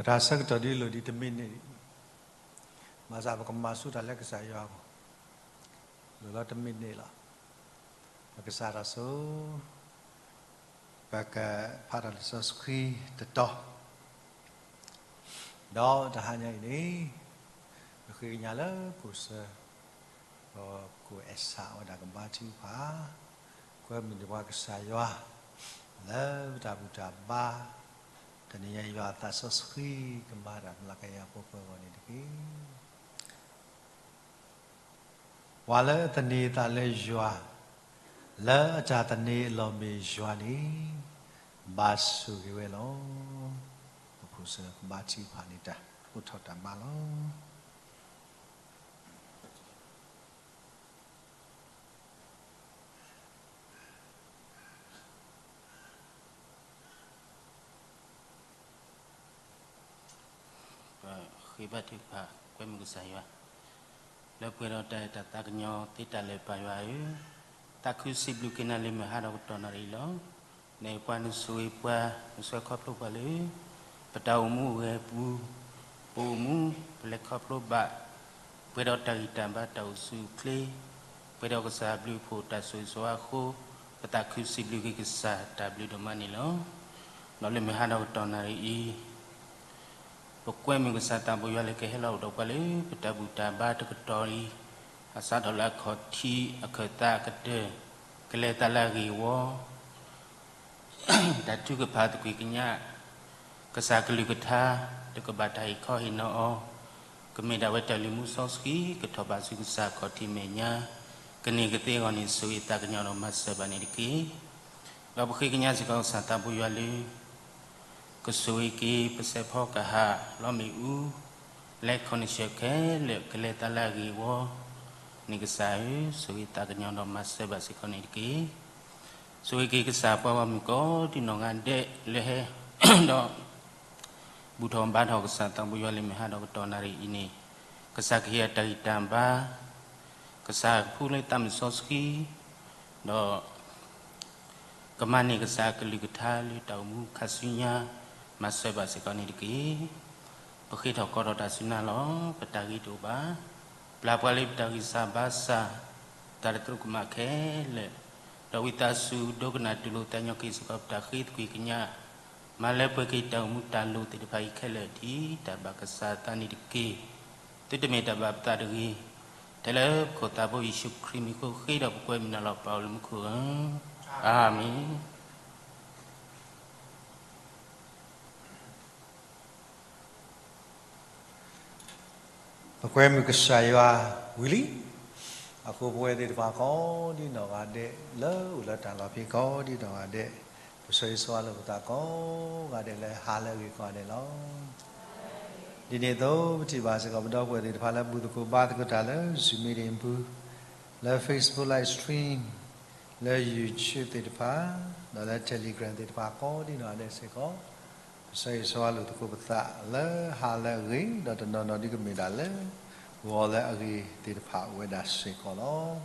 ပတၢ်ဆၢကတီၢ်ဒ်လိၣ်ဒံးတမံးနံး, ဘၣ်ဆၣ်ပကမၤဆူၣ်တၢ်လၢကစၢ်ယွၤအဂီၢ်, လိၣ်လီၤတမံးနံးလီၤ. ပကစးထီၣ်ဆိ, ပကဖးထီၣ်လံာ်စီဆှံတတီၤ, ဒီးတဟါညါအံၤန့ၣ်, ပဃ့ကညးလၢကိၣ်စၢ, ပကိၣ်အဲၣ်ဆၣ်ဝဲဒၣ်ကဘါထုကဖၣ်, ကွဲမုာ်ဒံးပှၤကစၢ်ယွၤ, လၢပတၢ်ဘူၣ်တၢ်ဘါ, တနံၤညါယွၤအသးစီဆှံကမၤတၢ်မျးကယၤပှၤပှဲၤဂီၢ်န့ၣ်တက့ၢ်. ပှၤလၢအသန့ၤအသးလၢယွၤ, လၢအတၢ်သန့ၤအလီၢ်မ့ၢ်ယွၤန့ၣ်, ဘါဆိၣ်ဂ့ၤဝဲလီၤ. ပကိၣ်စၢကဘါထုကဖၣ်န့ၢ်တၢ်အိၣ်ထီၣ်တၢ်မၤလီၤ. ပဃ့ဘါထုကဖၣ်, ကွဲမုာ်ကစၢ်ယွၤ, လၢပှဲၤဒီးတၢ်အဲၣ်တၢ်သးကညီၤသ့တၢ်လၢာ်ပၢ်ယွၤဧၢ, သးခုစံးဘျုးက့ၤနၤလၢမုၢ်ဟါဒီးကတီၢ်နၣ်ရံၣ်လီၤ. နအဲၣ်ပှၤနဆိၣ်ဂ့ၤပှၤ, နဆှၢခီဖျိပှၤလၢ ပတၢ်အိၣ်မူအိၣ်ဂဲၤအပူၤ, ပအိၣ်မူ, ပလဲၤခီဖျိဘၣ်, ပှဲၤဒီးတၢ်ဂံၢ်တၢ်ဘါတၢ်အိၣ်ဆူၣ်အိၣ်ချ့, ပှဲၤဒီးကစၢ်အဘျုးအဖှိၣ်တၢ်ဆိၣ်ဂ့ၤဆိၣ်ဝါအဃိ, ပသးခုစံးဘျုးက့ၤကစၢ်တၢ်ဘျုးဒိၣ်မးန့ၣ်လီၤ. ဒီးလၢမုၢ်ဟါဒီးကတီၢ်နၣ်ရံၣ်အံၤ, ပကွဲမုာ်ကစၢ်သးဘိယွၤလၢကဟဲလီၤအိၣ်ဒီးပှၤလၢပတၢ်ဘူၣ်တၢ်ဘါတကတီၢ်အံၤ, အစးထီၣ်လၢအခီၣ်ထံးအခၢၣ်သးအကတၢၢ်, ကလဲၤသးလၢအဂ့ၢ်အဝီ, တၢ်ထုကဖၣ်သကွံာ်ကညး, ကစၢ်ကလုၢ်ကထါ, တကဘၣ်တၢ်ဟ့ၣ်ခီဟ့ၣ်နီၤအီၤ, ကမ့ၢ်ဒၣ်ဝဲတၢ်လုၢ်မူစီဆှံ ကထီၣ်ဘၣ်ဆူကစၢ်အခီၣ်ထံးမဲာ်ညါ, ကန့ၢ်ကသ့အဂီၢ်န့ၣ် ဆိၣ်ဂ့ၤသးကညီၤဒီးမၤစၢၤဘၣ်န့ၣ်တက့ၢ်. ဒီးပဃ့ကညးစ့ၢ်ကီးကစၢ်သးဘိယွၤလၢ ကဆိၣ်ဂ့ၤက့ၤပစဲးဖီကဟၣ်လီမ့ၣ်အူ, လၢ connection ခဲလၢာ်ကလဲၤသးလၢအဂ့ၢ်အဝီ, န့ၣ်ကစၢ်ဧၢ, ဆိၣ်ဂ့ၤသးကညီၤဒီးမၤစၢၤဘၣ်စ့ၢ်ကီးန့ၣ်တက့ၢ်. ဆိၣ်ဂ့ၤက့ၤကစၢ်ပှၤဂီၢ်မုၢ်ကိးဒံနီၢ်ဂၤဒဲးလၢဟဲ, ဒီး ဘူၣ်ထီၣ်ဘါထီၣ်ကစၢ်သးဘိယွၤလၢမုၢ်ဟါဒီးကတီၢ်နၣ်ရံၣ်အံၤန့ၣ်, ကစၢ်ကဟ့ၣ်အတၢ်ဂံၢ်တၢ်ဘါ, ကစၢ်ကဖှူလၢသးမုၢ်စီဆှံ, ဒီး ကမၤန့ၢ်ကစၢ်အကလုၢ်ကထါလၢတၢ်အိၣ်မူခါဆူညါ, မၤစၢၤဘၣ်စ့ၢ်ကီးန့ၣ်တက့ၢ်. ပဃ့ထီၣ်ကိးထီၣ်တၢ်ဆူနၤလီၤ. ပတၢ်ဂ့ၤတအိၣ်ဘၣ်. ပျၢ်ပှၤလၢပတၢ်ဂံၢ်စၢ်ဘါစၢ်, တၢ်တသရူးကမၣ်ခဲလၢာ်, ဒီးဝံသးစူၤဒိကနၣ်တူၢ်လိာ်သးညီက့ၤစ့ၢ်ကီးပတၢ်ဃ့သကွံာ်ကညး, မၤလၢပှဲၤက့ၤတၢ်အိၣ်မူတၢ်လိၣ်သ့ၣ်တဖၣ်အံၤခဲလၢာ်ဒ်တၢ်ဘၣ်ကစၢ်အသးန့ၣ်တက့ၢ်. သုတမ့ၢ်တၢ်ဘၣ်ပသးတဂ့ၤ, ထဲလၢပခိၣ်သးဘိယ့ၣ်ၡူးခရံာ်မံၤအဃိ ဃ့ဒီးပကွဲမုာ်နၤလီၤ ပၢ်အိၣ်လၢမူခိၣ်ဧၢ, အၤမ့ၣ်. ပကွဲမုာ်ကစၢ်ယွၤဝံၤလံ. အဃိပဝဲသ့ၣ်တဖၣ်ကိးဒံနီၢ်ဂၤဒဲး လၢအိၣ်လၢတၢ်လီၢ်ဖဲကိးဒံနီၢ်ဂၤဒဲး, ပဆိၣ်ဂ့ၤဆိၣ်ဝါလိာ်ပသးကိးဂၤဒဲးလၢဟါလၢအဂ့ၤကိးဂၤဒဲးလီၤ. ဒ်န့ၣ်အသိး ပထံၣ်ဘၣ်စ့ၢ်ကီးပဒီပုၢ်ဝဲၢ်သ့ၣ်တဖၣ်လၢဘူၣ်သကိးဘါသကိးတၢ်လၢ Zoom meeting ပူၤ, လၢ Facebook live stream, လၢ YouTube သ့ၣ်တဖၣ်, ဒီးလၢ Telegram သ့ၣ်တဖၣ်ကိးဒံနီၢ်ဂၤဒဲးစ့ၢ်ကီး, ပဆိၣ်ဂ့ၤဆိၣ်ဝါလိာ်သကိးပသးလၢဟါလၢအဂ့ၤ, ဒီးတနီၤနီၤဒ်ကမ့ၢ်ဒၣ်လၢ ဂီၤလၢအဂ့ၤသ့ၣ်တဖၣ်အိၣ်ဝဲဒၣ်စ့ၢ်ကီးလီၤ.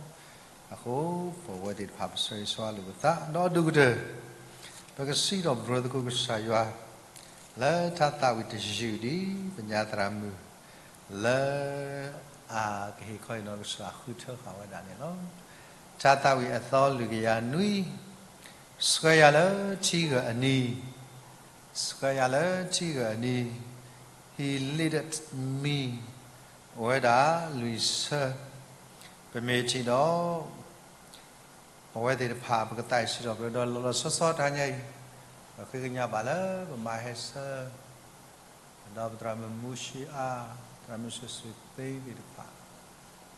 အဃိ ပဝဲသ့ၣ်တဖၣ်ပဆိၣ်ဂ့ၤဆိၣ်ဝါလိာ်ပသး, ဒီးအဒိၣ်ကတၢၢ် ပကစံးထီၣ်ပတြၢၤသကိးကစၢ်ယွၤ လၢထါသးဝံၣ်တယုၢ်ဒ်ပညါသရၣ်မုၣ် လၢအကဟ့ၣ်ခီဟ့ၣ်နီၤကစၢ်ဃုထၢဃာ်ဝဲဒၣ်န့ၣ်လီၤ. ထါသးဝံၣ်အသီလွံၢ်ကယၤနွံ, ဆှၢယၤလၢထံဂၢၢ်အနံၤ, ဆှၢယၤလၢထံဂၢၢ်အနံၤ, He leadeth me, အိၣ်ဝဲဒၣ်လွံၢ်ဆၢ, ပမ့ၢ်ထံၣ်ဒီး ပဝဲသ့ၣ်တဖၣ် ပကသးအိၣ်စံးထီၣ်ပတြၢၤဒီးလီၤလီၤဆီဆီတဟါညါအံၤ, ပဃ့ကညးဘၣ်လၢပမၤဟဲဆၢ ဒီးပသရၣ်မုၣ်မူၡ့အါ, သရၣ်မုၣ်စိစိၤသ့သ့ၣ်တဖၣ်,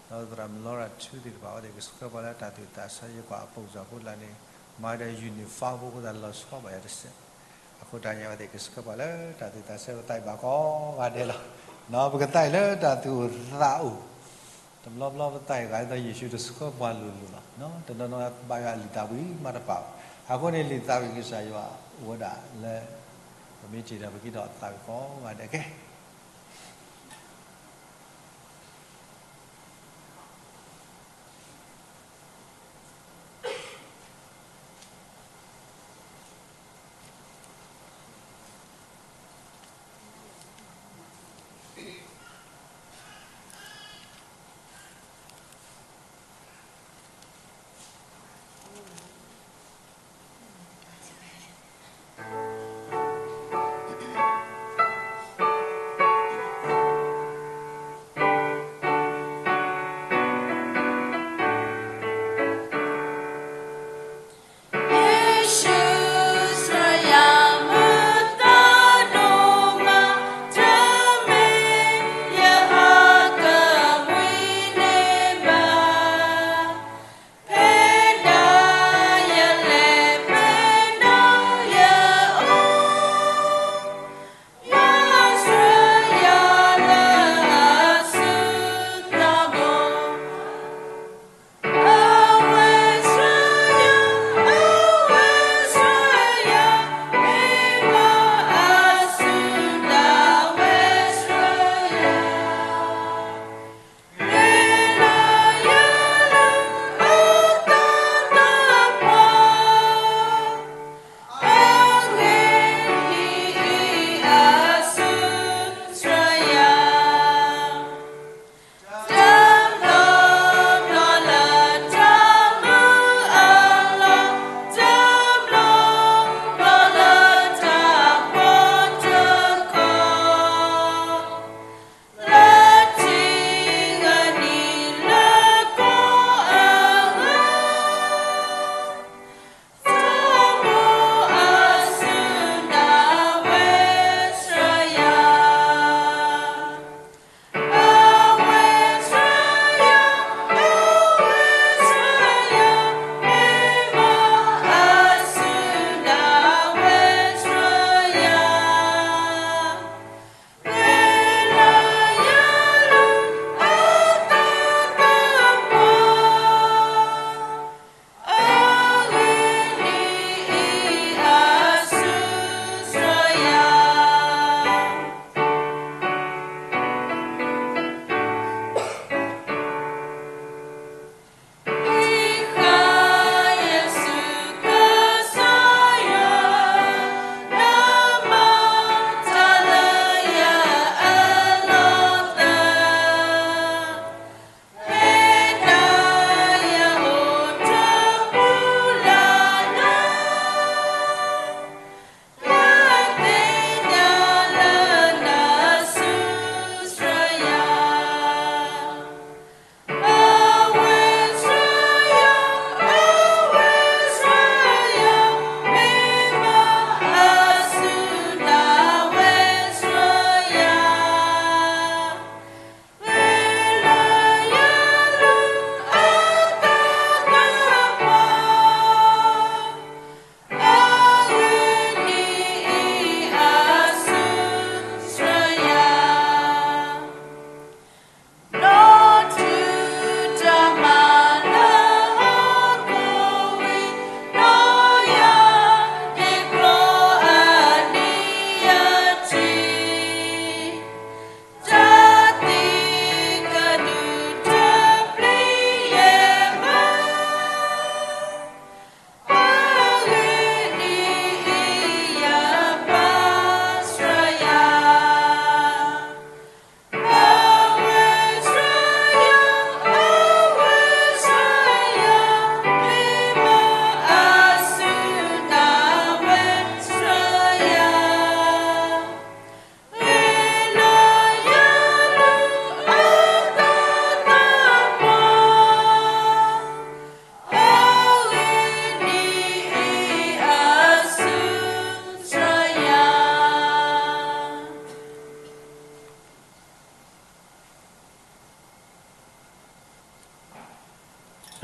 ဒီးသရၣ်မုၣ်လီရၤထူသ့ၣ်တဖၣ် အဝဲသ့ၣ်ကဆှၢပှၤလၢတၢ်သူၣ်သးဆၢ ယကွၢ်အပိာ်စၢၤဖိတလါန့ၣ်, မၤဒီး uniform ဖိအဃိသတးလီၤဆီဘၣ်ယၤတစဲး, အဃိတဟါညါအဝဲသ့ၣ်ကဆှၢပှၤလၢတၢ်သူၣ်သးဆၢ ပသးအံၤဘၣ်ကိးဂၤဒဲးလီၤ. ပကသးအံၤလၢတၢ်သူၣ်အိၣ်သးအိၣ် တဘျီဘျီပသးအံၤဂၤဒ်သိးယ့ၣ်ၡူးတဆှၢပှၤလိၤလိၤလီၤ. တနီၤနီၤဘၣ်ယွၤအလံာ်သးဝံၣ်မးတပာ်ဘၣ်. အဃိန့ၣ်လံာ်သးဝံၣ်ကစၢ်ယွၤအိၣ်ဝဲဒၣ်လၢ ပမ့ၢ်ထံၣ်ဒီးပကဟ့ၣ်ဒီးသးဝံၣ်ကိးဂၤဒဲးကဲ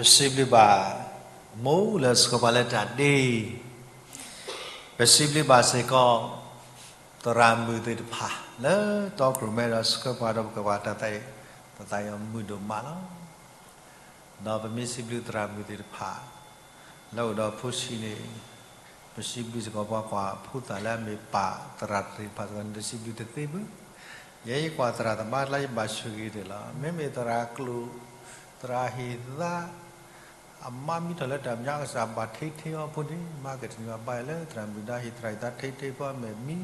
ပစံးဘျုးဘၣ် မိၢ်လၢဆှၢပှၤလၢတၢ်ဒ့, ပစံးဘျုးဘၣ်စ့ၢ်ကီး သရၣ်မုၣ်သ့ၣ်တဖၣ် လၢတီခိၣ်ရိၣ်မဲဒီးဆှၢပှၤဒီးပကကွၢ်တၢ်သးအံၤ, ပသးအံၤအမုာ်ဒိၣ်မးလီၤ. ဒီးပမ့ၢ်စံးဘျုးသရၣ်မုၣ်သ့ၣ်တဖၣ် လၢအိၣ်ဒီးဖိဆံးန့ၣ်, ပစံးဘျုးစ့ၢ်ကီးပှၤကွၢ်ဖိသၣ်လၢအမ့ၢ်ပာ်သရၣ်သ့ၣ်တဖၣ်စ့ၢ်ကီးန့ၣ် တစံးဘျုးတသ့ဘၣ်. ယဲယကွၢ်သရၣ်သမါကျါ ယဘၣ်ဆိၣ်ဂ့ၤတ့ၢ်လီၤ. မ့မ့ၢ်သရၣ်ကျိာ်, သရၣ်ဟ့ၣ်သါ, အမါမ့ၢ်ထီၣ်လၢတၢ်မဲာ်ညါ ကစၢ်ဘၣ်ထံထံအီဖိန့ၣ် မၤကတနံၤဘၣ်ဘၣ်လၢသရၣ်မုၣ်ဒါဟ့ၣ်သရၣ်ဟ့ၣ်သါထံထံဖိ အမဲာ်မံ,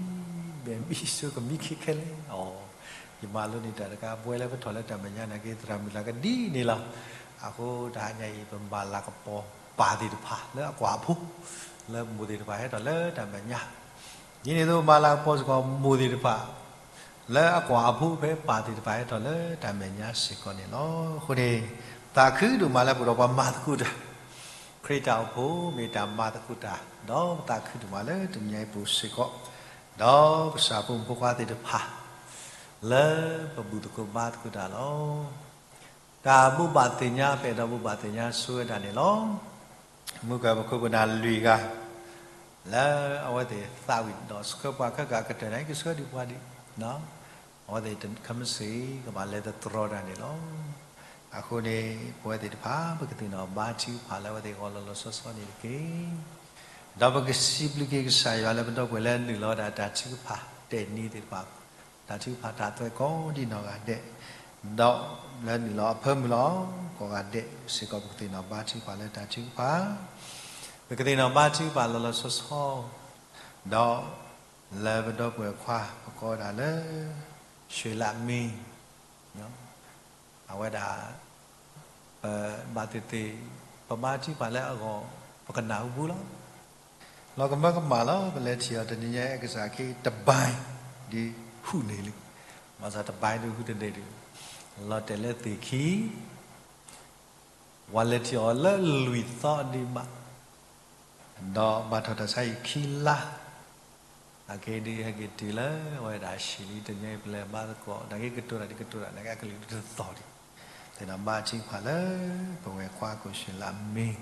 မဲာ်မံဆိကမံခံခဲလၢာ်အီၤ, ယမၤလိန့ၢ်တၢ်တခါ ပဝဲလၢပထီၣ်လၢတၢ်မဲာ်ညါနာ်က့ သရၣ်မုၣ်လၢကဒ်န့ၣ်လီၤ. အဃိတဟါညါအံၤ ပမၤလၤကပီၤပၢ်သ့ၣ်တဖၣ်လၢအကွၢ်အဖိ, လၢမိၢ်သ့ၣ်တဖၣ်ဟဲထီၣ်လၢတၢ်မဲာ်ညါ ဒ်န့ၣ်အသိး မၤလၤကပီၤစ့ၢ်ကီးမိၢ်သ့ၣ်တဖၣ် လၢအကွၢ်အဖိဖဲပၢ်သ့ၣ်တဖၣ်ဟဲထီၣ်လၢတၢ်မဲာ်ညါစ့ၢ်ကီးန့ၣ်လီၤ. အဃိန့ၣ် သးခုဒိၣ်မးလၢပအိၣ်ဒီးပှၤမၤသကိးတၢ်, ခရံာ်တၢ်အိၣ်ဖှိၣ်မ့ၢ်တၢ်မၤသကိးတၢ်, ဒီးပသးခုဒိၣ်မးလၢတနံၤညါအံၤပူၤစ့ၢ်ကီး, ဒီးကစၢ်ဖိမုၣ်ဖိခွါသ့ၣ်တဖၣ် လၢပဘူၣ်သကိးဘါသကိးတၢ်လီၤ. တၢ်ဘိးဘၣ်သ့ၣ်ညါ ပအဲၣ်ဒိးဘိးဘၣ်သ့ၣ်ညါဆိဝဲဒၣ်န့ၣ်လီၤ. မုၢ်ကၢၢ်ပခိၣ်ပနၢ်လွံၢ်ဂၤ လၢအဝဲသ့ၣ်သးဝံၣ်ဒီးဆှၢပှၤခဲကးကတၢၢ်န့ၣ် ကဆှၢဒံးပှၤဒံး, အဝဲသ့ၣ်ခဲမုၢ်ဆ့ၣ် ကဘၣ်လဲၤသတြီၤတၢ်န့ၣ်လီၤ. အဃိန့ၣ် ပဝဲသ့ၣ်တဖၣ် ပကသ့ၣ်နီၣ်ဘါထုကဖၣ်လၢအဝဲသ့ၣ်အဂီၢ်လီၤလီၤဆီဆီန့ၣ်တက့ၢ်. ဒီးပကစံးဘျုးက့ၤကစၢ်ယွၤလၢပဒီပုၢ်ဝဲၢ်လၢနုာ်လီၤဝဲဒၣ်တၢ်ထုကဖၣ် တၢ်နံၤသ့ၣ်တဖၣ်, တၢ်ထုကဖၣ်တၢ်သွဲၣ်ကိးဒံးနီၢ်ဂၤဒဲး, ဒီးလၢနုာ်လီၤအဖၢမုၢ်လီၤ ကိးဂၤဒဲးစ့ၢ်ကီး ပကသ့ၣ်နီၣ်ဘါထုကဖၣ်လၢတၢ်ထုကဖၣ်, ပကသ့ၣ်နီၣ်ဘါထုကဖၣ်လီၤလီၤဆီဆီ, ဒီးလၢပဒီပုၢ်ဝဲၢ်ခွါ ပကိးဝဲဒၣ်လၢ ရွှေလမင်း အဝဲဒၣ် ပဘၣ်သ့ၣ်သ့ၣ် ပဘါထုကဖၣ်လၢအဂီၢ် ပကနၢ်ဟူဘူးလီၤ. လီၤကမၢကမၣ်လီၤ ပလဲၤထံၣ်အီၤတနံၤညါ အဲကစၢ်ခ့တဘါ ဒ်ဟူးန့ၣ်လံ, ဘၣ်ဆၣ်တဘါဒ်ဟူးတန့ၢ်ဒံး, လီၤတဲာ်လၢသ့ၣ်ခံ ပှၤလဲၤထံၣ်အီၤလၢလွံၢ်သီဒံးဘၣ် ဒီးဘၣ်ထီၣ်တၢ်ဆါဟံၣ်ခံလါ, အက့ဒ်ဟဲက့ၤတုၤလၢအဝဲဒၣ်ဆံးလံ တနံၤညါအံၤ ပလဲၤဘါသကိး နာ်က့ကတိၤတၢ်ဒ်ကတိၤတၢ် နာ်က့အကလုၢ်တသီၣ်ဒံး, သ့ၣ်နီၣ်ဘါထုကဖၣ်လၢ ပဝဲၢ်ခွါခိၣ်ရွှေလမင်း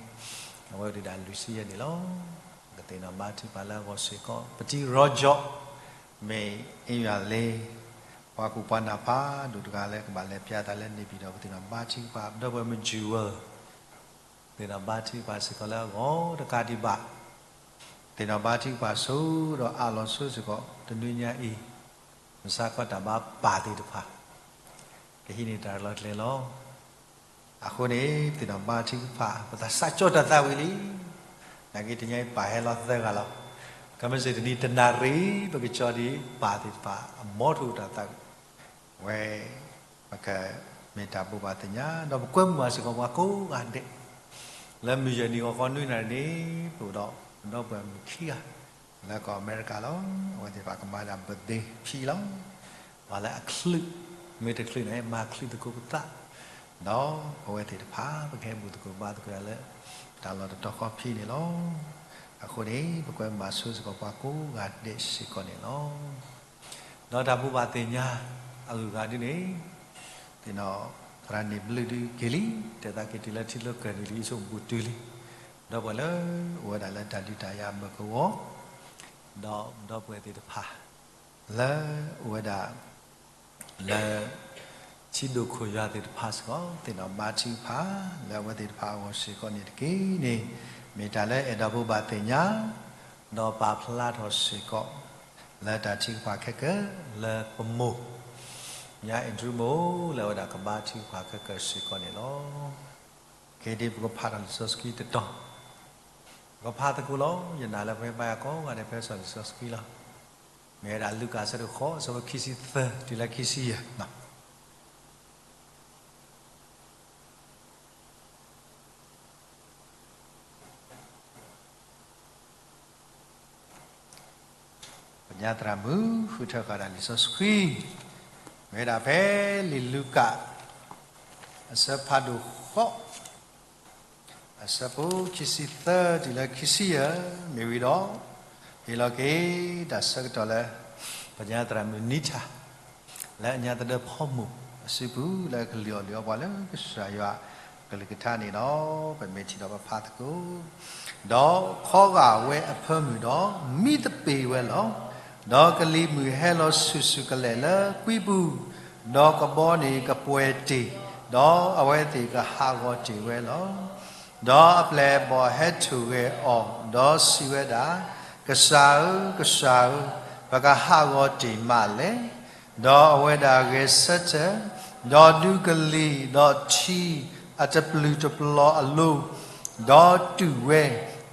အဝဲဒၣ်လွံၢ်ဆံယဲၢ်န့ၣ်လီၤ. ပကသ့ၣ်နီၣ်ဘါထုကဖၣ်လၢအဂီၢ်စ့ၢ်ကီး ပတံၤရီကၠီၣ် မ့ၢ်အ့ယွၤလ့ ပှၤကူၣ်ပှၤနၢ်ဖးဒိၣ်တဂၤလၢကဘၣ်လဲၤပၠးသးလၢန့ၣ်ပၠံၣ်ဒီး ပသ့ၣ်နီၣ်ဘါထုကဖၣ် ပဒီပုၢ်ဝဲၢ်မုၣ် Jewel သ့ၣ်နီၣ်ဘါထုကဖၣ်စ့ၢ်ကီးလၢအဂီၢ်တကးဒံးဘၣ်, သ့ၣ်နီၣ်ဘါထုကဖၣ်ဆိဒီးအးလီၤဆိစ့ၢ်ကီး တနွံညါအံၤ မုၢ်ဆါခီတၢ်ဘါပၢ်သ့ၣ်တဖၣ် ကဟံးန့ၢ်တၢ်လီၤကျဲၤလီၤ. အဃိန့ၣ် ပသ့ၣ်နီၣ်ဘါထုကဖၣ် ပသးစၢ်ကၠီတၢ်သးဝံၣ်လံ. နာ်က့တနံၤညါအံၤပၢ်ဟဲလီၤသၢဂၤလီၤ. ခဲမုၢ်ဆ့ၣ်တနံၤတနၣ်ရံၣ် ပကကၠီဒံးပၢ်သ့ၣ်တဖၣ် အမီထိၣ်တၢ်သးဝံၣ် ဝဲ ပကမ့ၢ်တၢ်ဘိးဘၣ်သ့ၣ်ညါ ဒီးပကွဲမုာ်ဘၣ်စ့ၢ်ကီးပှၤကိးဂၤဒဲး လၢမုၢ်ယဲၢ်နံၤဂီၤခီနွံနၣ်ရံၣ်န့ၣ် ပအိၣ်ဒီးပဒီပုၢ်ဝဲၢ်မုၣ်ခံဂၤ လၢကီၢ်အမဲရကၤလီၤ. အဝဲသ့ၣ်တဖၣ်ကမၤဒၣ် birthday ဖံလီၤ. ပှၤလၢအချုး မ့ၢ်တချုးန့ၣ် မၤချုးသကိးပသး ဒီးပဝဲသ့ၣ်တဖၣ် ပကဟဲဘူၣ်သကိးဘါသကိးတၢ်လၢ တၢ်လီၢ်တတီၤဃီဖံန့ၣ်လီၤ. အဃိန့ၣ် ပကွဲမုာ်ဘၣ်ဆိစ့ၢ်ကီးပှၤကိးဂၤဒဲးစ့ၢ်ကီးန့ၣ်လီၤ. ဒီးတၢ်ဘိးဘၣ်သ့ၣ်ညါ အဂုၤအဂၤဒ်န့ၣ် သ့ၣ်နီၣ် သရၣ်န့ၣ်ဘျုးဒုးက့ၤလံ, တဲသးက့ၤတုၤလၢထံလီၢ်ကီၢ်န့ၣ်လံ ဆိးဘူးတုၤလံ. ဒီပုၢ်ဝဲၢ်လၢ အိၣ်ဝဲဒၣ်လၢတၢ်ဒုးတၢ်ယၤအမုၢ်ကဝီၤ, ဒီးဒီပုၢ်ဝဲၢ်သ့ၣ်တဖၣ် လၢအိၣ်ဝဲဒၣ် လၢ ထံဒိၣ်ခိၣ်ယွၤသ့ၣ်တဖၣ်စ့ၢ်ကီး သ့ၣ်နီၣ်ဘါထုကဖၣ် လၢအဝဲသ့ၣ်တဖၣ်အဂီၢ်စ့ၢ်ကီးန့ၣ်တက့ၢ်န့ၣ် မ့ၢ်တၢ်လၢအဲၣ်ဒိးဘိးဘၣ်သ့ၣ်ညါ ဒီးပာ်ဖျါထီၣ်စ့ၢ်ကီး လၢတၢ်ထုကဖၣ်ခဲကၢၢ် လၢပမိၢ် ညါအ့ၣ်ဒြူမိၢ် လၢအဝဲဒၣ်ကဘါထုကဖၣ်ခဲကၢၢ်စ့ၢ်ကီးန့ၣ်လီၤ. ကဲဒ်ပကဖးထီၣ်လံာ်စီဆှံတတီၤ ပကဖးသကိးလီၤ. ယနာ်လၢပှၤဘါယွၤကိးဂၤဒဲးဖဲစီၤလံာ်စီဆှံလီၤ. မ့ၢ်ဝဲဒၣ်လူၤကၣ်အဆၢဒိၣ်ဃိး အဆၢဖိခံဆံသၢ တုၤလၢခံဆံယဲၢ် ပညါသရၣ်မုၣ် ဃုထၢဃာ်ဒၣ်လံာ်စီဆှံ မ့ၢ်ဝဲဒၣ်ဖဲလံာ်လူၤကၣ် အဆၢဖးဒိၣ်ဃိး အဆၢဖိခံဆံသၢ တုၤလၢခံဆံယဲၢ် မ့ၢ်ဝံၤဒီး ဟ့ၣ်လီၤက့ၤတၢ်ဆၢကတီၢ်လၢ ပညါသရၣ်မုၣ်နံထၢ် လၢအညါသဒၢဖီမိၢ်အစုပူၤ လၢကလုၢ်အီၣ်လုၢ်အီပှၤလၢကစၢ်ယွၤ ကလုၢ်ကထါန့ၣ်ဒီး ပမ့ၢ်ထံၣ်ဒီးပဖးသကိး, ဒီးခီဂာ်ဝဲအဖၢမုၢ်ဒီး မံသပ့ၤဝဲလီၤ. ဒီးကလံၤမုၢ်ဟဲလီၤဆူၣ်ဆူၣ်ကလဲာ်လၢကွံပူၤ, ဒီးကဘီန့ၣ်ကပှဲၤတ့ၢ်, ဒီးအဝဲသ့ၣ်ကဟးဂီၤတ့ၢ်ဝဲလီၤ. ဒီးအပျဲၢ်အဘီၣ်ဟဲထီၣ်ဂဲၤအီၤ, ဒီးစံးဝဲဒၣ်, ကစၢ်ဧၢ, ကစၢ်ဧၢ, ပကဟးဂီၤတ့ၢ်မးလဲၣ်. ဒီးအဝဲဒၣ်ဂဲၤဆၢထၢၣ်, ဒီးဒုးကလံၤဒီးထံအတပျုာ်တပျီၤအလိၤ, ဒီးတူၢ်ဝဲ,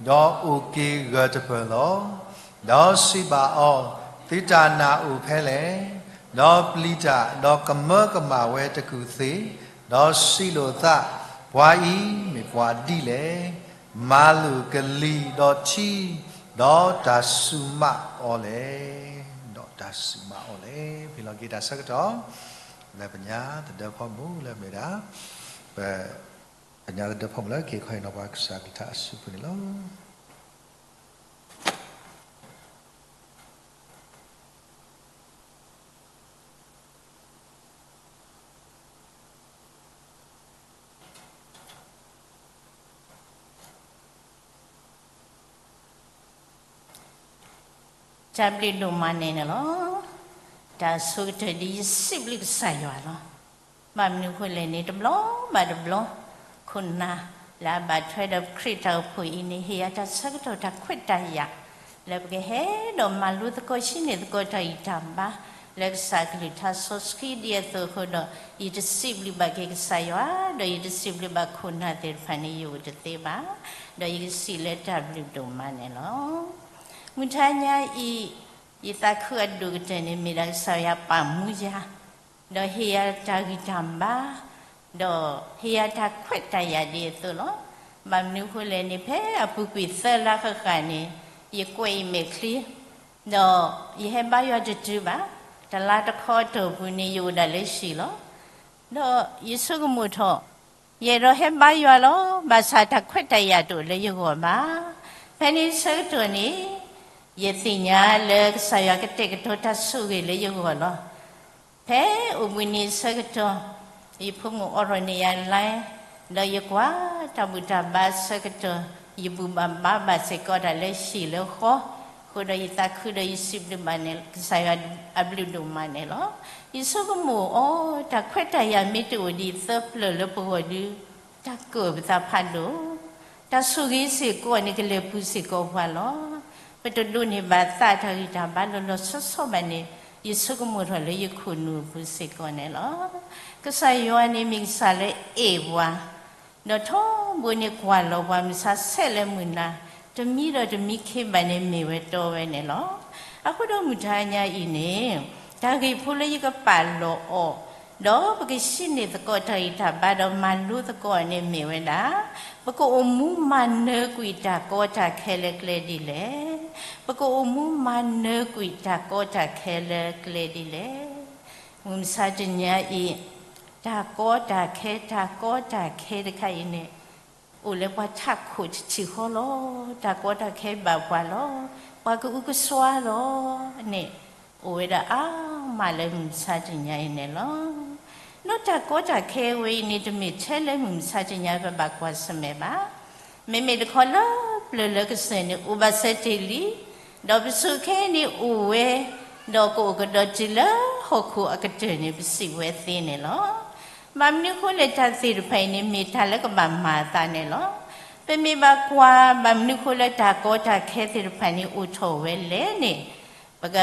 ဒီးအိၣ်က့ၤဂၢၢ်တပၢၢ်လီၤ. ဒီးစံးဘၣ်အီၤ, သုတၢ်နာ်အိၣ်ဖဲလဲၣ်. ဒီးပျံၤတၢ်, ဒီးကမၢကမၣ်ဝဲတကူၢ်သ့, ဒီးစံးလိာ်သး, ပှၤအံၤမ့ၢ်ပှၤဒ်လဲၣ်. မၤလိာ်ကလံၤဒီးထံ, ဒီးတၢ်စူၢ်မးအီၤလဲၣ်. ဒီးတၢ်စူၢ်မးအီၤလဲၣ်. ပ့ၤလီၤက့ၤတၢ်ဆၢကတီၢ် လၢပညါသဒၢဖီမုၢ်လၢမ့ၢ်ဒၣ် ပ, ပညါသဒၢဖီမုၢ်လၢက့ၤခီအံၤနီၤ ပှၤကစၢ်ကလုၢ်ကထါအစုပူၤန့ၣ်လီၤ. တၢ်ဘျုးဒိၣ်မးန့ၣ်လီၤ. တၢ်ဆိကတၢၢ်ဒ်ယစံးဘျုးကစၢ်ယွၤလီၤ. ဘၣ်မနုၤအဃိလဲၣ်န့ၣ် တဘျီဘၣ်တဘျီ ခိၣ်နၢ်လၢအဘၣ်ထွဲဒီးခရံာ်တၢ်အိၣ်ဖှိၣ်အံၤန့ၣ် ဟ့ၣ်ယၤတၢ်ဆၢကတီၢ်တၢ်ခွဲးတၢ်ယာ် လၢပကဟဲဒီးမၤလိသကိးဆှၢန့ၢ်သကိးတၢ်ဂံၢ်တၢ်ဘါ လၢကစၢ်ကလုၢ်ကထါစီဆှံဒ်အသိးအဃိဒီး ယတစံးဘျုးဘၣ်က့ၤကစၢ်ယွၤ ဒီးယတစံးဘျုးဘၣ်ခိၣ်နၢ်သ့ၣ်တဖၣ်န့ၣ် ယအိၣ်တသ့ဘၣ်, ဒီးယကစံးလၢတၢ်ဘျုးဒိၣ်မးန့ၣ်လီၤ. မုၢ်ထါညါအံၤ ယသးခုအဒိၣ်ကတၢၢ်န့ၣ် မ့ၢ်ဒၣ်ကစၢ်ယွၤပာ်မူယၤ ဒီးဟ့ၣ်ယၤတၢ်ဂံၢ်တၢ်ဘါ, ဒီးဟ့ၣ်ယၤတၢ်ခွဲးတၢ်ယာ်ဒ်အသိးလီၤ. ဘၣ်မနုၤအဃိလဲၣ်န့ၣ် ဖဲအပူၤကွံာ်သၢလါဃၣ်ဃၣ်န့ၣ် ယကွဲးအံၤမဲာ်ချံ, ဒီးယဟဲဘါယွၤတတုၤဘၣ်, တလါတခီအတီၢ်ပူၤန့ၣ် ယအိၣ်ဒၣ်လၢဟံၣ်လီၤ. ဒီးယဆိကမိၣ်ထီၣ်, ယအဲၣ်ဒိးဟဲဘါယွၤလီၤ, ဘၣ်ဆၣ်တၢ်ခွဲးတၢ်ယာ်တအိၣ်လၢယဂီၢ်ဘၣ်. ဖဲန့ၣ်ဆၢကတီၢ်န့ၣ် ယသ့ၣ်ညါလၢကစၢ်ယွၤကတဲာ်ကတီၤတၢ်ဆိၣ်ဂ့ၤလၢယဂီၢ်လီၤ. ဖဲအိၣ်ဘှံးနံၤဆၢကတီၢ်, ယဖိမုၣ်အိးထီၣ်န့ၢ်ယၤ line, ဒီးယကွၢ်တၢ်ဘူၣ်တၢ်ဘါဆၢကတီၢ်, ယဘူၣ်ဘၣ်ဘါဘၣ်စ့ၢ်ကီးတၢ်လၢဟံၣ်လၢဃီ, အဃိဒီးယသးခုဒီးယစံးဘျုးဘၣ်န့ၣ် ကစၢ်ယွၤအဘျုးဒိၣ်မးန့ၣ်လီၤ. ယဆိကမိၣ်အီၤ တၢ်ခွဲးတၢ်ယာ်မ့ၢ်တအိၣ်ဒံးသၢပျၢၢ်လၢပဂီၢ်ဒီး တၢ်ကၢၣ်ပသးဖးဒိၣ်, တၢ်ဆိၣ်ဂ့ၤစ့ၢ်ကီးန့ၣ် ကလဲၤပူၤစ့ၢ်ကီးပှၤလီၤ. ပတဒိးန့ၢ်ဘၣ်သးတၢ်ဂံၢ်တၢ်ဘါလီၤလီၤဆီဆီဘၣ်န့ၣ် ယဆိကမိၣ်ထီၣ်လၢယခိၣ်နူာ်အပူၤစ့ၢ်ကီးန့ၣ်လီၤ. ကစၢ်ယွၤန့ၣ်မ့ၢ်ကစၢ်လၢအဲၣ်ပှၤ, ဒီးထီဘိန့ၣ်ကွၢ်လီၤပှၤမုၢ်ဆါဆဲးလၢမုၢ်နၤ, တမံဒီးတမံခ့ဘၣ်န့ၣ်မ့ၢ်ဝဲတီဝဲန့ၣ်လီၤ. အဃိဒီးမုၢ်ထါညါအံၤန့ၣ် တၢ်ဂ့ၢ်ဖိလၢယကပာ်လီၤအီၤ, ဒီးပကစံးန့ၢ်သကိးတၢ်ဂံၢ်တၢ်ဘါဒီးမၤလိသကိးန့ၣ်မ့ၢ်ဝဲဒၣ်, ပကအိၣ်မူမၤနၢၤကွံာ်တၢ်ကီတၢ်ခဲလၢကျဲဒ်လဲၣ်. ပကအိၣ်မူမၤနၢၤကွံာ်တၢ်ကီတၢ်ခဲလၢကျဲဒ်လဲၣ်. မုၢ်မဆါတနံၤအံၤ, တၢ်ကီတၢ်ခဲ, တၢ်ကီတၢ်ခဲတခါအံၤန့ၣ်, အိၣ်လၢပှၤထးခိၣ်တထံၣ်ဃီလီၤ. တၢ်ကီတၢ်ခဲဘၣ်ပှၤလီၤ. ပှၤကအုကစွါလီၤန့ၣ်, အိၣ်ဝဲဒၣ်အါမးလၢမုၢ်မဆါတနံၤအံၤန့ၣ်လီၤ. ဒီးတၢ်ကီတၢ်ခဲဝဲအံၤန့ၣ် တမ့ၢ်ထဲလၢမုၢ်မဆါတနံၤပဘၣ်ကွၢ်ဆၢၣ်မဲာ်ဘၣ်. မ့မ့ၢ်တခီလၢပျၢၤလၢကစၢၢ်န့ၣ် အိၣ်ဘၣ်ဆၢတ့ၢ်လံ, ဒီးပစိၤခဲအံၤန့ၣ်အိၣ်ဝဲ, ဒီးကအိၣ်ကဒီးတုၤလၢဟီၣ်ခိၣ်အကတၢၢ်န့ၣ် ပစံးဝဲသ့န့ၣ်လီၤ. ဘၣ်မနုၤအဃိလဲၣ် တၢ်သ့ၣ်တဖၣ်အံၤန့ၣ် မ့ၢ်တၢ်လၢကဘၣ်မၤအသးန့ၣ်လီၤ. ပမ့ၢ်ဘၣ်ကွၢ် ဘၣ်မနုၤအဃိလၢတၢ်ကီတၢ်ခဲသ့ၣ်တဖၣ်န့ၣ် အိၣ်ထီၣ်ဝဲလဲၣ်န့ၣ်, ပက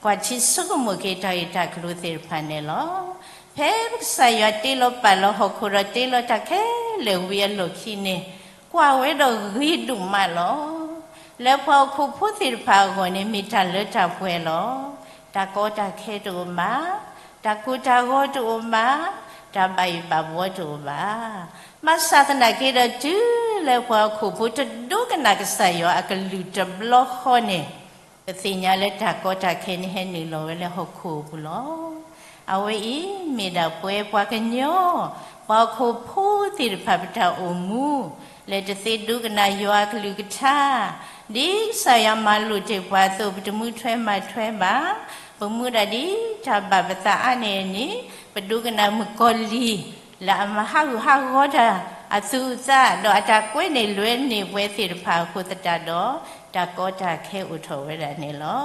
ကွၢ်ထံဆိကမိၣ်က့ၤတၢ်ဂ့ၢ်တၢ်ကျိၤသ့ၣ်တဖၣ်န့ၣ်လီၤ. ဖဲပကစၢ်ယွၤတ့လီၤပာ်လီၤဟီၣ်ခိၣ်ဒီးတ့လီၤတၢ်ခဲလၢာ်ဝံၤအလီၢ်ခံန့ၣ်, ကွၢ်ဝဲဒီးဂ့ၤဒိၣ်မးလီၤ. လၢပှၤဟီၣ်ခိၣ်ဖိသ့ၣ်တဖၣ်အဂီၢ်န့ၣ် မ့ၢ်တၢ်လၢတၢ်ပှဲၤလီၤ. တၢ်ကီတၢ်ခဲတအိၣ်ဘၣ်, တၢ်ကိၢ်တၢ်ဂီၤတအိၣ်ဘၣ်, တၢ်ဘၣ်ယိၣ်ဘၣ်ဘှီတအိၣ်ဘၣ်. ဘၣ်ဆၣ်သနာ်က့ဒီး တုၤလၢပှၤဟီၣ်ခိၣ်ဖိတဒိကနၣ်ကစၢ်ယွၤအကလုၢ်တဘျီဃီန့ၣ်, ပသ့ၣ်ညါလၢတၢ်ကီတၢ်ခဲန့ၣ်ဟဲနုာ်လီၤဝဲလၢဟီၣ်ခိၣ်အပူၤလီၤ. အဝဲအံၤမ့ၢ်ဒၣ်ပဝဲပှၤကညီ, ပှၤဟီၣ်ခိၣ်ဖိသ့ၣ်တဖၣ်ပတၢ်အိၣ်မူ, လၢတသ့ဒိကနၣ်ယွၤအကလုၢ်ကထါ, ဒ်ကစၢ်ယွၤမၤလိာ်တ့ၢ်ပှၤအသိး ပတမူထွဲမၤထွဲဘၣ်. ပမူဒၣ်ဒ်တၢ်ဘၣ်ပသးအါန့ၢ်န့ၣ်, ပဒိကနၣ်မုၣ်ကီၤလံၢ် လၢအမၤဟးဂူာ်ဟးဂီၤတၢ်အသူအသး ဒီးအတၢ်ကွဲန့ၢ်လွဲန့ၢ်ပှဲၤသ့ၣ်တဖၣ်အဃိသတးဒီး တၢ်ကီတၢ်ခဲအိၣ်ထီၣ်ဝဲဒၣ်န့ၣ်လီၤ.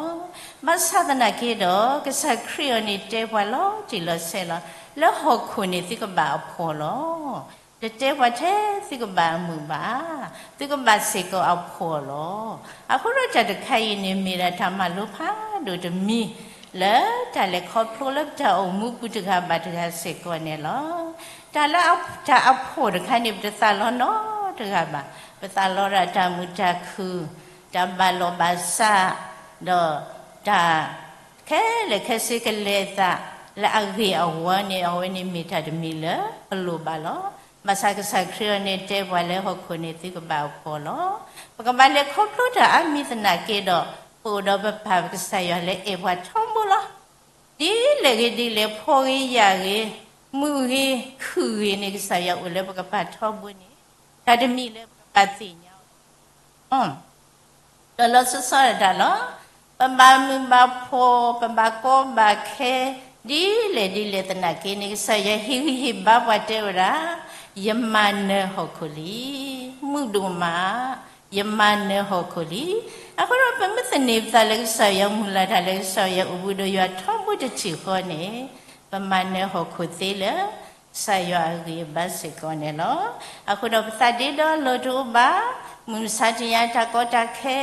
ဘၣ်ဆၣ်သနာ်က့ဒီး ကစၢ်ခရံာ်အီၤန့ၣ်တဲပှၤလီၤတံၢ်လီၤဆဲးလီၤ, လၢဟီၣ်ခိၣ်န့ၣ်သုကဘၣ်အဖှီၣ်လီၤ. တတဲပှၤထဲသုကဘၣ်အမုာ်ဘၣ်, သုကဘၣ်စ့ၢ်ကီးအဖှီၣ်လီၤ. အဃိဒီးတၢ်တခါအံၤန့ၣ် မ့ၢ်ဒၣ်တၢ်မၤလိဖးဒိၣ်တမံၤ လၢတၢ်လဲၤခီဖျိလၢပတၢ်အိၣ်မူပူၤတဂၤဘၣ်တဂၤစ့ၢ်ကီးန့ၣ်လီၤ. တၢ်လၢတၢ်အဖှီၣ်တခါန့ၣ် ပတသးလီနီတဂၤဘၣ်. ပသးလီဒၣ်တၢ်မုာ်တၢ်ခုၣ်, တၢ်ဘၣ်လီၢ်ဘၣ်စး, ဒီးတၢ် ခဲလၢာ်ခဲဆ့ကလဲၤအသး လၢအဂ့ၢ်အဝီန့ၣ် အဝဲန့ၣ်မ့ၢ်တၢ်တမံၤလၢပလိၣ်ဘၣ်လီၤ. ဘၣ်ဆၣ်ကစၢ်ခရံာ်အီၤန့ၣ်တဲပှၤလၢဟီၣ်ခိၣ်န့ၣ် သုကဘၣ်အဖှီၣ်လီၤ. ပကဘၣ်လဲၤခီဖျိတၢ်အါမံၤသနာ်က့ဒီး ပအိၣ်ဒီးပပၢ်ပကစၢ်ယွၤလၢအဲၣ်ပှၤထီဘိလီၤ. ဒ်လဲၣ်ဂ့ၤဒ်လဲၣ် ဖှီၣ်ဂ့ၤယာ်ဂ့ၤ, မုာ်ဂ့ၤ, ခုၣ်ဂ့ၤန့ၣ် ကစၢ်ယွၤအိၣ်လၢပကပၤထီဘိန့ၣ် တၢ်တမံၤလၢပကဘၣ်သ့ၣ်ညါအီၤ ဒီးလီၤဆီဆီဒၣ်တၢ်လီၤ. ပဘၣ်မုာ်ဘၣ်ဖှီၣ်, ပဘၣ်ကီဘၣ်ခဲ, ဒ်လဲၣ်ဒ်လဲၣ်သနာ်က့န့ၣ် ကစၢ်ယွၤဟ့ၣ်ဂံၢ်ဟ့ၣ်ဘါပှၤတဲဝဲဒၣ်, ယမၤနၢၤဟီၣ်ခိၣ်လံ. မုာ်ဒိၣ်မး, ယမၤနၢၤဟီၣ်ခိၣ်လံ. အဃိဒီးပမ့ၢ်သန့ၤပသးလၢကစၢ်ယွၤ မုၢ်လၢ်တၢ်လၢကစၢ်ယွၤအိၣ်ဘှံးဒီးယွၤထီဘိတထံၣ်ဃီန့ၣ်, ပမၤနၢၤဟီၣ်ခိၣ်သ့လၢ ကစၢ်ယွၤအဂံၢ်အဘါစ့ၢ်ကီးန့ၣ်လီၤ. အဃိဒီးပသးဒ့ဒီလီၤတအိၣ်ဘၣ်, မုၢ်မဆါတနံၤအံၤ တၢ်ကီတၢ်ခဲ,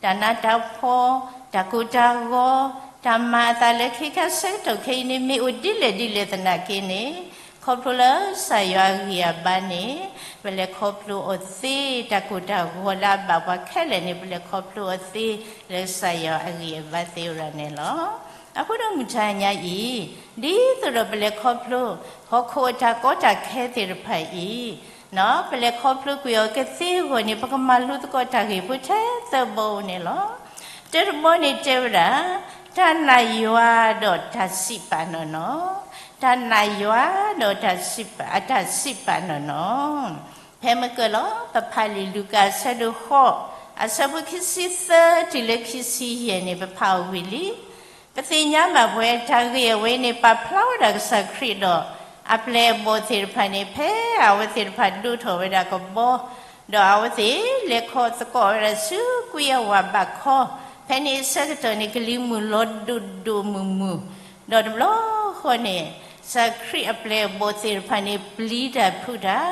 တၢ်နးတၢ်ဖှီၣ်, တၢ်ကိၢ်တၢ်ဂီၤ, တၢ်မၤအသးလၢခ့ခါဆၢကတီၢ်ခဲအံၤန့ၣ် မ့ၢ်အိၣ်ဒ်လဲၣ်ဒ်လဲၣ်သနာ်က့န့ၣ်, ခီဖျိလၢကစၢ်ယွၤအဂံၢ်အဘါန့ၣ်, ပလဲၤခီဖျိအီၤသ့ တၢ်ကိၢ်တၢ်ဂီၤလၢအဘၣ်ပှၤခဲလၢာ်န့ၣ် ပလဲၤခီဖျိအီၤသ့ လၢကစၢ်ယွၤအဂံၢ်အဘါသ့ဝဲဒၣ်န့ၣ်လီၤ. အဃိဒီးမုၢ်တနံၤအံၤ, ဒ်သိးဒီးပလဲၤခီဖျိ ဟီၣ်ခိၣ်အတၢ်ကီတၢ်ခဲသ့ၣ်တဖၣ်အံၤ, ပလဲၤခီဖျိကွံာ်အီၤကသ့အဂီၢ်န့ၣ် ပကမၤလိသကိးတၢ်ဂ့ၢ်ဖိထဲသၢဘီန့ၣ်လီၤ. တၢတဘီန့ၣ်တဲဝဲဒၣ်, တၢ်နာ်ယွၤဒီးတၢ်စံးပာ်နီၢ်နီၢ်, တၢ်နာ်ယွၤဒီးတၢ်စံးပာ်, အတၢ်စံးပာ်နီၢ်နီၢ်. ဖဲမ့ၢ်ကၢၢ်လီၤ ပဖးလံာ်လူၤကၣ်အဆၢဒိၣ်ဃိး, အဆၢဖိခံဆံသၢတုၤလၢခံဆံယဲၢ်န့ၣ် ပဖးအီၤဝံၤလံ. ပသ့ၣ်ညါဘၣ်ပဝဲတၢ်ဂ့ၢ်အဝဲန့ၣ် ပာ်ဖျါဝဲဒၣ်ကစၢ်ခရံာ်ဒီး အပျဲၢ်အဘီၣ်သ့ၣ်တဖၣ်န့ၣ် ဖဲအဝဲသ့ၣ်တဖၣ်ဒိးထီၣ်ဝဲဒၣ်ကဘီ, ဒီးအဝဲသ့ၣ်လဲၤခီသကိးဝဲဒၣ်ဆူကွံအဝၤဘးခီ, ဖဲန့ၣ်အဆၢကတီၢ်န့ၣ် ကလံၤမုၢ်လီၤဒိၣ်ဒိၣ်မုၢ်မုၢ်, ဒီးတဘျီဃီန့ၣ် ကစၢ်ခရံာ်အပျဲၢ်အဘီၣ်သ့ၣ်တဖၣ်န့ၣ် ပျံၤတၢ်ဖုးတၢ်,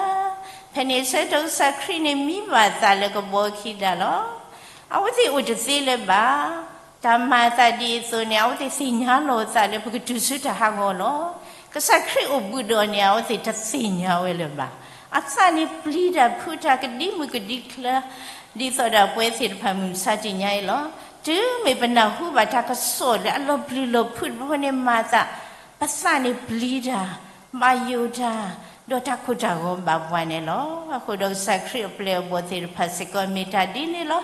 ဖဲန့ၣ်အဆၢကတီၢ်ကစၢ်ခရံာ်န့ၣ် မံဘၣ်အသးလၢကဘီခံဒၣ်လီၤ. အဝဲသ့ၣ်အိၣ်တသ့လၢၤဘၣ်. တၢ်မၤအသးဒ်အသိးန့ၣ် အဝဲသ့ၣ်သ့ၣ်ညါလီၤအသးလၢပကတုၤဆူတၢ်ဟးဂီၤလီၤ. ကစၢ်ခရံာ်အိၣ်ဘှံးဒီးန့ၣ် အဝဲသ့ၣ်တသ့ၣ်ညါဝဲလၢၤဘၣ်. အသးန့ၣ်ပျံၤတၢ်ဖုးတၢ်ကဒံမုၢ်ကဒံချၢ, ဒ်သိးဒီးပဝဲသ့ၣ်တဖၣ်မုၢ်မဆါတနံၤအံၤလီၤ. တုၤမ့ၢ်ပနၢ်ဟူဘၣ်တၢ်ကစီၣ်လၢအလီၤပျံၤလီၤဖုးတဘျီန့ၣ်မၤအသး, ပသးန့ၣ်ပျံၤတၢ်, ဘၣ်ယိၣ်တၢ်, ဒီးတၢ်ကိၢ်တၢ်ဂီၤဘၣ်ပှၤန့ၣ်လီၤ. အဃိဒီးကစၢ်ခရံာ်အပျဲၢ်အဘီၣ်သ့ၣ်တဖၣ်စ့ၢ်ကီးမ့ၢ်တၢ်ဒ်န့ၣ်လီၤ.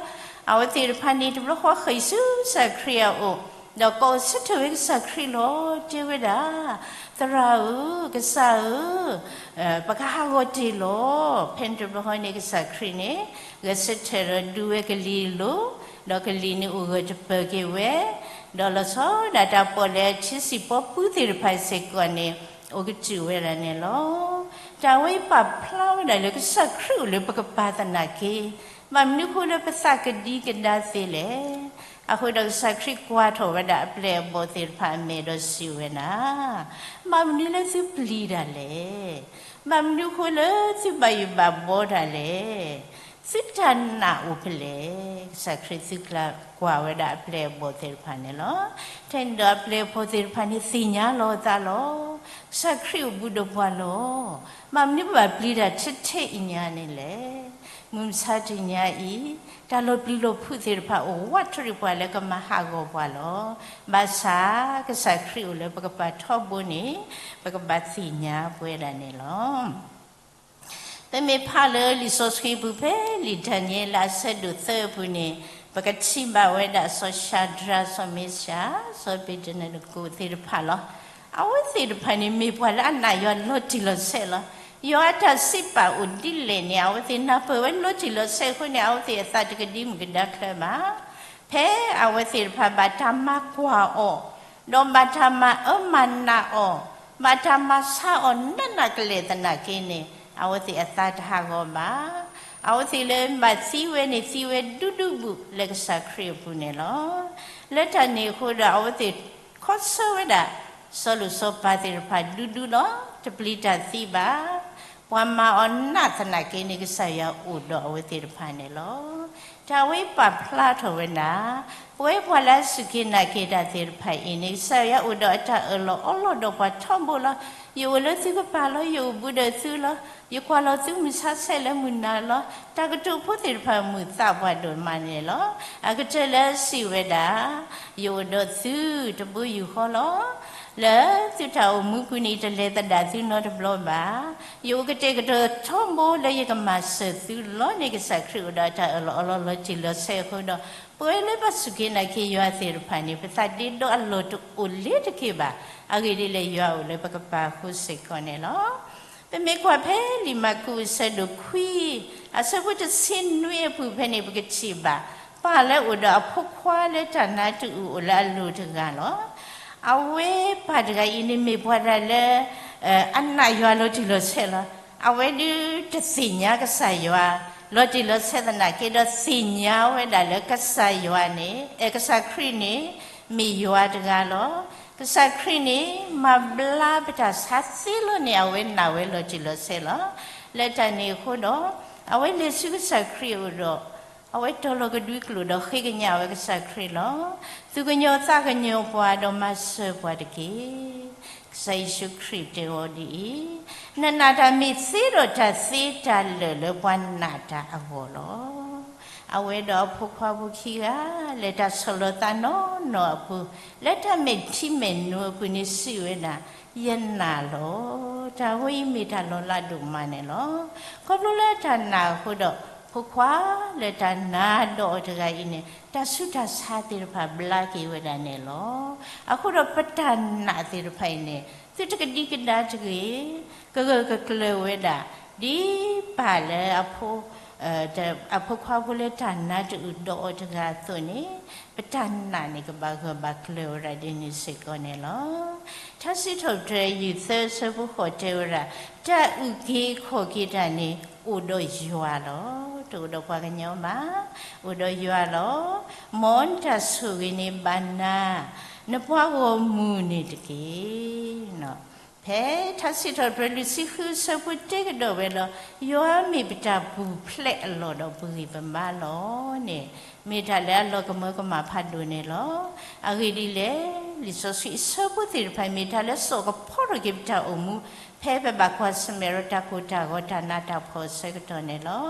အဝဲသ့ၣ်တဖၣ်န့ၣ်တဘျီဃီဃ့ၢ်ဆူကစၢ်ခရံာ်အအိၣ်, ဒီးကိးဆၢထၢၣ်ဝဲကစၢ်ခရံာ်လီၤ. တဲဝဲဒၣ်, သရၣ်ဧၢ, ကစၢ်ဧၢ, ပကဟးဂီၤတ့ၢ်လီၤ. ဖဲန့ၣ်တဘျီဃီန့ၣ် ကစၢ်ခရံာ်န့ၣ် ဂဲၤဆၢထၢၣ်ဒီးဒူဝဲကလံၤအလိၤ, ဒီးကလံၤန့ၣ်အိၣ်ဂၢၢ်တပၢၢ်က့ၤဝဲ, ဒီးလီၤဆီဒၣ်တၢ်ပီၣ်လဲၣ်ထံစံၣ်ပီပူၤသ့ၣ်တဖၣ်စ့ၢ်ကီးန့ၣ် အိၣ်ကတုာ်ဝဲဒၣ်န့ၣ်လီၤ. တၢ်ဝဲအံၤပာ်ဖျါဝဲဒၣ်လၢကစၢ်ခရံာ်အိၣ်လၢပကပၤသနာ်က့, ဘၣ်မနုၤအဃိလၢပသးကဒံကဒါသ့လဲၣ်. အဃိဒီးကစၢ်ခရံာ်ကွၢ်ထီၣ်ဝဲဒၣ်အပျဲၢ်အဘီၣ်သ့ၣ်တဖၣ်အမဲာ်ဒီးစံးဝဲဒၣ်, ဘၣ်မနုၤလၢသုပျံၤတၢ်လဲၣ်. ဘၣ်မနုၤအဃိလၢသုဘၣ်ယိၣ်ဘၣ်ဘှီတၢ်လဲၣ်. သုတၢ်နာ်အိၣ်ဖဲလဲၣ်. ကစၢ်ခရံာ်သုကျါကွၢ်ဝဲဒၣ်အပျဲၢ်အဘီၣ်သ့ၣ်တဖၣ်န့ၣ်လီၤ. ထဲန့ၣ်ဒီးအပျဲၢ်အဘီၣ်သ့ၣ်တဖၣ်န့ၣ်သ့ၣ်ညါလီၤအသးလီၤ. ကစၢ်ခရံာ်အိၣ်ဘှံးဒီးပှၤလီၤ. ဘၣ်မနုၤပဘၣ်ပျံၤတၢ်ထဲထဲအံၤညါန့ၣ်လဲၣ်. မုၢ်မဆါတနံၤအံၤ, တၢ်လီၤပျံၤလီၤဖုးသ့ၣ်တဖၣ်အိၣ်ဝးထီၣ်ဒံးပှၤလၢကမၤဟးဂီၤပှၤလီၤ. ဘၣ်ဆၣ်, ကစၢ်ခရံာ်အိၣ်လၢပကပၤထီဘိန့ၣ်, ပကဘၣ်သ့ၣ်ညါပဝဲဒၣ်န့ၣ်လီၤ. ပမ့ၢ်ဖးလၢလံာ်စီဆှံပူၤဖဲလံာ်ဒၤနံးယ့လးအဆၢဒိၣ်သၢအပူၤန့ၣ်, ပကထံၣ်ဘၣ်ဝဲဒၣ်စီၤၡၤဒြး, စီၤမ့ၡး, စီၤအဘ့းနကိၤသ့ၣ်တဖၣ်လီၤ. အဝဲသ့ၣ်တဖၣ်န့ၣ်မ့ၢ်ပှၤလၢအနာ်ယွၤလီၤတံၢ်လီၤဆဲးလီၤ. ယွၤအတၢ်စံးပာ်အိၣ်ဒ်လဲၣ်န့ၣ် အဝဲသ့ၣ်နၢ်ပၢၢ်ဝဲလီၤတံၢ်လီၤဆဲးအဃိန့ၣ် အဝဲသ့ၣ်အသးတကဒံမုၢ်ကဒါချၢဘၣ်. ဖဲအဝဲသ့ၣ်တဖၣ်ဘၣ်တၢ်မၤကွၢ်အီၤ, ဒီးဘၣ်တၢ်မၤအၢမၤနးအီၤ, ဘၣ်တၢ်မၤဆါအီၤနးနးကလဲာ်သနာ်က့န့ၣ် အဝဲသ့ၣ်အသးတဟးဂီၤဘၣ်. အဝဲသ့ၣ်လၢဘၣ်သံဝဲန့ၣ် သံဝဲဒူဒူဘူးလၢကစၢ်ခရံာ်အပူၤန့ၣ်လီၤ. လၢတၢ်န့ၣ်အဃိဒီး အဝဲသ့ၣ်ခီဆၢဝဲဒၣ် စီၤလိၣ်စီၤပၤသ့ၣ်တဖၣ်ဒူဒူလီၤ. တပျံၤတၢ်သံဘၣ်. ပှၤမၤအီၤနးသနာ်က့န့ၣ် ကစၢ်ယွၤအိၣ်ဒီးအဝဲသ့ၣ်တဖၣ်န့ၣ်လီၤ. တၢ်ဝဲပာ်ဖျါထီၣ်ဝဲဒၣ် ပဝဲပှၤလၢအစူၢ်က့ၤနာ်က့ၤတၢ်သ့ၣ်တဖၣ်အံၤန့ၣ် ကစၢ်ယွၤအိၣ်ဒီးအတၢ်အၢၣ်လီၤအီလီၤဒီးပှၤထီဘိလီၤ. ယအိၣ်လၢသုကပၤလီၤ. ယအိၣ်ဘူးဒီးသုလီၤ. ယကွၢ်လီၤသုမုၢ်ဆါဆဲးလၢမုၢ်နၤလီၤ. တၢ်ကတိၤဖိသ့ၣ်တဖၣ်မုာ်သးပှၢ်ဒိၣ်မးန့ၣ်လီၤ. အကတၢၢ်လၢအစံးဝဲဒၣ် ယအိၣ်ဒီးသုတဘိယူၢ်ဃီလီၤ. လၢသုတၢ်အိၣ်မူပူၤန့ၣ် ယတလဲၤသဒၣ်သုနီတဘျီဘၣ်. ယအိၣ်ကတဲာ်ကတီၤထီဘိလၢယကမၤစၢၤသုလီၤန့ၣ် ကစၢ်ခရံာ်အိၣ်ဒီးအတၢ်အၢၣ်လီၤအီလီၤလီၤတံၢ်လီၤဆဲးအဃိဒီး ပဝဲလၢပစူၢ်က့ၤနာ်က့ၤယွၤသ့ၣ်တဖၣ်န့ၣ် ပသးဒ့ဒီအလီၢ်တအိၣ်လၢၤတက့ၢ်ဘၣ်. အဂ့ၢ်ဒ်လဲၣ် ယွၤအိၣ်လၢပကပၤအဃိစ့ၢ်ကီးန့ၣ်လီၤ. ပမ့ၢ်ကွၢ်ဖဲလံာ်မၢ်ကူးအဆၢဒိၣ်ခွံ အဆၢဖိတဆံနွံအပူၤဖဲန့ၣ် ပကထံၣ်ဘၣ် ပၢ်လၢအိၣ်ဒီးအဖိခွါလၢတၢ်နါတအုၣ်အိၣ်လၢအလိၤတဂၤလီၤ. အဝဲပၢ်တဂၤအံၤန့ၣ်မ့ၢ်ပှၤတဂၤလၢ အနာ်ယွၤလီၤတံၢ်လီၤဆဲးလီၤ. အဝဲဒုးတသ့ၣ်ညါကစၢ်ယွၤ လီၤတံၢ်လီၤဆဲးသနာ်က့ဒီး သ့ၣ်ညါဝဲဒၣ်လၢကစၢ်ယွၤန့ၣ် ကစၢ်ခရံာ်န့ၣ် မ့ၢ်ယွၤတဂၤလီၤ. ကစၢ်ခရံာ်န့ၣ် မၤဘျါပတၢ်ဆါသ့လီၤန့ၣ် အဝဲနာ်ဝဲလီၤတံၢ်လီၤဆဲးလီၤ. လၢတၢ်န့ၣ်အဃိဒီး အဝဲလဲၤဆူကစၢ်ခရံာ်အအိၣ်ဒီး အဝဲတီၤလီၤကဒွံကျိာ်ဒီးဃ့ကညးဝဲကစၢ်ခရံာ်လီၤ. သုကညီၤသးကညီၤပှၤဒီးမၤစၢၤပှၤတက့ၢ်. ကစၢ်ယ့ၣ်ၡူးခရံာ်တဲအီၤဒ်အံၤ, နနာ်တၢ်မ့ၢ်သ့ဒီးတၢ်သ့တၢ်လၢာ်လၢပှၤနာ်တၢ်အဂီၢ်လီၤ. အဝဲဒီးအဖိခွါဖိခံဂၤ လဲၤတၢ်ဆီၣ်လီၤသးနီၢ်နီၢ်အပူၤ, လၢတၢ်မဲာ်ထံမဲာ်နိအပူၤန့ၣ်စံးဝဲဒၣ်, ယနာ်လီၤ. တၢ်ဝဲအံၤမ့ၢ်တၢ်လီၤလးဒိၣ်မးန့ၣ်လီၤ. ခီဖျိလၢတၢ်နာ်အဃိဒီး ဖိခွါလၢတၢ်နာ်ဒီးအီၤတဂၤအံၤန့ၣ် တၢ်ဆူးတၢ်ဆါသ့ၣ်တဖၣ်ဘျါက့ၤဝဲဒၣ်န့ၣ်လီၤ. အဃိဒီးပတၢ်နာ်သ့ၣ်တဖၣ်အံၤန့ၣ် သုတကဒံကဒါတဂ့ၤ, ကဂၢၢ်ကကျၢၤဝဲဒၣ် ဒ်ပၢ်လၢ အဖိခွါဖိလၢတၢ်နာ်တအုၣ်ဒီးအီၤတဂၤအသိးန့ၣ်, ပတၢ်နာ်န့ၣ်ကဘၣ်ဂၢၢ်ဘၣ်ကျၢၤဝဲဒၣ်ဒ်န့ၣ်စ့ၢ်ကီးန့ၣ်လီၤ. ထါစံးထီၣ်ပတြၢၤ ယုၢ်သၢဆၢဖိဃိးတဲဝဲဒၣ်, တၢ်အုၣ်က့ၤခီၣ်က့ၤတၢ်န့ၣ် အိၣ်ဒီးယွၤလီၤ. တအိၣ်ဒီးပှၤကညီဘၣ်, အိၣ်ဒီးယွၤလီၤ. မ်နတၢ်ဆိၣ်ဂ့ၤန့ၣ်ဘၣ်နၤ, နပှၤဂီၢ်မုၢ်န့ၣ်တက့ၢ်. ဖဲထါစံးထီၣ်ပတြၢၤ လွံၢ်ဆံဃုဆၢဖိတဲကဒီးဝဲလီၤ, ယွၤမ့ၢ်ပတၢ်ပူၤဖျဲးအလီၢ်ဒီးပဂံၢ်ပဘါလီၤန့ၣ်, မ့ၢ်တၢ်လၢအလီၤကမၢကမၣ်ဖးဒိၣ်န့ၣ်လီၤ. အဂ့ၢ်ဒ်လဲၣ်, လံာ်စီဆှံအဆၢဖိသ့ၣ်တဖၣ် မ့ၢ်တၢ်လၢစိာ်ကဖီထီၣ်က့ၤပတၢ်အိၣ်မူ ဖဲပဘၣ်ကွၢ်ဆၢၣ်မဲာ်ဒီးတၢ်ကိၢ်တၢ်ဂီၤတၢ်နးတၢ်ဖှီၣ်အဆၢကတီၢ်န့ၣ်လီၤ.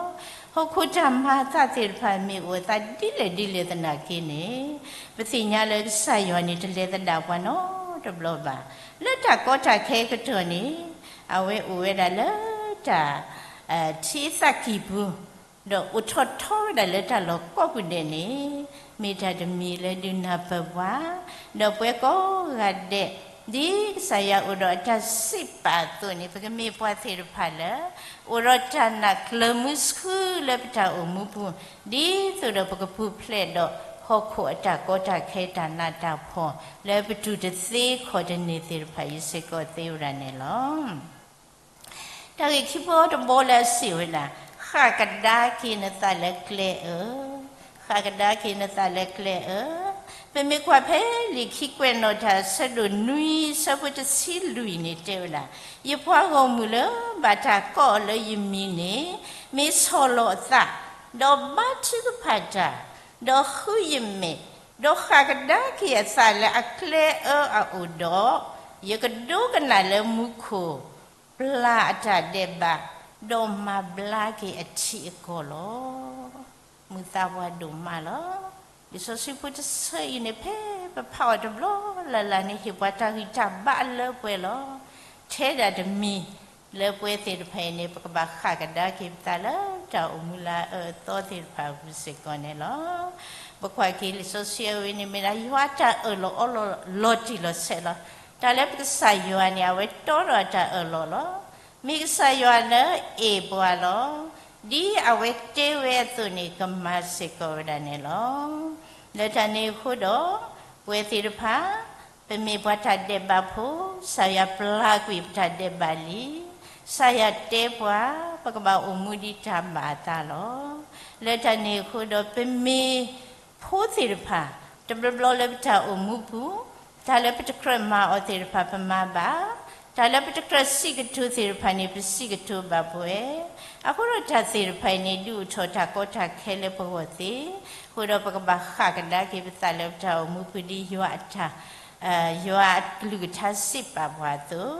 ဟီၣ်ခိၣ်တၢ်မၤအသးသ့ၣ်တဖၣ် မ့ၢ်အိၣ်အသးဒ်လဲၣ်ဒ်လဲၣ်သနာ်က့န့ၣ်, ပသ့ၣ်ညါလၢကစၢ်ယွၤန့ၣ် တလဲၤသဒၣ်ပှၤနီတဘျီဘၣ်. လၢတၢ်ကီတၢ်ခဲအကတီၢ်န့ၣ်, အဝဲအိၣ်ဝဲဒၣ်လၢတၢ် ထံသးကံၢ်ပူၤ, ဒီးအိၣ်ထီၣ်ထီဝဲဒၣ်လၢတၢ်လီၢ်ကိးပူၤဒဲးန့ၣ်, မ့ၢ်တၢ်တမံၤလၢဒုးနၢ်ပၢၢ်ပှၤ, ဒီးပဝဲကိးဂၤဒဲး, ဒ်ကစၢ်ယွၤအိၣ်ဒီးအတၢ်စံးပာ်အသိးန့ၣ်, ပကမ့ၢ်ပှၤသ့ၣ်တဖၣ်လၢ အိၣ်ဒီးတၢ်နာ်ကျၢၤမုဆူလၢပတၢ်အိၣ်မူပူၤ, ဒ်သိးဒီးပကပူၤဖျဲးဒီးဟီၣ်ခိၣ်အတၢ်ကီတၢ်ခဲတၢ်နးတၢ်ဖှီၣ် လၢပတူၢ်တသ့ခီၣ်တန့ၢ်သ့ၣ်တဖၣ်အံၤစ့ၢ်ကီးသ့ဝဲဒၣ်န့ၣ်လီၤ. တၢ်ဂ့ၢ်ခံဘီတဘီလၢအစံးဝဲဒၣ်, ဃၣ်ကဒါက့ၤနသးလၢကျဲအၢ, ဃၣ်ကဒါက့ၤနသးလၢကျဲအၢ. ပမ့ၢ်ကွၢ်ဖဲလံာ်ခံကွဲးနီၣ်တၢ် အဆၢဒိၣ်နွံဆၢဖိတဆံလွံၢ်န့ၣ်တဲဝဲဒၣ်, ယပှၤဂီၢ်မုၢ်လၢဘၣ်တၢ်ကိးအီၤလၢယမံၤန့ၣ်, မ့ၢ်ဆီၣ်လီၤအသး, ဒီးဘါထုကဖၣ်တၢ်, ဒီးဃုယမဲာ်, ဒီးဃၣ်ကဒါက့ၤအသးလၢအကျဲအၢအအိၣ်ဒီး, ယကဒိကနၣ်လၢမူခိၣ် ပျၢ်အတၢ်ဒဲးဘး, ဒီးမၤဘျါက့ၤအထံအကီၢ်လီၤ. မုာ်သးပှၢ်ဒိၣ်မးလီၤ. လံာ်စီဆှံဖိတဆၢအံၤန့ၣ် ဖဲပဖးအီၤတဘျီလၢ်လၢ်န့ၣ် ဟ့ၣ်ပှၤတၢ်ဂံၢ်တၢ်ဘါအလၢပှဲၤလီၤ. ထဲဒၣ်တမံၤလၢပဝဲသ့ၣ်တဖၣ်အံၤန့ၣ် ပကဘၣ်ဃၣ်ကဒါက့ၤပသးလၢတၢ်အိၣ်မူလၢအအၢအသီသ့ၣ်တဖၣ်အပူၤစ့ၢ်ကီးန့ၣ်လီၤ. ပကွၢ်က့ၤလံာ်စီဆှံအဝဲန့ၣ် မ့ၢ်ဒၣ်ယွၤအတၢ်အၢၣ်လီၤအီလီၤလီၤတံၢ်လီၤဆဲးလီၤ. တၢ်လၢပကစၢ်ယွၤန့ၣ် အဝဲတီဒီးအတၢ်အၢၣ်လီၤလီၤ. မ့ၢ်ကစၢ်ယွၤလၢအအဲၣ်ပှၤလီၤ. ဒ်အဝဲတဲဝဲအသိးန့ၣ် ကမၤစ့ၢ်ကီးဝဲဒၣ်န့ၣ်လီၤ. လၢတၢ်န့ၣ်အဃိဒီး ပဝဲသ့ၣ်တဖၣ် ပမ့ၢ်ပှၤတၢ်ဒဲးဘးဖိ, ကစၢ်ယွၤပျၢ်ကွံာ်ပတၢ်ဒဲးဘးလံ. ကစၢ်ယွၤတဲပှၤ, ပကဘၣ်အိၣ်မူဒ်တၢ်ဘၣ်အသးလီၤ. လၢတၢ်န့ၣ်အဃိဒီး ပမ့ၢ်ဖိသ့ၣ်တဖၣ်, တဘျီဘျီလၢပတၢ်အိၣ်မူပူၤ, တၢ်လၢပတကြၢးမၤအီၤသ့ၣ်တဖၣ်ပမၤဘၣ်, တၢ်လၢပတကြၢးစံးကတိၤသ့ၣ်တဖၣ်န့ၣ် ပစံးကတိၤဘၣ်ပဝဲ. အဃိဒီးတၢ်သ့ၣ်တဖၣ်အံၤန့ၣ် ဒုးအိၣ်ထီၣ်တၢ်ကီတၢ်ခဲလၢပဂီၢ်သ့, အဃိဒီးပကဘၣ်ဃၣ်ကဒါက့ၤပသးလၢပတၢ်အိၣ်မူပူၤဒ်ယွၤအတၢ် ယွၤအကလုၢ်ကထါစံးပာ်ပှၤအသိး,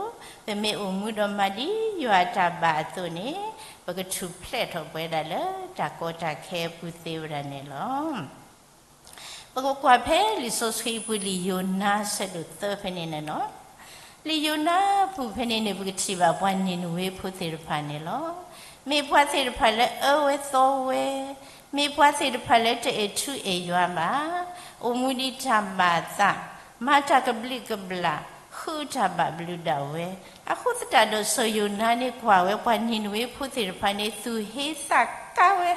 ပမ့ၢ်အိၣ်မူဒီးမၤဒ်ယွၤအတၢ်ဘၣ်အသိးန့ၣ်, ပကထူၣ်ဖျဲးထီၣ်ပဝဲဒၣ်လၢတၢ်ကီတၢ်ခဲအပူၤသ့ဝဲဒၣ်န့ၣ်လီၤ. ပကကွၢ်ဖဲလံာ်စီဆှံအပူၤ လံာ်ယိၤနါဆၢဒိၣ်သၢဖဲန့ၣ်န့ၣ်လီၤ. လံာ်ယိၤနါအပူၤဖဲန့ၣ်န့ၣ် ပကထံၣ်ဘၣ်ပှၤနံၤနဝ့ဖိသ့ၣ်တဖၣ်န့ၣ်လီၤ. မ့ၢ်ပှၤသ့ၣ်တဖၣ်လၢအၢဝဲသီဝဲ, မ့ၢ်ပှၤသ့ၣ်တဖၣ်လၢတအဲၣ်ထူအဲၣ်ယွၤဘၣ်, အိၣ်မူဒ်တၢ်ဘၣ်အသး, မၤတၢ်ကဘျံးကဘျၣ်, ဃုတၢ်ဘၣ်ဘျုးဒၣ်ဝဲ. အဃိသတးဒီးစီၤယိၤနါန့ၣ်ကွၢ်ဝဲပှၤနံၤနဝ့ဖိသ့ၣ်တဖၣ်န့ၣ် သူၣ်ဟ့သးကါဝဲ,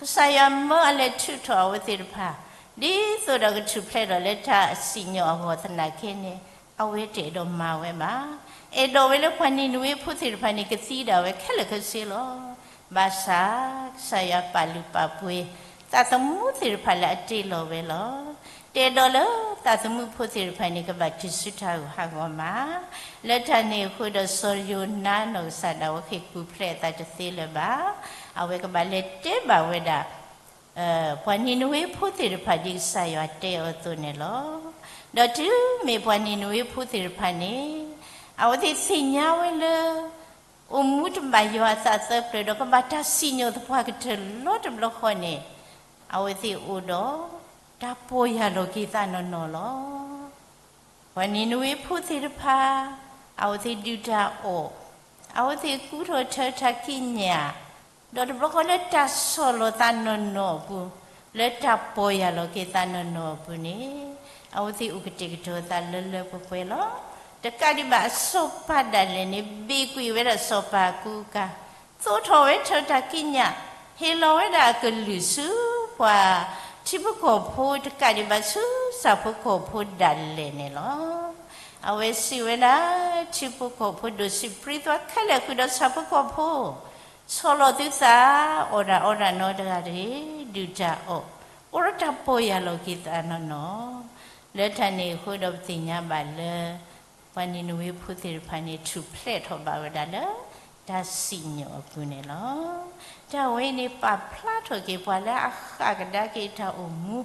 ကစၢ်ယွၤမၢအလဲၤထုးထီၣ်အဝဲသ့ၣ်တဖၣ်, ဒ်သိးဒီးကထူၣ်ဖျဲးဒီးလၢတၢ်စံၣ်ညီၣ်အဂီၢ်သနာ်က့န့ၣ်, အဝဲတအဲၣ်ဒိးမၤဝဲဘၣ်. အဲၣ်ဒိးဝဲလၢပှၤနံၤနဝ့ဖိသ့ၣ်တဖၣ်န့ၣ် ကသံဒၣ်ဝဲခဲလၢာ်ခဲဆ့လီၤ. ဘၣ်ဆၣ်, ကစၢ်ယွၤပာ်လုၢ်ပာ်ပှ့ၤ သးသမူသ့ၣ်တဖၣ်လၢအတ့လီၤဝဲလီၤ. တအဲၣ်ဒိးလၢသးသမူဖိသ့ၣ်တဖၣ်န့ၣ် ကဘၣ်တုၤဆူတၢ်ဂုၤဟးဂီၤမး. လၢတၢ်န့ၣ်အဃိဒီးစီၤယိၤနါနီၢ်ကစၢ်ဒၣ်ဝဲဃ့ၢ်ပူၤဖျဲးအသးတသ့လၢၤဘၣ်. အဝဲကဘၣ်လဲၤတဲဘၣ်ဝဲဒၣ် ပှၤနံၤနဝ့ဖိသ့ၣ်တဖၣ်ဒ်ကစၢ်ယွၤတဲအီၤအသိးန့ၣ်လီၤ. ဒီးတုၤမ့ၢ်ပှၤနံၤနဝ့ဖိသ့ၣ်တဖၣ်န့ၣ်, အဝဲသ့ၣ်သ့ၣ်ညါဝဲလၢ အိၣ်မူတဘၣ်ယွၤအသးသၢပျၢၤဒီးကဘၣ်တၢ်စံၣ်ညီၣ်သပှၢ်ကတၢၢ်လီၤတဘျီဃီန့ၣ်, အဝဲသ့ၣ်အိၣ်ဒီးတၢ်ပီၢ်ယၢ်လီၤက့ၤသးနီၢ်နီၢ်လီၤ. ပှၤနံၤနဝ့ဖိသ့ၣ်တဖၣ်, အဝဲသ့ၣ်ဒုၣ်တၢ်အီၣ်, အဝဲသ့ၣ်ကူထီၣ်ထၢတၢ်ကံးညာ်, ဒီးတဘျီဃီလၢတၢ်ဆီၣ်လီၤသးနီၢ်နီၢ်အပူၤ, လၢတၢ်ပီၢ်ယၢ်လီၤက့ၤသးနီၢ်နီၢ်အပူၤန့ၣ်, အဝဲသ့ၣ်အိၣ်ကတဲာ်ကတီၤသးလၢလၢပှဲၤပှဲၤလီၤ. တကးဒံးဘၣ်အစီၤပၤဒၣ်လဲာ်န့ၣ် ဘ့ၣ်ကွံာ်ဝဲဒၣ်စီၤပၤအကူအကၤ, သိးထီၣ်ဝဲထၢတၢ်ကံးညာ်, ဟ့ၣ်လီၤဝဲဒၣ်အကလုၢ်ဆူပှၤ ထံဖိကီၢ်ဖိ တကးဒံးဘၣ်ဆူဆၣ်ဖိကီၢ်ဖိဒၣ်လဲာ်န့ၣ်လီၤ. အဝဲစံးဝဲဒၣ်, ထံဖိကီၢ်ဖိဒိၣ်စံးပြံသွါခဲလၢာ်ဃုာ်ဒီးဆၣ်ဖိကီၢ်ဖိ, ဆီၣ်လီၤသုသး, အီၣ်တၢ်အီတၢ်နီတဂၤတဂ့ၤ, ဒုၣ်တၢ်အီၣ်, အိၣ်ဒီးတၢ်ပီၢ်ယၢ်လီၤက့ၤသးနီၢ်နီၢ်. လၢတၢ်န့ၣ်အဃိဒီးပသ့ၣ်ညါဘၣ်လၢ ပှၤနံၤနဝ့ဖိသ့ၣ်တဖၣ်န့ၣ် ထူၣ်ဖျဲးထီၣ်ဘၣ်ဝဲဒၣ်လၢ တၢ်စံၣ်ညီၣ်အပူၤန့ၣ်လီၤ. တၢ်ဝဲအံၤန့ၣ် ပာ်ဖျါထီၣ်က့ၤပှၤလၢအဃၣ်ကဒါက့ၤတၢ်အိၣ်မူ,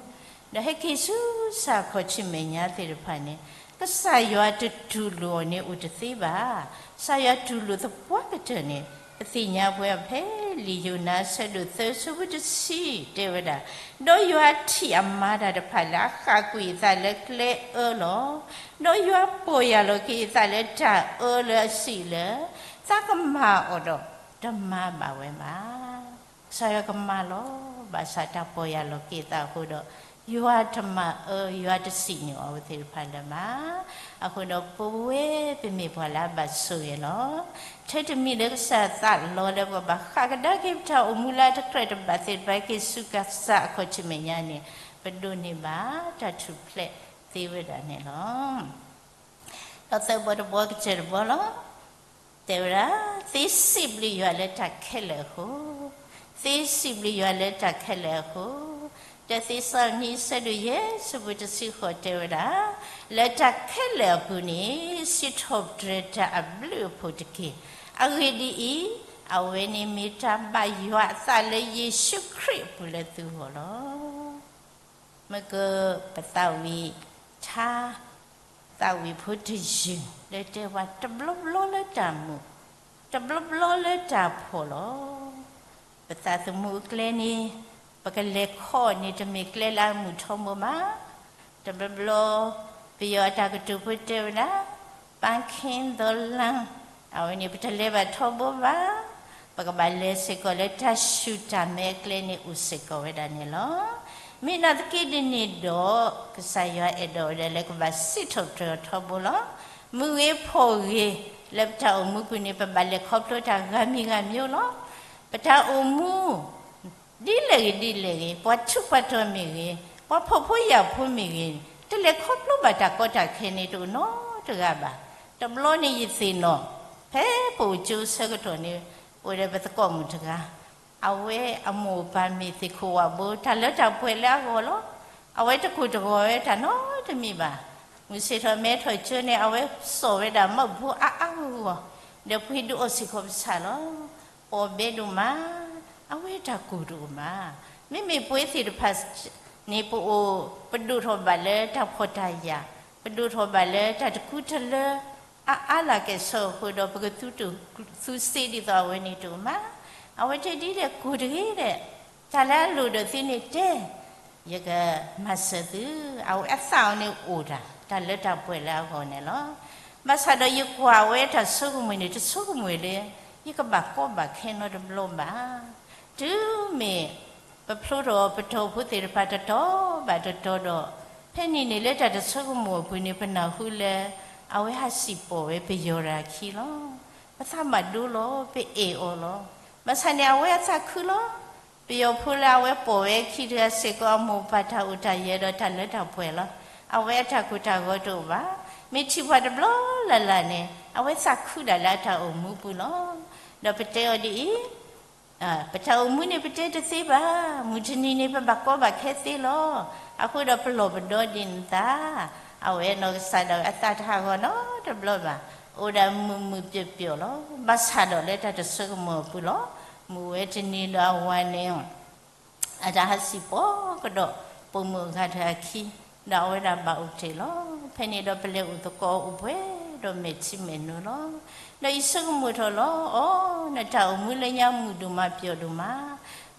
ဒီးဟဲက့ၤဆူစၢ်ခီၣ်ဆူမဲာ်ညါသ့ၣ်တဖၣ်န့ၣ်, ကစၢ်ယွၤတတူၢ်လိာ်အီၤန့ၣ်အိၣ်တသ့ဘၣ်. ကစၢ်ယွၤတူၢ်လိာ်သပှၢ်ကတၢၢ်န့ၣ် ပသ့ၣ်ညါပဝဲဖဲလံာ်ယိၤနါဆၢဒိၣ်သၢဆၢဖိတဆံ တဲဝဲဒၣ်, ဒီးယွၤထံၣ်အမၤတၢ်တဖၣ်လၢအဃၣ်ကွံာ်အသးလၢကျဲအၢလီၤ. ဒီးယွၤပီၢ်ယၢ်လီၤက့ၤအသးလၢတၢ်အၢလၢအစံးလၢ သးကမၤအီၤဒီးတမၤဘၣ်ဝဲဘၣ်. ကစၢ်ယွၤကမၤလီၤ, ဘၣ်ဆၣ်တၢ်ပီၢ်ယၢ်လီၤက့ၤအသးအဃိဒီး, ယွၤတမၤအၢ, ယွၤတစံၣ်ညီၣ်အီၤဝဲသ့ၣ်တဖၣ်လၢၤဘၣ်. အဃိဒီးပဝဲပမ့ၢ်ပှၤလၢအဘၣ်ဆိၣ်ဂ့ၤလီၤ. ထဲတမံၤလၢကစၢ်သးလီလၢပကဘၣ်ဃၣ်ကဒါက့ၤပတၢ်အိၣ်မူလၢအတကြၢးတဘၣ်သ့ၣ်တဖၣ် ဟဲက့ၤဆူကစၢ်အခီၣ်ထံးမဲာ်ညါန့ၣ်, ပဒိးန့ၢ်ဘၣ်တၢ်ထူၣ်ဖျဲးသ့ဝဲဒၣ်န့ၣ်လီၤ. ဒီးသၢဘီတဘီကတၢၢ်တဘီလီၤ. တဲဝဲဒၣ်, သ့စံးဘျုးယွၤလၢတၢ်ခဲလၢာ်အဃိ, သ့စံးဘျုးယွၤလၢတၢ်ခဲလၢာ်အဃိ, တၢသ့းစၤလနံ အဆၢဒိၣ်ယဲၢ် အဆၢဖိတဆံဃိးတဲဝဲဒၣ်, လၢတၢ်ခဲလၢာ်အပူၤန့ၣ် စံးထီၣ်ပတြၢၤတၢ်အဘျုးအဖှိၣ်တက့ၢ်. အဂ့ၢ်ဒ်အံၤ, အဝဲန့ၣ်မ့ၢ်တၢ်ဘၣ်ယွၤအသးလၢယ့ၣ်ၡူးခရံာ်အပူၤလၢသုဂီၢ်လီၤ. မ့ၢ်ကပသးဝံၣ်ထါ, သးဝံၣ်ဖိတယုၢ် လၢတဲပှၤတဘျီဘျီလၢတၢ်မုာ်, တဘျီဘျီလၢတၢ်ဖှီၣ်လီၤ. ပသးသမူအကျဲန့ၣ်, ပကလဲၤခီန့ၣ် တမ့ၢ်ကျဲလၢအမုာ်ထီဘိဘၣ်. တဘျီဘျီ, ပယီၤအတၢ်ကတိၤဖိတဲဝဲဒၣ်, ပန်းခင်းသောလမ်း, အဝဲန့ၣ် ပတလဲၤဘၣ်ထီဘိဘၣ်. ပကဘၣ်လဲၤစ့ၢ်ကီးလၢတၢ်ဆူၣ်တၢ်မဲအကျဲန့ၣ် အိၣ်စ့ၢ်ကီးဝဲဒၣ်န့ၣ်လီၤ. မ့ၢ်နာ်သက့ဒ်န့ၣ်ဒီး, ကစၢ်ယွၤအဲၣ်ဒိးဝဲဒၣ်လၢကဘၣ်စံးထီၣ်ပတြၢၤအီၤထီဘိလီၤ. မုၢ်ဂ့ၤဖှီၣ်ဂ့ၤ, လၢပတၢ်အိၣ်မူပူၤန့ၣ် ပဘၣ်လဲၤခီဖျိတၢ်ဂၤမံၤဂၤမံၤလီၤ. ပတၢ်အိၣ်မူ ဒ်လဲၣ်ဂ့ၤဒ်လဲၣ်ဂ့ၤ, ပှၤထူးပှၤတီၤမ့ၢ်ဂ့ၤ, ပှၤဖှီၣ်ဖိယာ်ဖိမ့ၢ်ဂ့ၤ, တၢ် တလဲၤခီဖျိဘၣ်တၢ်ကီတၢ်ခဲန့ၣ်တအိၣ်နီတဂၤဘၣ်. တဘျီန့ၣ်ယသ့ၣ်နီၣ်, ဖဲပအိၣ်ကၠိဆၢကတီၢ်န့ၣ်, အိၣ်ဒီးပသကိးမုၣ်တဂၤ, အဝဲအမိၢ်အပၢ်မ့ၢ်သ့ၣ်ခိၣ်ဝၣ်ဘိ တၢ်လၢတၢ်ပှဲၤလၢအဂီၢ်လီၤ. အဝဲတကူၣ်တဂီၤဝဲတၢ်နီတမံၤဘၣ်. မုၢ်ဆ့ၣ်ထီၣ်မဲထီၣ်ကၠိန့ၣ် အဝဲစိာ်ဝဲဒၣ်မၢ်ဘူအါအါဂီၢ်ဂီၢ်, ဒီးပှ့ၤဒုးအီၣ်စ့ၢ်ကီးပဆၣ်လီၤ. အီၣ်ဘဲဒိၣ်မး, အဝဲတၢ်ကူၣ်တအိၣ်ဘၣ်. မ့မ့ၢ်ပဝဲသ့ၣ်တဖၣ်န့ၣ် ပအိၣ် ပဒိၣ်ထီၣ်ဘၣ်လၢတၢ်ဖှီၣ်တၢ်ယာ်, ပဒိၣ်ထီၣ်ဘၣ်လၢတၢ်တကူတလၢ အါအါလၢ်ကဲၣ်ဆိးအဃိဒီး ပကသူတ သူစ့ဒ်သိးအဝဲန့ၣ်တအိၣ်မး. အဝဲတဲဒ်လဲၣ်ကူၣ်တဂ့ၤဒဲး, တၢ်လၢအလိၣ်ဒီးသ့န့ၣ်တဲ, ယကမၤစၢၤသု, အဝဲအသးအီၤန့ၣ်အိၣ်တၢ် တၢ်လၢတၢ်ပှဲၤလၢအဂီၢ်န့ၣ်လီၤ. ဘၣ်ဆၣ်ဒီးယကွၢ်ဝဲတၢ်ဆိကမိၣ်န့ၣ် တဆိကမိၣ်လၢ ယကဘၣ်ကီဘၣ်ခဲနီတဘျီဘၣ်. တုၤမ့ၢ် ပဖျိထီၣ်ပတီၢ်ဖိသ့ၣ်တဖၣ်တတီၤဘၣ်တတီၤဒီး, ဖဲန့ၣ်န့ၣ်လၢတၢ်တဆိကမိၣ်အပူၤန့ၣ် ပနၢ်ဟူလၢ အဝဲဟးစံၣ်ပိာ်ဝဲပယီၤတၢ်အခံလီၤ. ပသးဘၣ်ဒိလီၤ, ပအဲၣ်အီၤလီၤ. ဘၣ်ဆၣ်န့ၣ် အဝဲအသးခုလီၤ. ပယီၤဖိလၢအဝဲပိာ်ဝဲအခံတဂၤစ့ၢ်ကီး အမိၢ်ပၢ်တၢ်အိၣ်တၢ်ယၢၤဒီးတၢ်လၢတၢ်ပှဲၤလီၤ. အဝဲအတၢ်ကိၢ်တၢ်ဂီၤတအိၣ်ဘၣ်. မ့ၢ်ထံၣ်ပှၤတဘျီလၢ်လၢ်န့ၣ် အဝဲသးခုဒၣ်လၢအတၢ်အိၣ်မူပူၤလီၤ. ဒီးပတဲအီၤဒ်အံၤ, ပတၢ်အိၣ်မူန့ၣ်ပတဲတသ့ဘၣ်, မုၢ်တနံၤန့ၣ် ပဘၣ်ကီဘၣ်ခဲသ့လီၤ. အဃိဒီးပလီၢ်ပဒီဒ်နသး, အဝဲနီၢ်ကစၢ်ဒၣ်ဝဲအသးတဟးဂီၤနီတဘျီဘၣ်. အိၣ်ဒၣ်မုာ်မုာ်ပျီၢ်ပျီၢ်လီၤ. ဘၣ်ဆၣ်ဒီးလၢတၢ်တဆိကမိၣ်အပူၤလီၤ. မုၢ်ဝဲတနံၤဒီးအဝၤန့ၣ် အတၢ်ဟးစံၣ်ပိာ်ကဒီး ပိာ်မုၣ်အဂၤတဂၤအခံ, ဒီးအဝဲဒၣ်ဘၣ်အိၣ်တ့ၢ်လီၤ. ဖဲန့ၣ်ဒီးပလဲၤအိၣ်သကိးအိၣ်ပှဲၤဒီးမဲာ်ထံမဲာ်နိလီၤ. ဒီးယဆိကမိၣ်ထီၣ်လီၤ, အိ, နတၢ်အိၣ်မူလၢညါမုာ်ဒိၣ်မးပျီၢ်ဒိၣ်မး,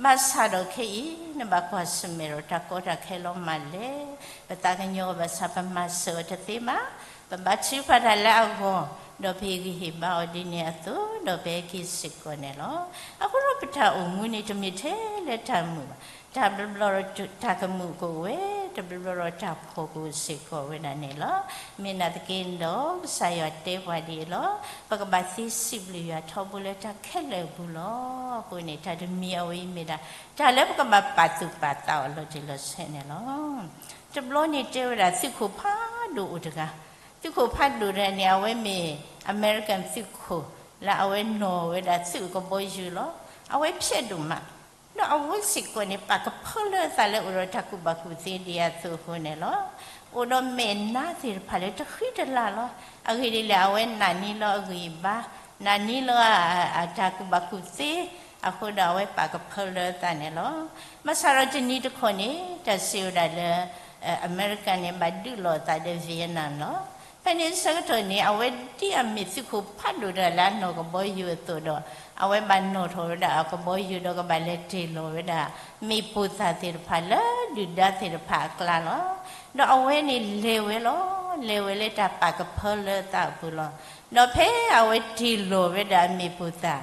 ဘၣ်ဆၣ်ဒီးခဲအံၤ နဘၣ်ကွၢ်ဆၢၣ်မဲာ်ဒီးတၢ်ကီတၢ်ခဲလီၤမးလဲၣ်. ပသးကညီၤအီၤဘၣ်ဆၣ် ပမၤစၢၤအီၤတသ့ဘၣ်. ပဘါထုကဖၣ်တၢ်လၢအဂီၢ်, ဒီးပဟ့ၣ်ဂံၢ်ဟ့ၣ်ဘါအီၤဒ်န့ၣ်အသိး, ဒီးပဟဲက့ၤစ့ၢ်ကီးန့ၣ်လီၤ. အဃိဒီးပတၢ်အိၣ်မူန့ၣ်တမ့ၢ်ထဲလၢတၢ်မုာ်ဘၣ်. တဘျီဘျီဒီးတၢ်ကမူၣ်ကအိၣ်ဝဲ, တဘျီဘျီဒီးတၢ်ဖှီၣ်ကအိၣ်စ့ၢ်ကီးဝဲဒၣ်န့ၣ်လီၤ. မ့ၢ်နာ်သက့ဒီး ကစၢ်ယွၤတဲပှၤဒ်အံၤလီၤ. ပကဘၣ်သ့စံးဘျုးယွၤထီဘိလၢတၢ်ခဲလၢာ်အပူၤလီၤ. အဃိန့ၣ် တၢ်တမံၤအဝဲအံၤမ့ၢ်ဒၣ် တၢ်လၢပကဘၣ်ပာ်သူၣ်ပာ်သးအီၤလီၤတံၢ်လီၤဆဲးန့ၣ်လီၤ. တဘျီန့ၣ်တဲဝဲဒၣ် သုးခိၣ်ဖးဒိၣ်အိၣ်တဂၤ, သုးခိၣ်ဖးဒိၣ်တဂၤန့ၣ် အဝဲမ့ၢ် American သုးခိၣ်လၢအဝဲနီၢ်ဝဲဒၣ်သုးအကဘီယူၤလီၤ. အဝဲဖျဲးဒိၣ်မး, ဒီးအဝဲစ့ၢ်ကီးန့ၣ် ပာ်ကဖၢလၢအသးလၢအိၣ်ဒီးတၢ်ကူၣ်ဘၣ်ကူၣ်သ့ဒ်အသိးအဃိန့ၣ်လီၤ. အိၣ်ဒီးမဲာ်နါသ့ၣ်တဖၣ်လၢတဃံတလၤလီၤ. အဂ့ၢ်ဒ်လဲၣ် အဝဲနာ်န့ၢ်လီၤအဂံၢ်အဘါ, နာ်န့ၢ်လီၤအတၢ်ကူၣ်ဘၣ်ကူၣ်သ့, အဃိဒီးအဝဲပာ်ကဖၢလၢအသးန့ၣ်လီၤ. ဘၣ်ဆၣ်ဒီးတနံၤတခီန့ၣ် တၢ်စံးဝဲဒၣ်လၢ အမဲရကၤ န့ၣ် ဘၣ်ဒုးလိာ်အသးဒီး Vietnam လီၤ. ဖဲန့ၣ်ဆၢကတီၢ်န့ၣ် အဝဲဒ်အမ့ၢ်သုးခိၣ်ဖးဒိၣ်တဂၤလၢအနီၢ်ကဘီယူၤအသိးဒီး အဝဲဘၣ်နီၣ်ထီၣ်ဝဲဒၣ်အကဘီယူၤဒီးကဘၣ်လဲၤတ့ၢ်လီၤဝဲဒၣ် မ့ၣ်ပိၢ်သၣ်သ့ၣ်တဖၣ်လၢဒုၣ်ဒါသ့ၣ်တဖၣ်အကျါလီၤ. ဒီးအဝဲန့ၣ်လဲၤဝဲလီၤ. လဲၤဝဲလၢတၢ်ပာ်ကဖၢလၢအသးအပူၤလီၤ. ဒီးဖဲအဝဲတ့ၢ်လီၤဝဲဒၣ်အမ့ၣ်ပိၢ်သၣ်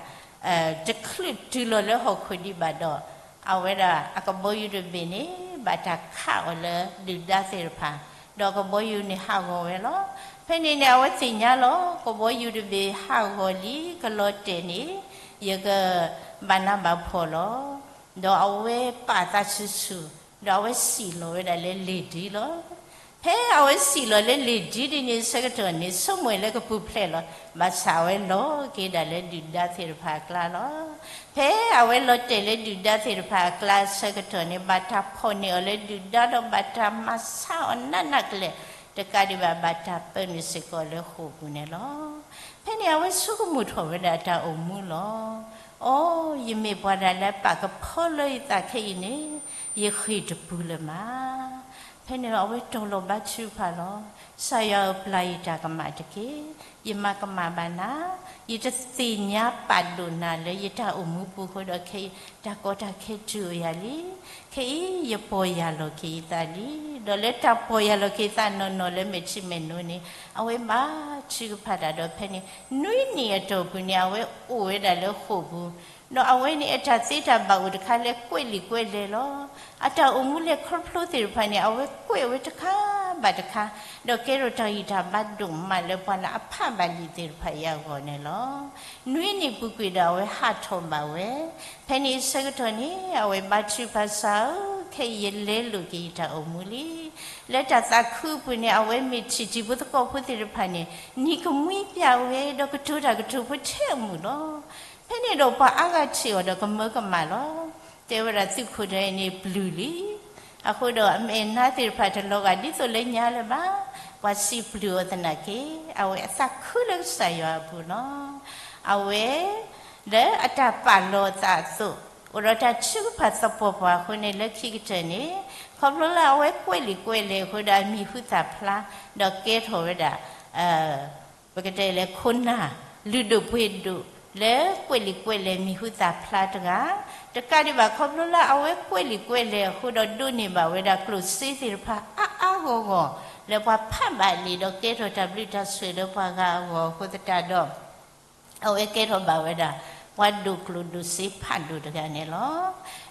တချုးတုၤလီၤလၢဟီၣ်ခိၣ်ဒံးဘၣ်ဒီး အဝဲဒၣ်အကဘီယူၤတဘ့ၣ်န့ၣ် ဘၣ်တၢ်ခးအီၤလၢဒုၣ်ဒါသ့ၣ်တဖၣ်, ဒီးကဘီယူၤန့ၣ်ဟးဂီၤဝဲလီၤ. ဖဲန့ၣ်န့ၣ် အဝဲသ့ၣ်ညါလီၤ ကဘီယူၤတဘ့ၣ်ဟးဂီၤလံ ကလီၤတဲာ်န့ၣ် ယကဘၣ်နးဘၣ်ဖှီၣ်လီၤ. ဒီးအဝဲပာ်သးဆူၣ်ဆူၣ်, ဒီးအဝဲစံၣ်လီၤဝဲဒၣ်လၢလံာ်ဒံလီၤ. ဖဲအဝဲစံၣ်လီၤလၢလံာ်ဒံဒ်န့ၣ်ဆၢကတီၢ်န့ၣ် ဆိကမိၣ်လၢကပူၤဖျဲးလီၤ. ဘၣ်ဆၣ်အဝဲလီၤက့ၤဒၣ်လၢဒုၣ်ဒါသ့ၣ်တဖၣ်အကျါလီၤ. ဖဲအဝဲလီၤတဲာ်လၢဒုၣ်ဒါသ့ၣ်တဖၣ်အကျါဆၢကတီၢ်န့ၣ် ဘၣ်တၢ်ဖီၣ်န့ၢ်အီၤလၢဒုၣ်ဒါဒီး ဘၣ်တၢ်မၤဆါအီၤနးနးကလဲာ်, တကးဒံးဘၣ် ဘၣ်တၢ်ပၢနုာ်စ့ၢ်ကီးလၢဃိာ်ပူၤန့ၣ်လီၤ. ဖဲန့ၣ်အဝဲဆိကမိၣ်ထီၣ်ဝဲဒၣ်တၢ်အိၣ်မူလီၤ. အိ, ယမ့ၢ်ပှၤဒၣ်လၢပာ်ကဖၢလၢယသးခဲအံၤန့ၣ် ယဃ့ၢ်တပူၤလၢၤမး. ဖဲန့ၣ်အဝဲတီၤလီၤဘါထုကဖၣ်လီၤ. ကစၢ်ယွၤဧၢ, ပျၢ်ယတၢ်ကမၣ်တက့ၢ်. ယမၤကမၣ်ဘၣ်နၤ, ယတသ့ၣ်ညါပာ်ဒိၣ်နၤလၢယတၢ်အိၣ်မူပူၤအဃိဒီး ခဲအံၤ တၢ်ကီတၢ်ခဲတုၤအိၣ်ယၤလံ. ခဲအံၤယပီၢ်ယၢ်လီၤက့ၤယသးလံ. ဒီးလၢတၢ်ပီၢ်ယၢ်လီၤက့ၤသးနီၢ်နီၢ်လၢမဲာ်ထံမဲာ်နိန့ၣ် အဝဲဘါထုကဖၣ်တၢ်ဒီး ဖဲန့ၣ် နွံနံၣ်အတီၢ်ပူၤန့ၣ် အဝဲအိၣ်ဝဲဒၣ်လၢဃိာ်ပူၤ, ဒီးအဝဲန့ၣ်အတၢ်သ့တၢ်ဘၣ်အိၣ်တခါလဲၤကွဲးလံာ်ကွဲးလဲၢ်လီၤ. အတၢ်အိၣ်မူလဲၤခီဖျိသ့ၣ်တဖၣ်န့ၣ် အဝဲကွဲးဝဲတခါဘၣ်တခါ, ဒီးကဲထီၣ်တၢ်ဂံၢ်တၢ်ဘါဒိၣ်မးလၢပှၤလၢအဖးဘၣ်လံာ်သ့ၣ်တဖၣ်အံၤအဂီၢ်န့ၣ်လီၤ. နွံနံၣ်ပူၤကွံာ်ဒီးအဝဲဟးထီၣ်ဘၣ်ဝဲ. ဖဲန့ၣ်ဆၢကတီၢ်န့ၣ် အဝဲဘါထုကဖၣ်, ကစၢ်ဧၢ, ခဲအံၤယလဲလိာ်က့ၤယတၢ်အိၣ်မူလံ. လၢတၢ်သးခုအပူၤန့ၣ် အဝဲမ့ၢ်ထံၣ်တံၤဖိသကိးဖိသ့ၣ်တဖၣ်န့ၣ် နံၤကမှံပျၢ်ဝဲ ဒီးကတိၤတၢ်ကတိၤဖိထဲအမုာ်လီၤ. ဖဲန့ၣ်ဒီးပှၤအါဂၤထံၣ်အီၤဒီးကမၢကမၣ်လီၤ. တဲဝဲဒၣ်သုးခိၣ်ဒီးအံၤန့ၣ်ပျုၢ်လံ. အဃိဒီးအမဲာ်နါသ့ၣ်တဖၣ်တလီၤဂာ်ဒ်သိးလၢညါလၢၤဘၣ်. ပှၤစံးပျုၢ်အီၤသနာ်က့ အဝဲအသးခုလၢကစၢ်ယွၤအပူၤလီၤ. အဝဲ လၢအတၢ်ပာ်လီၤအသးအသိး အိၣ်ဒီးတၢ်ထုကဖၣ်သပှၢ်ပှၢ်အဃိန့ၣ် လၢခံကတၢၢ်န့ၣ် ခီဖျိလၢအဝဲကွဲးလံာ်ကွဲးလဲၢ်အဃိဒီးအမံၤဟူသၣ်ဖျါ ဒီးကဲထီၣ်ဝဲဒၣ် ပကတဲလၢခိၣ်နၢ် လုၢ်ဒိၣ်ပှ့ၤဒိၣ် လၢကွဲးလံာ်ကွဲးလဲၢ်မံၤဟူသၣ်ဖျါတဂၤ, တကးဒံးဘၣ်ခီဖျိလၢအဝဲကွဲးလံာ်ကွဲးလဲၢ်အဃိဒီးဒိးန့ၢ်ဘၣ်ဝဲဒၣ်ကျိၣ်စ့သ့ၣ်တဖၣ်အါအါဂီၢ်ဂီၢ် လၢပှၤဖးဘၣ်လံာ်ဒီးကဲထီၣ်တၢ်ဘျုးတၢ်ဆိၣ်ဂ့ၤလၢပှၤဂၤအဂီၢ်အဃိသတးဒီး အဝဲကဲထီၣ်ဘၣ်ဝဲဒၣ် ပှၤဒိၣ်ကျိၣ်ဒိၣ်စ့ဖးဒိၣ်တဂၤန့ၣ်လီၤ.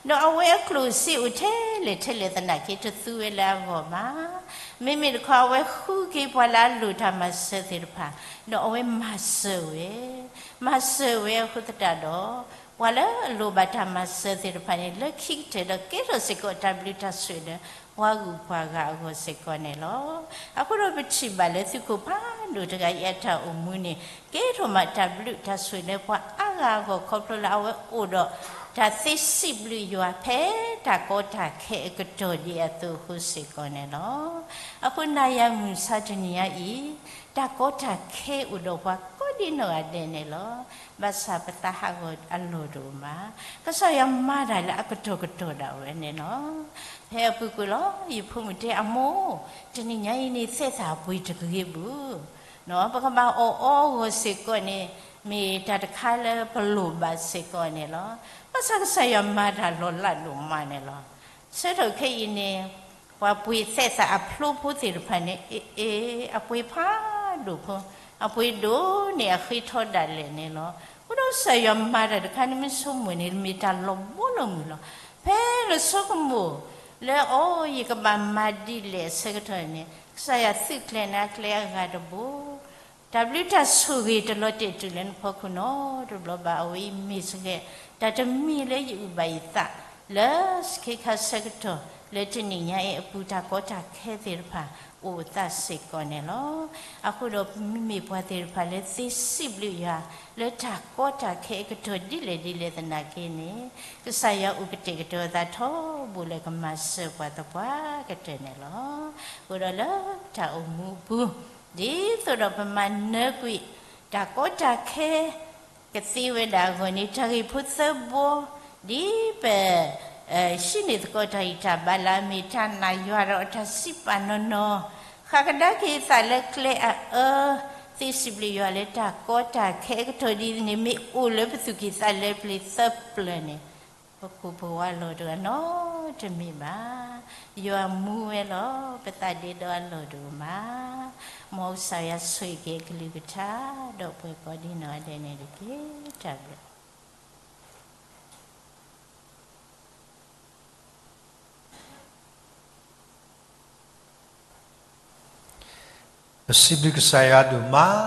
ဒီးအဝဲအကျိၣ်စ့အိၣ်ထဲလဲၣ်ထဲလဲၣ်သနာ်က့ တသူဝဲလၢအဂီၢ်ဘၣ်. မ့မ့ၢ်တခီအဝဲဃုက့ၤပှၤလၢအလိၣ်တၢ်မၤစၢၤသ့ၣ်တဖၣ်, ဒီးအဝဲမၤစၢၤဝဲ, မၤစၢၤဝဲအဃိသတးဒီး ပှၤလၢအလိၣ်ဘၣ်တၢ်မၤစၢၤသ့ၣ်တဖၣ်န့ၣ် လၢခံကတၢၢ်ဒီးကဲထီၣ်စ့ၢ်ကီးတၢ်ဘျုးတၢ်ဆိၣ်ဂ့ၤလၢ ပှၤဂုၤပှၤဂၤအဂီၢ်စ့ၢ်ကီးန့ၣ်လီၤ. အဃိဒီးပထံၣ်ဘၣ်လၢသုးခိၣ်ဖးဒိၣ်တဂၤအံၤအတၢ်အိၣ်မူန့ၣ် ကဲထီၣ်မးတၢ်ဘျုးတၢ်ဆိၣ်ဂ့ၤလၢပှၤအါဂၤအဂီၢ်ခီဖျိလၢအဝဲအိၣ်ဒီး တၢ်သ့စံးဘျုးယွၤဖဲတၢ်ကီတၢ်ခဲအကတီၢ်ဒ်အသိးအဃိစ့ၢ်ကီးန့ၣ်လီၤ. အဃိနၤယၤမုၢ်ဆါတနံၤညါအံၤ တၢ်ကီတၢ်ခဲအိၣ်ဒီးပှၤကိးဒံနီၢ်ဂၤဒဲးန့ၣ်လီၤ. ဘၣ်ဆၣ်ပသးဟးဂီၤအလီၢ်တအိၣ်ဘၣ်. ကစၢ်ယွၤမၤတၢ်လၢအကတီၢ်ကတီၢ်ဒၣ်ဝဲန့ၣ်လီၤ. ဖဲအပူၤကွံာ်လီၤ ယဖိမုၣ်တဲအမိၢ်, တနံၤညါအံၤန့ၣ် သဲသၣ်ပှ့ၤတဂ့ၤဘူး ပကဘၣ်အီၣ်အီအဂီၢ်စ့ၢ်ကီးန့ၣ် မ့ၢ်တၢ်တခါလၢပလိၣ်ဘၣ်စ့ၢ်ကီးန့ၣ်လီၤ. ဘၣ်ဆၣ်ကစၢ်ယွၤမၤတၢ်လီၤလးဒိၣ်မးန့ၣ်လီၤ. ဆၢထၢၣ်ခဲအံၤန့ၣ် ပှၤပှ့ၤသဲသၣ်အဖျိဖိသ့ၣ်တဖၣ်န့ၣ် အ့ၣ်အ့ၣ် အပှ့ၤဖးဒိၣ်ဖိ, အပှ့ၤဒိၣ်န့ၢ်အဃ့ထီဒၣ်လဲာ်န့ၣ်လီၤ. အဃိဒီးကစၢ်ယွၤမၤတၢ်တခါန့ၣ် မ့ၢ်ဆိကမိၣ်န့ၣ် မ့ၢ်တၢ်လီၤဘီလီၤမုၢ်လီၤ. ဖဲလၢဆိကမိၣ်လၢအီၤ ယကဘၣ်မၤဒ်လဲၣ်အဆၢကတီၢ်န့ၣ် ကစၢ်ယွၤသုးကျဲၤနၤကျဲၤအဂၤတဘိ တၢ်ဘျုးတၢ်ဆိၣ်ဂ့ၤတလီၤတဲာ်တုၤလၢနဖီခိၣ်နီတဘျီဘၣ်. အဝဲအံၤမ့ၢ်စ့ၢ်ကီး တၢ်တမံၤလၢယအုၣ်ဘၣ်ယသး လၢခဲခါဆၢကတီၢ် လၢတနံၤညါအံၤအပူၤ တၢ်ကီတၢ်ခဲသ့ၣ်တဖၣ် အိၣ်အသးစ့ၢ်ကီးန့ၣ်လီၤ. အဃိဒီးမ့မ့ၢ်ပှၤသ့ၣ်တဖၣ်လၢသ့စံးဘျုးယွၤ လၢတၢ်ကီတၢ်ခဲအကတီၢ်ဒ်လဲၣ်ဒ်လဲၣ်သနာ်က့န့ၣ် ကစၢ်ယွၤအိၣ်ကတဲာ်ကတီၤအသးထီဘိလၢကမၤစၢၤပှၤသပှၢ်ကတၢၢ်န့ၣ်လီၤ. အဃိဒီးလၢတၢ်အိၣ်မူအပူၤ ဒ်သိးဒီးပမၤနၢၤကွံာ် တၢ်ကီတၢ်ခဲ ကသ့ဝဲဒၣ်အဂီၢ်န့ၣ် တၢ်ဂ့ၢ်ဖိသၢဘီ ဒ်ပ ဟံးန့ၢ်သကိးတၢ်ဂံၢ်တၢ်ဘါလၢအမ့ၢ်တၢ်နာ်ယွၤဒီးအတၢ်စံးပာ်နီၢ်နီၢ်, ဃၣ်ကဒါက့ၤသးလၢကျဲအအၢ, သ့စံးဘျုးယွၤလၢတၢ်ကီတၢ်ခဲအကတီၢ်ဒ်န့ၣ် မ့ၢ်အိၣ်လၢပသူၣ်ကံၢ်သးလဲပျ့ၤသၢပျၢၤန့ၣ် ပကိၢ်ပဂီၤအလီၢ်တဂၤနီတမံၤဘၣ်. ယွၤမူဝဲလီၤ. ပသးဒ့ဒီအလီၢ်တအိၣ်ဘၣ်. မ်ကစၢ်ယွၤဆိၣ်ဂ့ၤက့ၤအကလုၢ်ကထါ ဒီးပှၤကိးဒံနီၢ်ဂၤဒဲးန့ၣ်တက့ၢ်. တၢ်ဘျုး ပစံးဘျုးကစၢ်ယွၤဒိၣ်မး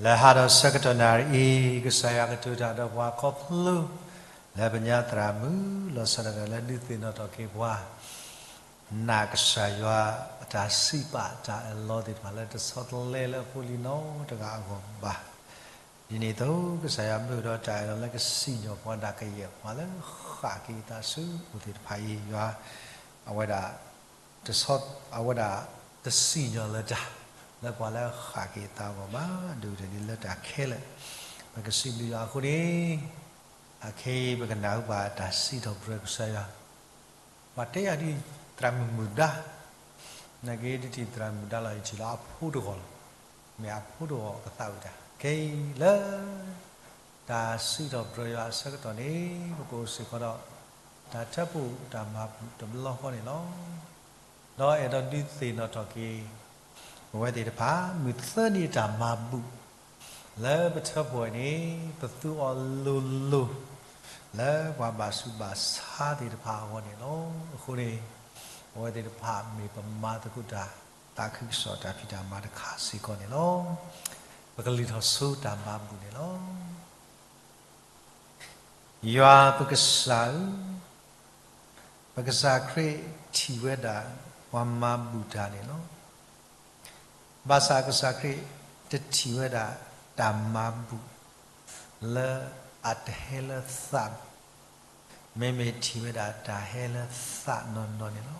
လၢဟါဒီးဆၢကတီၢ်နၣ်ရံၣ်အံၤ ကစၢ်ယွၤကတိၤတၢ်ဒီးပှၤခီဖျိ လၢပညါသရၣ်မုၣ် လီၤဆီဒၣ်တၢ်လၢဒုးသ့ၣ်နီၣ်ထီၣ်က့ၤပှၤ နာ်ကစၢ်ယွၤအတၢ်စံးပာ်တၢ်အၢၣ်လီၤသ့ၣ်တဖၣ် လၢတဆီတလဲလၢအဖိလံၤနီတဂၤအဂီၢ်ဘၣ်. ဒ်န့ၣ်အသိး ကစၢ်ယွၤမၢဒီးတၢ်အၢၣ်လီၤလၢကစံၣ်ညီၣ်ပှၤဒၣ်ကယဲၢ်ပှၤလၢဃၣ်က့ၤအသးဆူအအိၣ်သ့ၣ်တဖၣ်အံၤ ယွၤ အဝဲဒၣ် တဆီ အဝဲဒၣ် တစံၣ်ညီၣ်လၢၤတၢ် လၢပှၤလၢဃၣ်က့ၤအသးအဂီၢ်ဘၣ်. ဒုးတဒ်လၢတၢ်ခဲလၢာ် ပကစံးဘျုးယွၤအဃိန့ၣ် အခဲအံၤပကနၢ်ဟူဘၣ်တၢ်စံးထီၣ်ပတြၢၤကစၢ်ယွၤ ပှၤတဲယၤဒ်သရၣ်မုၣ်မုၢ်ဒါ နာ်က့ဒ်ထံၣ်သရၣ်မုၣ်ဒါလီၤ ယထံၣ်လၢအဖိတဂီၢ်လီၤ. မ့ၢ်အဖိတဂီၢ်ကသးဝံၣ်တၢ် ခဲအံၤလၢ တၢ်စံးထီၣ်ပတြၢၤယွၤအဆၢကတီၢ်န့ၣ် ပကအိၣ်စ့ၢ်ကီးဒီး တၢ်ထၢဖှိၣ်တၢ်မၤဘူၣ်တဘျီဃီန့ၣ်လီၤ. ဒီးအဲၣ်ဒိးဒုးသ့ၣ်နီၣ်ထီၣ်က့ၤ ပဝဲသ့ၣ်တဖၣ် မုၢ်သၢနံၤအတၢ်မၤဘူၣ် လၢပထၢဖှိၣ်န့ၣ် ပသူအီၤလိၤလိၤ လၢပှၤဘၣ်ဆူးဘၣ်ဆါသ့ၣ်တဖၣ်အဂီၢ်န့ၣ်လီၤ. အဃိန့ၣ် ပဝဲသ့ၣ်တဖၣ်မ့ၢ်ပမၤသကိးတၢ် သးခုကစီၣ်တၢ်ဖံးတၢ်မၤတခါစ့ၢ်ကီးန့ၣ်လီၤ. ပကလုၢ်ထီၣ်ဆိတၢ်မၤဘူၣ်န့ၣ်လီၤ. ယွၤပကစၢ်ဧၢ, ပ ပကစၢ်ခရံာ်ထံၣ်ဝဲဒၣ်ပှၤမၤဘူၣ်တၢ်န့ၣ်လီၤ. ဘၣ်ဆၣ်ကစၢ်ခရံာ်တထံၣ်ဝဲဒၣ်တၢ်မၤဘူၣ် လၢအတဟဲလၢသး, မ့မ့ၢ်ထံၣ်ဝဲဒၣ်တၢ်ဟဲလၢသးနီၢ်နီၢ်န့ၣ်လီၤ.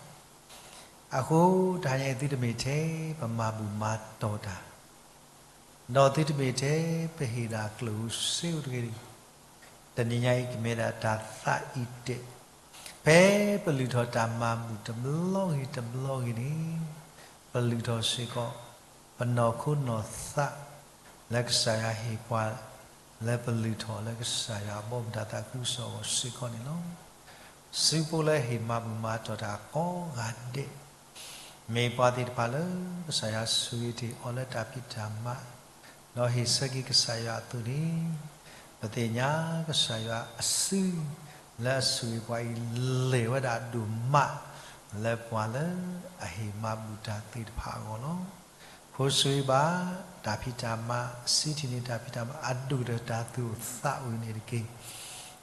အဃိတဟါညါအံၤ သုတမ့ၢ်ထဲပမၤဘူၣ်မၤတီၢ်တၢ် ဒီးသုတမ့ၢ်ထဲပဟ့ၣ်ဒၣ်ကျိၣ်ဧိၤစ့ဧိၤတဂ့ၤ, တနံၤညါအံၤကမ့ၢ်ဒၣ်တၢ်သးအံၤတဲာ်, ဖဲပလုၢ်ထီၣ်တၢ်မၤဘူၣ်တဘျီဂ့ၤတဘျီဂ့ၤန့ၣ်, ပလုၢ်ထီၣ်စ့ၢ်ကီး ပနီၢ်ခိနီၢ်သး လၢကစၢ်ယွၤဟ့ၣ်ပှၤ လၢပလုၢ်ထီၣ်လၢကစၢ်ယွၤအဘီမုၢ်တၢ်သးခုကစီၣ်အဂီၢ်စ့ၢ်ကီးန့ၣ်လီၤ. စုဖိလၢဟ့ၣ်မၤဘူၣ်မၤတီၢ်တၢ်ကိးဂၤဒဲး မ့ၢ်ပှၤသ့ၣ်တဖၣ်လၢကစၢ်ယွၤဆိၣ်ဂ့ၤတ့ၢ်အီၤလၢတၢ်ဖံးတၢ်မၤ, ဒီးဟ့ၣ်ဆၢက့ၤကစၢ်ယွၤအသိးန့ၣ်, ပသ့ၣ်ညါကစၢ်ယွၤအစုလၢအဆိၣ်ဂ့ၤပှၤအံၤ လဲၤဝဲဒၣ်ဒိၣ်မး လၢပှၤလၢအဟ့ၣ်မၤဘူၣ်တၢ်သ့ၣ်တဖၣ်အဂီၢ်လီၤ. ဖိဆိၣ်ဂ့ၤဘၣ်တၢ်ဖံးတၢ်မၤ, စံးထံၣ်န့ၢ်တၢ်ဖံးတၢ်မၤ အဒိၣ်ကတၢၢ်တၢ်သူၣ်အိၣ်သးအိၣ်အံၤန့ၣ်တက့ၢ်.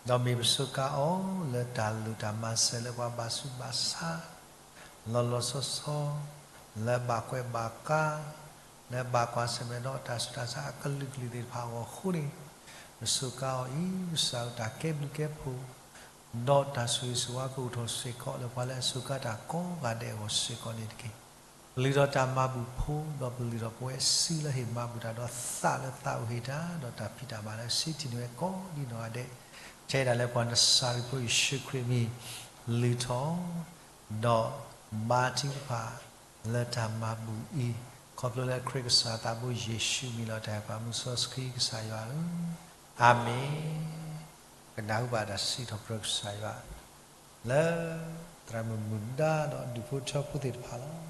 ဒီးမ့ၢ်ပစူးကါအီၤလၢတၢ်လိၣ်တၢ်မၤစၢၤလၢပှၤဘၣ်ဆူးဘၣ်ဆါ လီၤလီၤဆီဆီ, လၢဘၣ်ကွဲးဘၣ်ကါ, လၢဘၣ်ကွၢ်ဆၢၣ်မဲာ်ဒီးတၢ်ဆူးတၢ်ဆါအကလုာ်ကလုာ်သ့ၣ်တဖၣ်အဂီၢ်အဃိန့ၣ်, ပစူးကါအီၤအံၤ ကစၢ်ဧၢ တၢ်ကဲဘျုးကဲဖှိၣ် ဒီးတၢ်ဆိၣ်ဂ့ၤဆိၣ်ဝါကအိၣ်ထီၣ်စ့ၢ်ကီးလၢပှၤလၢအစူးကါတၢ်ကိးဂၤဒဲးအဂီၢ်စ့ၢ်ကီးန့ၣ်တက့ၢ်. ပလုၢ်ထီၣ်တၢ်မၤဘူၣ်ဖိ ဒီးပလုၢ်ထီၣ်ပဝဲစုလၢဟ့ၣ်မၤဘူၣ်တၢ်ဒီးသးလၢသးအိၣ်ဟ့ၣ်တၢ် ဒီးတၢ်ဖံးတၢ်မၤလၢစံးထံၣ်န့ၢ်ဝဲကိးဒံနီၢ်ဂၤဒဲး, ထဲဒၣ်လၢပှၤနစၤရ့းဖိယ့ၣ်ၡူးခရံာ်အမံၤ လုၢ်ထီၣ် ဒီးမၤထံကဖၣ်လၢတၢ်မၤဘူၣ်အံၤ, ခီဖျိလၢခရံာ်ကစၢ်သးဘိယ့ၣ်ၡူးအမံၤလီၤ. တၢ်ဟဲပာ်မူစီဆှံကစၢ်ယွၤဧၢ, အၤမ့ၣ်. ကနၢ်ဟူဘၣ်တၢ်စံးထီၣ်ပတြၢၤကစၢ်ယွၤ လၢသရၣ်မုၣ်မုၣ်ဒါဒီးဒူၣ်ဖိထၢဖိသ့ၣ်တဖၣ်လီၤ.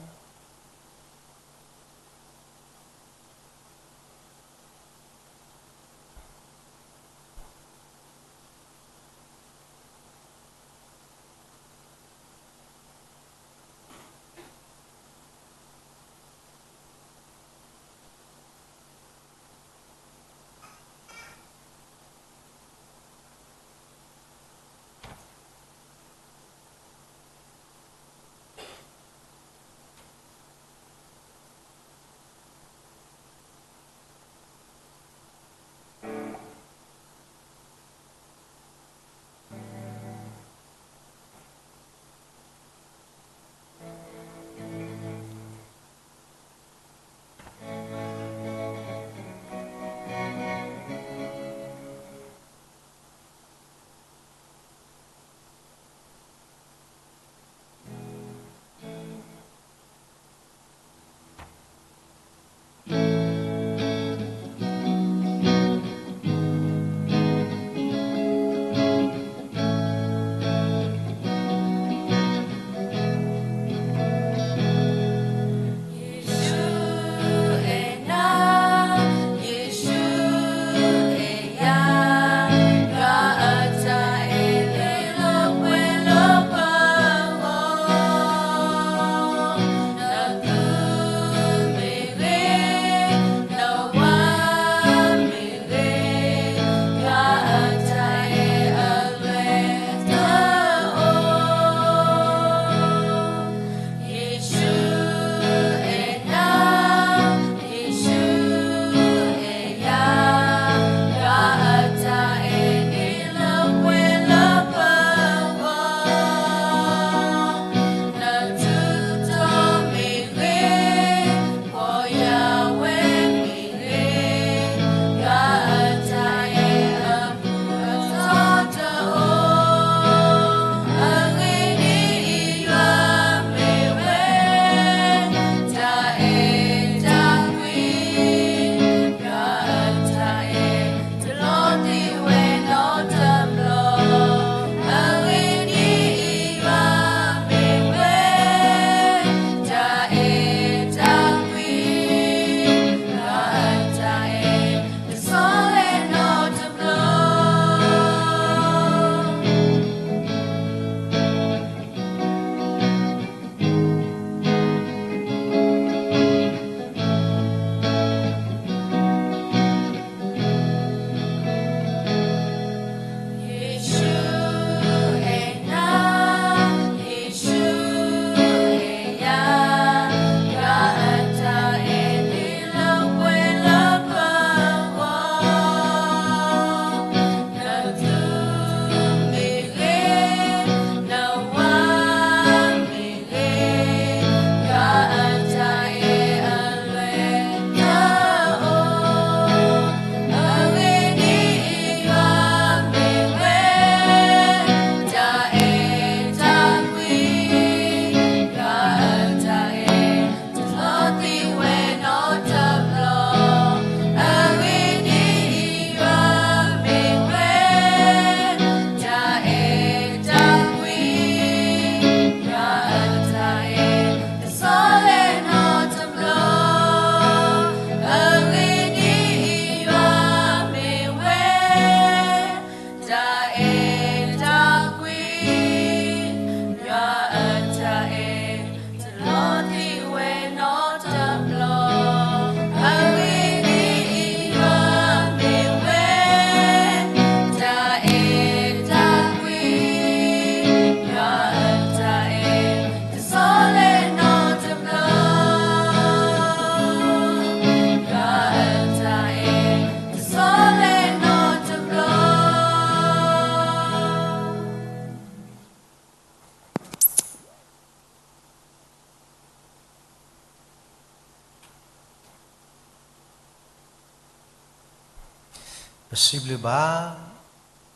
ပစံးဘျုးဘၣ်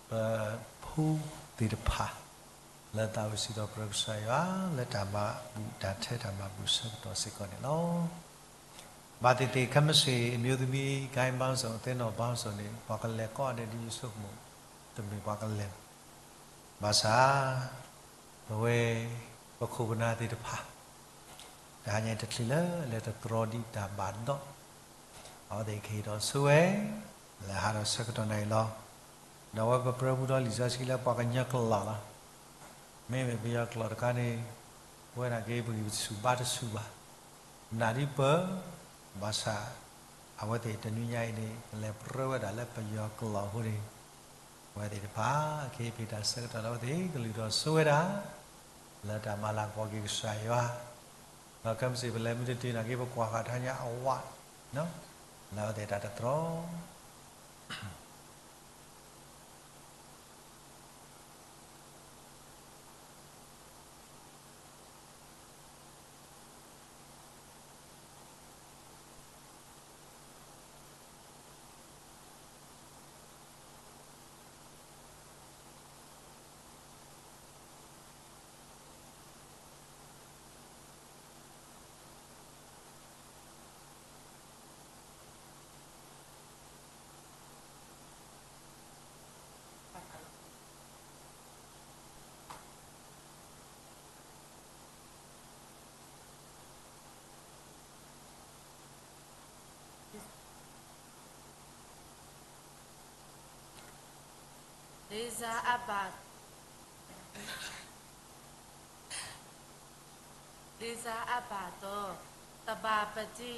ပဖိသ့ၣ်တဖၣ် လၢသးဝံၣ်စံးထီၣ်ပတြၢၤကစၢ်ယွၤ လၢတၢ်မၤဘူၣ်တၢ်ထဲတၢ်မၤဘူၣ်ဆၢကတီၢ်စ့ၢ်ကီးန့ၣ်လီၤ. ဘၣ်သ့ၣ်သ့ၣ် ခဲမုၢ်ဆ့ၣ် အမျိုးသမီး ဂိုဏ်းပေါင်းစုံ အသင်းတော်ပေါင်းစုံန့ၣ် ပှၤကလဲၤကိးဂၤဒဲး ဒ်ယဆိကမိၣ် တမ့ၢ်ပှၤကလဲၤ ဘၣ်ဆၣ် ပဝဲ ပခိၣ်ပနၢ်သ့ၣ်တဖၣ် တဟါညါအံၤတချုးလၢအလဲၤတတြီဒံးတၢ်ဘၣ်ဒီး အဝဲသ့ၣ်ကဟ့ၣ်ထီၣ်ဆိဝဲ လၢဟးထီၣ်ဆၢကတီၢ်နၤအံၤလီၤ. ဒီးအဝဲပပြၢဘူးဒီးလံာ်စီဆှံလၢပှၤကညီကျိာ်လီၤ. မ့မ့ၢ်ပယီၤကျိာ်တခါန့ၣ် ပဝဲဒၣ်က့ၤပဂံၢ်ပဘါတဆူၣ်ဘၣ်. နာ်ဒ်ပၢၢ် ဘၣ်ဆၣ် အဝဲသ့ၣ်တနွံညါအံၤန့ၣ် ကလဲၤပြၢဝဲဒၣ်လၢပယီၤကျိာ်အဃိန့ၣ် အဝဲသ့ၣ်တဖၣ် ကဟ့ၣ်ဖ့ၣ်တၢ်ဆၢကတီၢ်လၢအဝဲသ့ၣ် ကလုၢ်ထီၣ်ဆိဝဲဒၣ် လၢတၢ်မၤလၤကပီၤက့ၤကစၢ်ယွၤ ဒီးခဲမုၢ်ဆ့ၣ်ပလဲၤမ့ၢ်တတုၤန့ၣ်က့ၤ ပကွၢ်ဃာ်တဟါညါအဝး လၢအဝဲသ့ၣ်တၢ်တတြီ လံာ်စၢအဘၣ် လံာ်စၢအဘၣ်ဒီး သဘာပတိ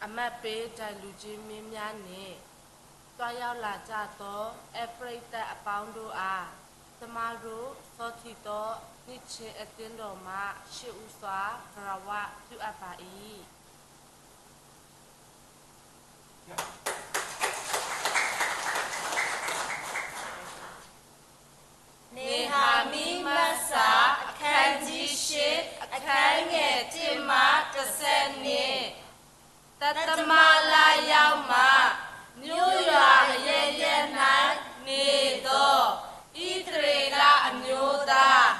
အမှတ်ပေး တိုင်လူကြီးမင်းများနှင့် သွားရောက်လာကြသော အဲဖရိတ်တပ်အပေါင်းတို့အား ကျမတို့ ဆောထီသော နှစ်ခြင်းအသင်းတော်မှ ရှေ့ဦးစွာ ဂရဝပြုအပ်ပါ၏။ နေဟမိမတ်စာ အခန်းကြီးရှစ် အခန်းငယ်တစ်မှ တစ်ဆယ့်နှစ် သတ္တမလရောက်မှ မြို့ရွာအရပ်ရပ်၌နေသော ဣသရေလအမျိုးသား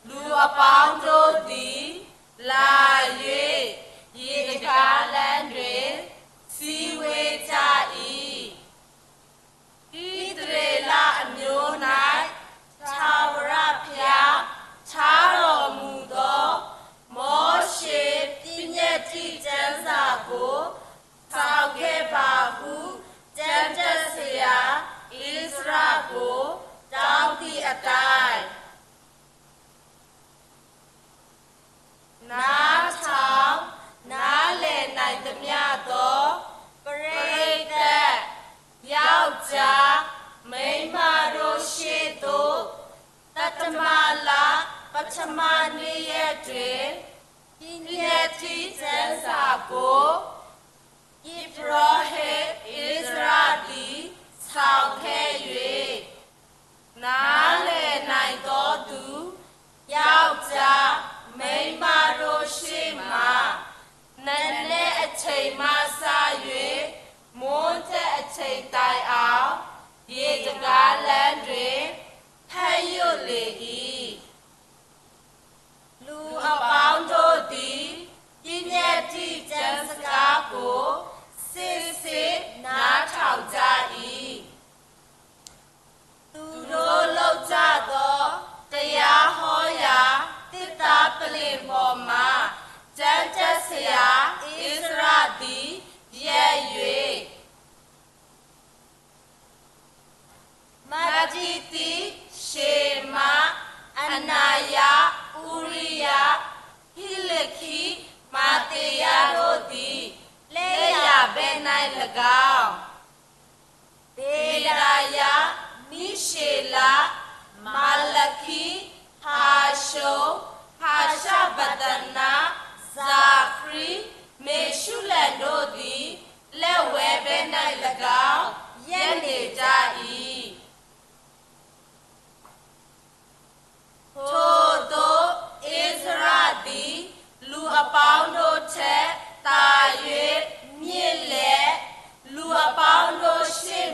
လူအပေါင်းတို့သည် လာ၍ ရေတံခါးလမ်းတွင် စည်းဝေးကြ၏။ ဣသရေလအမျိုး၌ ထာဝရဘုရား ထားတော်မူသော မောရှေပညတ္တိကျမ်းစာကို ဆောင်ခဲ့ပါဟု ကျမ်းတတ်ဆရာ ဧဇရကို တောင်းသည့်အတိုင်း နားထောင် နားလည်နိုင်သမျှသော ပရိသတ် ယောက်ျား မိန်းမတို့ရှေ့သို့ သတ္တမလ ပထမနေ့ရက်တွင် ပညတ္တိကျမ်းစာကို ယိဖရဟိမ် ဧဇရသည် ဆောင်ခဲ့၍ နားလည်နိုင်သောသူ ယောက်ျား မိန်းမတို့ရှေ့မှာ နံနက်အချိန်မှစ၍ မိုးတက်အချိန်တိုင်အောင် ရေတံခါးလမ်းတွင် ဖတ်ရွတ်လေ၏။ လူအပေါင်းတို့သည် ပညတ္တိကျမ်းစကားကို စေ့စေ့နားထောင်ကြ၏။ သူတို့လုပ်ကြသော တရားဟောရာ သစ်သားပလ္လင်ပေါ်မှာ ကျမ်းတတ်ဆရာ ဧဇရသည် ရပ်၍ မတ္တိသီ၊ ရှေမ၊ အနယ၊ ဥရိယ၊ ဟိလခိ၊ မဿေယတို့သည် လက်ျာဘက်၌၎င်း၊ ပေဒယ၊ မိရှေလ၊ မလခိ၊ ဟၤရှုံ၊ ဟၤရှဗသန၊ ဇာခရိ၊ မေရှုလံတို့သည် လက်ဝဲဘက်၌၎င်း ရပ်နေကြ၏။ ထိုသို့ဧဇရသည် လူအပေါင်းတို့ထက်သာ၍ မြင့်လျက်၊ လူအပေါင်းတို့ရှေ့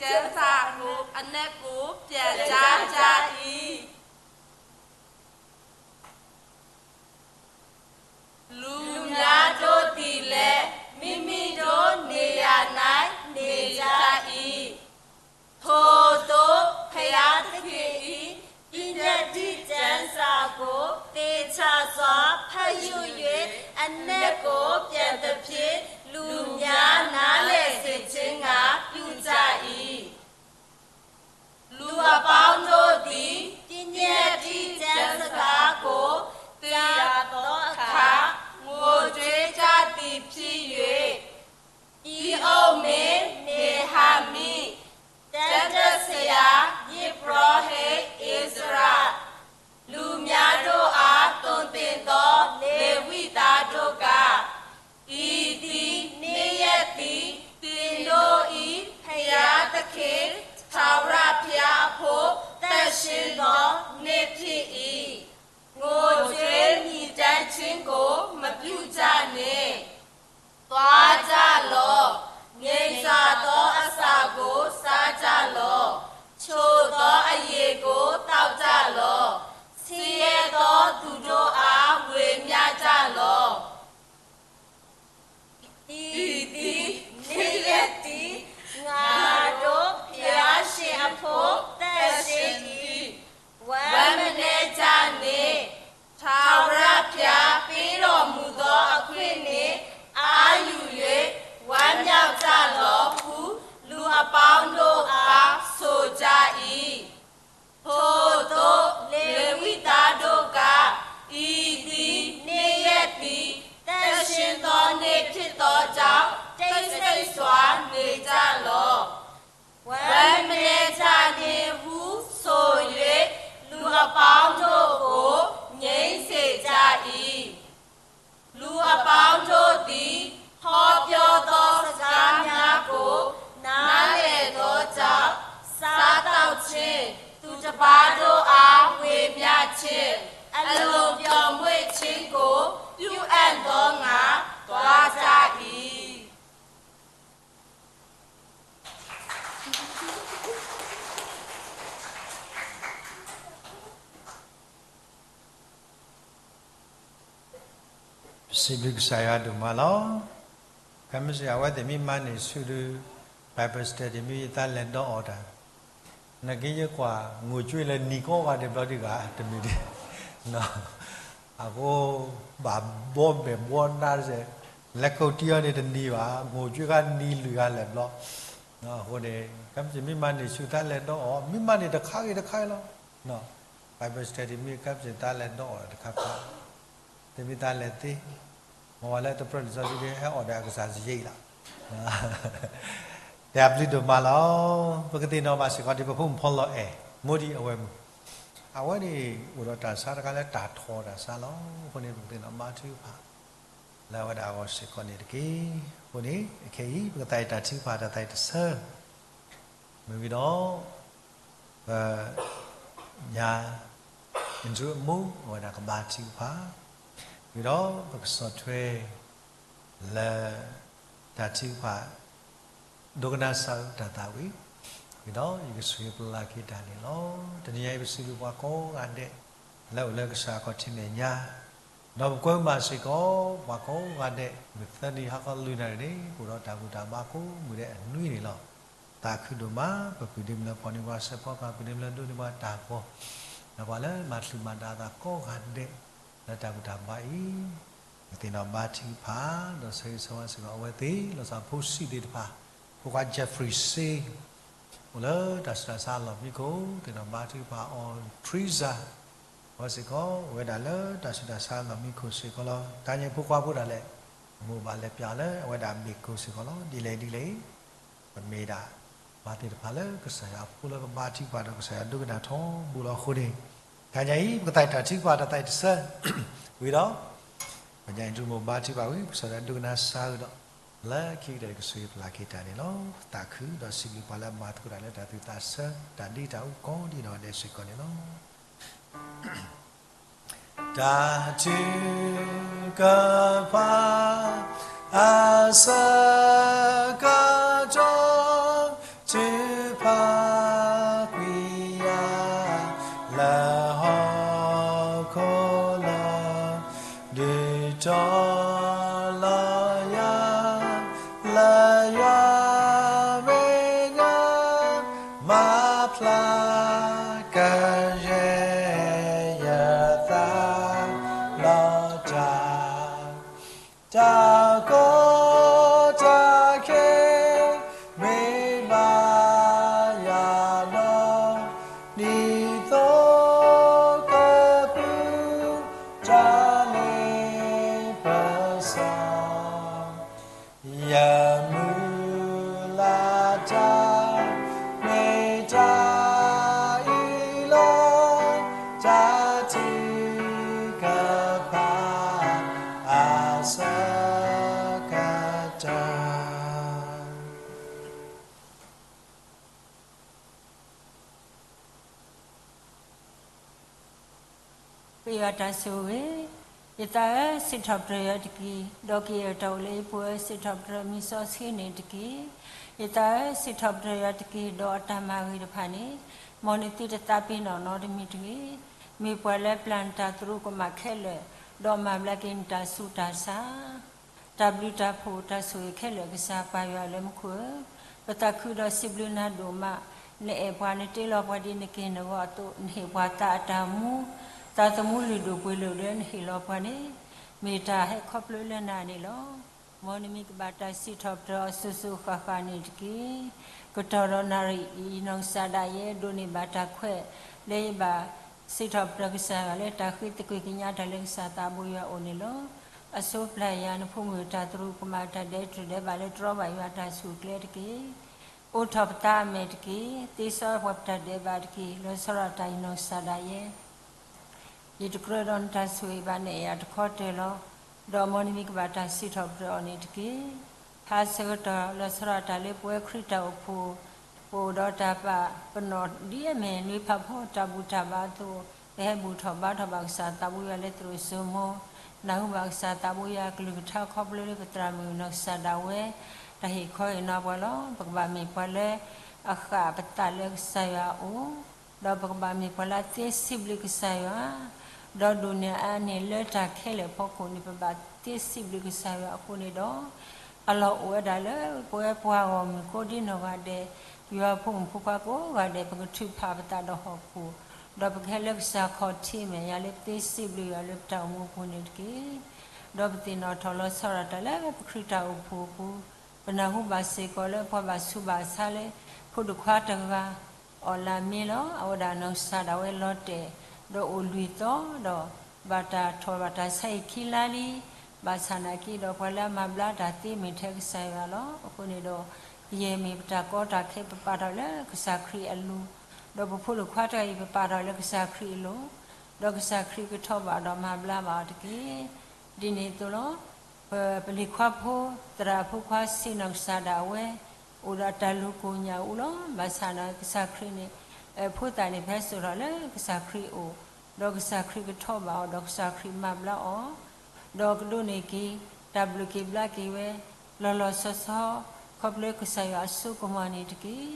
ကျမ်းစာကို အနက်ကို ပြန်ကြားကြ၏. လူများတို့သည်လည်း မိမိတို့နေရာ၌ နေကြ၏. ထိုသို့ ဘုရားသခင်၏ ပညတ်တိကျမ်းစာကို သေချာစွာ ဖတ်ယူ၍ အနက်ကို ပြန်သဖြင့် လူများနားလည်စေခြင်းငှာ ပြုကြ၏. လူအပေါင်းတို့သည် ပညတ်တိကျမ်းစကားကို ကြားသောအခါ ငိုကြွေးကြသည်ဖြစ်၍ တီးအုပ်မင်း နေဟမိ၊ ကျမ်းတတ်ဆရာ ယိပ်ပရောဟိတ် ဧဇရ၊ လူများတို့အား သွန်သင်သော လေဝိသားတို့က၊ ဤသည် နေ့ရက်သည် သင်တို့၏ ဘုရားသခင် ထာဝရဘုရားအဖို့ သန့်ရှင်းသော နေ့ဖြစ်၏. ငိုကြွေးမြည်တမ်းခြင်းကို မပြုကြနှင့်. သွားကြလော့။ ငြိမ်စွာသောအစာကို စားကြလော့။ ချိုသောအရည်ကို သောက်ကြလော့။ ဆင်းရဲသောသူတို့အား ဝေမျှကြလော့. ဒီနေ့ရက်သည် ငါတို့ဘုရားရှင်အဖို့ သန့်ရှင်းသည်။ ဝမ်းမနည်းကြနှင့်. ထာဝရဘုရားပေးတော်မူသောအခွင့်နှင့် အားယူ၍ ဝမ်းမြောက်ကြလော့ဟု လူအပေါင်းတို့အား ဆိုကြ၏. ထိုသို့ လေဝိသားတို့က၊ ဤသည် နေ့ရက်သည် သန့်ရှင်းသောနေ့ဖြစ်သောကြောင့် တိတ်ဆိတ်စွာနေကြလော့. ဝမ်းမနည်းကြနှင့်ဟုဆို၍ လူအပေါင်းတို့ကို ငြိမ်းစေကြ၏. လူအပေါင်းတို့သည် ဟောပြောသောစကားများကို နားလည်သောကြောင့် စားသောက်ခြင်း၊ သူတစ်ပါးတို့အား ဝေမျှခြင်း၊ အလွန်ပျော်မွေ့ခြင်းကို ပြုအံ့သောငှာ သွားကြ၏. ပစံးဘျုးကစၢ်ယွၤဒိၣ်မးလီၤ. ခဲမုၢ်ဆ့ၣ် အဝဲသ့ၣ်မ့ၢ်မၤန့ၢ်ဆူၣ်ဒီး Bible study မ့ၢ်ယသးလဲၤဒီးအီၤတၢ် နက့ယကွၢ် ငိုကြွေးလၢနံၤကိးဂၤဒဲးဘျီဒုးဂၤ တမ့ၢ်ဒ် အဃိ ဘၣ်ဘှီမဲာ်ဘှီနါတစဲး လဲၤကိးတံၢ်အီၤန့ၣ်တနံၤဘၣ် ငိုကြွေးခါနံၤလွံၢ်ဂၤလဲၤဘျီ. အဃိန့ၣ် ခဲမုၢ်ဆ့ၣ်မ့ၢ်မၤန့ၢ်ဆူၣ်သးလဲၤဒီးအီၤ မ့ၢ်မၤန့ၢ်တခါဂ့ၤတခါဂ့ၤလီၤ. Bible study မ့ၢ်ခဲမုၢ်ဆ့ၣ်သးလဲၤဒီးအီၤတခါခါ တမ့ၢ်သးလဲၤသ့ မ့ၢ်ဝဲလၢတပြၢၢ်လံာ်စီဆှံဒ်ဟဲအီၣ်ဒီးအကစၢ်စယံာ်လီၤ. တၢ်ဘျုးဒိၣ်မးလီၤ. ပကသ့ၣ်နီၣ်ဘၣ်စ့ၢ်ကီးဒ်ပဖိမုၣ်ဖီလီၤအဲၣ် မိၢ်ဒံအဝဲမုၢ် အဝဲန့ၣ် အိၣ်ဒီးတၢ်ဆါတခါလၢတၢ်ထီၣ်တၢ်ဆါလီၤ. အဃိန့ၣ် ပကသ့ၣ်နီၣ်ဘါထုကဖၣ် လၢအဝဲဒၣ်အဂီၢ်စ့ၢ်ကီးန့ၣ်တက့ၢ်. အဃိန့ၣ် အခဲအံၤ ပကသးအံၤတၢ်ထုကဖၣ်တၢ်သးအံၤတဆၢ မ့ၢ်ဝံၤဒီး ပ ညါ အ့ဒြူအမိၢ် အဝဲဒၣ်ကဘါထုကဖၣ်, ဝံၤဒီးပကဆီၣ်ထွဲ လၢ တၢ်ထုကဖၣ် ဒိကနၣ်စၢ်အတၢ်သးဝံၣ်, ဝံၤဒီးယကဆိၣ်ဂ့ၤပျၢ်လီၤက့ၤတၢ်န့ၣ်လီၤ. တနံၤညါအံၤပစံးဘျုးပှၤကိးဂၤဒဲး လၢအိၣ်လၢကစၢ်အခီၣ်ထံးမဲာ်ညါ ဒီးပကွဲမုာ်ဘၣ်စ့ၢ်ကီး ပှၤကိးဂၤဒဲး မုၢ်သၢနံၤဟါခီလွံၢ်နၣ်ရံၣ်န့ၣ် အိၣ်ဒီးတၢ်ဘူၣ်တၢ်ဘါကိးမုၢ်ဒဲးအနွံန့ၣ်လီၤ. သးခုဒိၣ်မး ပပုၢ်ဒ့မုၢ်လၢပှဲၤန့ၢ်ပှၤစဲးဖီကဟၣ် ပုၢ်ဒ့မုၢ်လၢဒိးန့ၢ်ပှၤတၢ်ဂီၤ, ဒီးပှၤလၢမၤချုးမၤဒါအသးကိးဂၤဒဲး လၢတၢ်ဘူၣ်တၢ်ဘါအံၤ ပသ့ၣ်နီၣ်ဘါထုကဖၣ် ဒီးဆၢဂ့ၤဆၢဝါစ့ၢ်ကီးအဝဲသ့ၣ် လီၤဆီဖိဆံးသ့ၣ်တဖၣ်, ဖိခွါ Jeffrey စ့ အိၣ်လၢတၢ်ဆူးတၢ်ဆါအလီၢ်မံခိၣ် သ့ၣ်နီၣ်ဘါထုကဖၣ်အီၤ Teresa အဝဲစ့ၢ်ကီး အိၣ်ဝဲဒၣ်လၢတၢ်ဆူးတၢ်ဆါအလီၢ်မံခိၣ်စ့ၢ်ကီးလီၤ. တၢ်ညါဖိခွါဖိဒၣ်လဲာ် မိၢ်ဘၣ်လဲၤပျၢ်လၢအဝဲဒၣ်မ့ၢ်ကိၢ်စ့ၢ်ကီးလီၤ. ဒ်လဲၣ်ဒ်လဲၣ် ပမ့ၢ်ဒၣ် ပှၤသ့ၣ်တဖၣ်လၢကစၢ်ယွၤအဖိလၢကဘါထုကဖၣ်ဒီးကစၢ်ယွၤဒိကနၣ်ထီဘိလီၤအဃိန့ၣ်, တၢ်ညါအံၤ ပကသးအံၤတၢ်ထုကဖၣ်တၢ်သးအံၤတဆၢ ဝံၤဒီး ပညါအ့ဒြူမိၢ်ဘါထုကဖၣ်ဝံၤ ပကစၢ်ယွၤဒိကနၣ်စၢ်ဒီး လၢခံကတၢၢ်ကဆိၣ်ဂ့ၤပျၢ်က့ၤတၢ်န့ၣ်လီၤ. သးခုဒီးစံးဘျုးပှၤလၢအမၤသကိးတၢ်လၢတၢ်သူၣ်သးဆၢ တၢ်ဒ်တၢ်အူကီးဒ်နီၢ်ဂၤဒဲးစ့ၢ်ကီးန့ၣ်လီၤ. တၢ်ထုကဖၣ် အဆၢကတီၢ် ထု ပာ်ကွံာ်ယၤ လၢဟီၣ်ခိၣ်လီၤ. ဒုးတီလီၤယၤ လၢယမဲာ်ညါ, မၤဖျါကယဲၢ် ယသးလီၤတၢ်. တၢ်ကီတၢ်ခဲ မ့ၢ်ဘၣ်ယၤဒီး ဒ်သိးကပူၤ တၢ်လ့ပစီ ယမုၢ်လၢ်တၢ် မ့ၢ်တၢ်အံၤလီၤ. တၢ်ထုကဖၣ်အဆၢကတီၢ် ပယွၤတၢ်ဆိၣ်ဂ့ၤ, ယသးဧၢ, စံးထီၣ်ပတြၢၤယွၤတက့ၢ်. ဒီးကယဲၢ်တၢ်အိၣ်လၢယပူၤဧၢ, စံးထီၣ်ပတြၢၤမံၤစီဆှံန့ၣ်တက့ၢ်. ယသးဧၢ, စံးထီၣ်ပတြၢၤယွၤတက့ၢ်. ဒီးအတၢ်မၤဂ့ၤတဖၣ်န့ၣ် မ်နသုတသးပ့ၤနီၣ်နီတမံၤတဂ့ၤ. မ့ၢ်ပှၤလၢပျၢ်နတၢ်သရူးကမၣ်ခဲလၢာ်, ဒီးမၤဘျါက့ၤနတၢ်ဆူးတၢ်ဆါ တၢ်ဘျုးတၢ်ဖှိၣ်တၢ်ဆိၣ်ဂ့ၤခဲလၢာ် ကစၢ်ပၢ်ယွၤလၢမူခိၣ်ဧၢ, ပသးခုဒီးစံးဘျုးနၤဒိၣ်မး, နအဲၣ်ပှၤ နတ့လီၤပှၤဒ်နက့ၢ်နဂီၤအသိး, နဟ့ၣ်ပှၤသးအတၢ်မူ, သးသမူလုၢ်ဒိၣ်ပှ့ၤလုၢ်လၢနဟ့ၣ်လီၤပှၤန့ၣ်, မ့ၢ်တၢ်ဟဲခီဖျိလၢနၤန့ၣ်လီၤ. မ်နမံၤကဘၣ်တၢ်စံးထီၣ်ပတြၢၤအီၤစိၤစိၤဃၣ်ဃၣ်န့ၣ်တက့ၢ်. ကတီၢ်ဒီးနၣ်ရံၣ်အံၤ နီၢ်ကစၢ်ဒၣ်ယဲ ဒိးန့ၢ်ဘၣ်တၢ်ခွဲး လၢယဘၣ် စံးထီၣ်ပတြၢၤကစၢ်ယွၤလၢတၢ်ဃ့သကွံၢ်ကညးတၢ်လၢကစၢ်သးဘိယွၤအအိၣ်န့ၣ်လီၤ. အဆိပျၢ်ယၤနဖိမုၣ်တၢ်သရူးကမၣ်တၢ်ဒဲးတြူာ်ဒဲးဘးလၢတြီဘၣ်ယွၤတၢ်ဆူၣ်ကျဲတက့ၢ်. အိးထီၣ်ပသးအမဲာ်တက့ၢ်. သ့စီပှၤပတၢ်ဒဲးဘးတက့ၢ်. လီၤဆီဒၣ်တၢ်အံၤနီၢ်ကစၢ်ဒၣ်ယဲ ယတကြၢးဒီးနတၢ်ဆိၣ်ဂ့ၤဘၣ် နအဲၣ်ယၤတခီတၢၤလီၤ. ဒီးမ်နမံၤကဘၣ်တၢ်စံးထီၣ်ပတြၢၤအီၤန့ၣ်တက့ၢ်. ဖးဆၢကတီၢ် လီၤဆီဒၣ်တၢ်လၢပဝဲခရံာ်တၢ်အိၣ်ဖှိၣ် ပအိၣ်ဒီးတၢ်ပာ်ပနီၣ်ဒ်အမ့ၢ်နွံဖးဖီတၢ်ဘူၣ်တၢ်ဘါအသိး, ပဟဲဘူၣ်ထီၣ်ဘါထီၣ်ဘၣ်ကစၢ်သးဘိယွၤလၢသရိာ်စိမိၤ, နၢ်ဟူဘၣ်ကစၢ်သးဘိယွၤအကလုၢ်ကထါခီဖျိလၢပသရၣ်မုၣ်နီၢ်ကစၢ်ဒၣ်ဝဲ တၢ်ဟ့ၣ်ခီဟ့ၣ်နီၤပှၤလီၤ. ပကဘၣ်မ့ၢ်ပှၤလၢအဃၣ်ပသးလၢကစၢ်ယွၤအအိၣ် ဒီးပကဘၣ်မ့ၢ်ပှၤလၢအသ့စံးဘျုးကစၢ်ယွၤ, ဒီးဒိၣ်န့ၢ်အါန့ၢ်လၢတၢ်ခဲလၢာ်အဖီခိၣ်န့ၣ် ပဘၣ်သ့စံးဘျုးကစၢ်ယွၤအဃိန့ၣ်ဒီး, အလီၢ်အိၣ်ဝဲဒၣ်လၢပဝဲပှၤဂီၢ်မုၢ်ကိးဒံနီၢ်ဂၤဒဲး, ယွၤဖိမုၣ်ဖိခွါကိးဂၤဒဲး ပကထုးဖးပသးဒီးဟီၣ်ခိၣ်, ဒီးပကဟဲလၢကစၢ်ခီၣ်ထံးမဲာ်ညါလၢပသ့စံးဘျုးယွၤလၢပတၢ်အိၣ်မူအပူၤန့ၣ်တက့ၢ်. ဒီးပသ့ၣ်နီၣ်ထီၣ်လီၤဆီဒၣ်တၢ်လၢပခရံာ်တၢ်အိၣ်ဖှိၣ်အပူၤ, ပနၢ်ဟူဘၣ်စ့ၢ်ကီးလၢပှၤဘၣ်ဆူးဘၣ်ဆါလၢ ဖိဒိၣ်ခွါတဂၤ အီၣ်လၢမ့ၢ်လီၤ. အဝဲဒၣ်နီၢ်ကစၢ်ဒၣ်ဝဲလီၤတဲာ် ဒီးအိၣ်လွံၢ်သီဒီး ဘၣ်တၢ်ထီၣ်ဘၣ်တၢ်ဆါဟံၣ်ခံလါလံ. ဘၣ်ဆၣ်နာ်က့ဒီးပှၤလၢအမၤဘျါတၢ်သ့မ့ၢ်ထဲကစၢ်ယွၤလီၤ. အဃိန့ၣ်ဒီး ယဲၢ်မ့ၢ်ပတၢ်ကီတၢ်ခဲ ပပာ်ထီၣ်လၢကစၢ်ခရံာ်အလိၤ, ဒီးပဖိဒိၣ်ခွါတဂၤအံၤ ပပာ်ထီၣ်လၢကစၢ်ခရံာ်အလိၤ, ဒီးကစၢ်ခရံာ်ကထီၣ်ဘၣ်ဒီးမၤဘျါဘၣ်အီၤတက့ၢ်. ဒ်န့ၣ်အသိးလီၤ. ပပလံၤခွါဖိ သရၣ်ဖိခွါဆံးနီၢ်ကစၢ်ဒၣ်ဝဲ အိၣ်ဒီးတၢ်လူၤကိၢ်ညၣ်အူလီၤ. ဘၣ်ဆၣ်ဒီးကစၢ်ခရံာ်န့ၣ် အဖိသၣ်န့ၣ် ဖဲစိာ်ထီၣ်လၢကစၢ်ခရံာ်အအိၣ်, ဒီးကစၢ်ခရံာ်ကထီၣ်ဘၣ်အီၤ ဒီးကစၢ်ခရံာ်မၤဘျါအီၤ, ဒီးကဒိးန့ၢ်က့ၤ တၢ်ဘျုးက့ၤဘျါက့ၤဝဲ လီၤလီၤဆီဆီ ခီဖျိကစၢ်ယွၤအစိကမီၤန့ၣ်တက့ၢ်.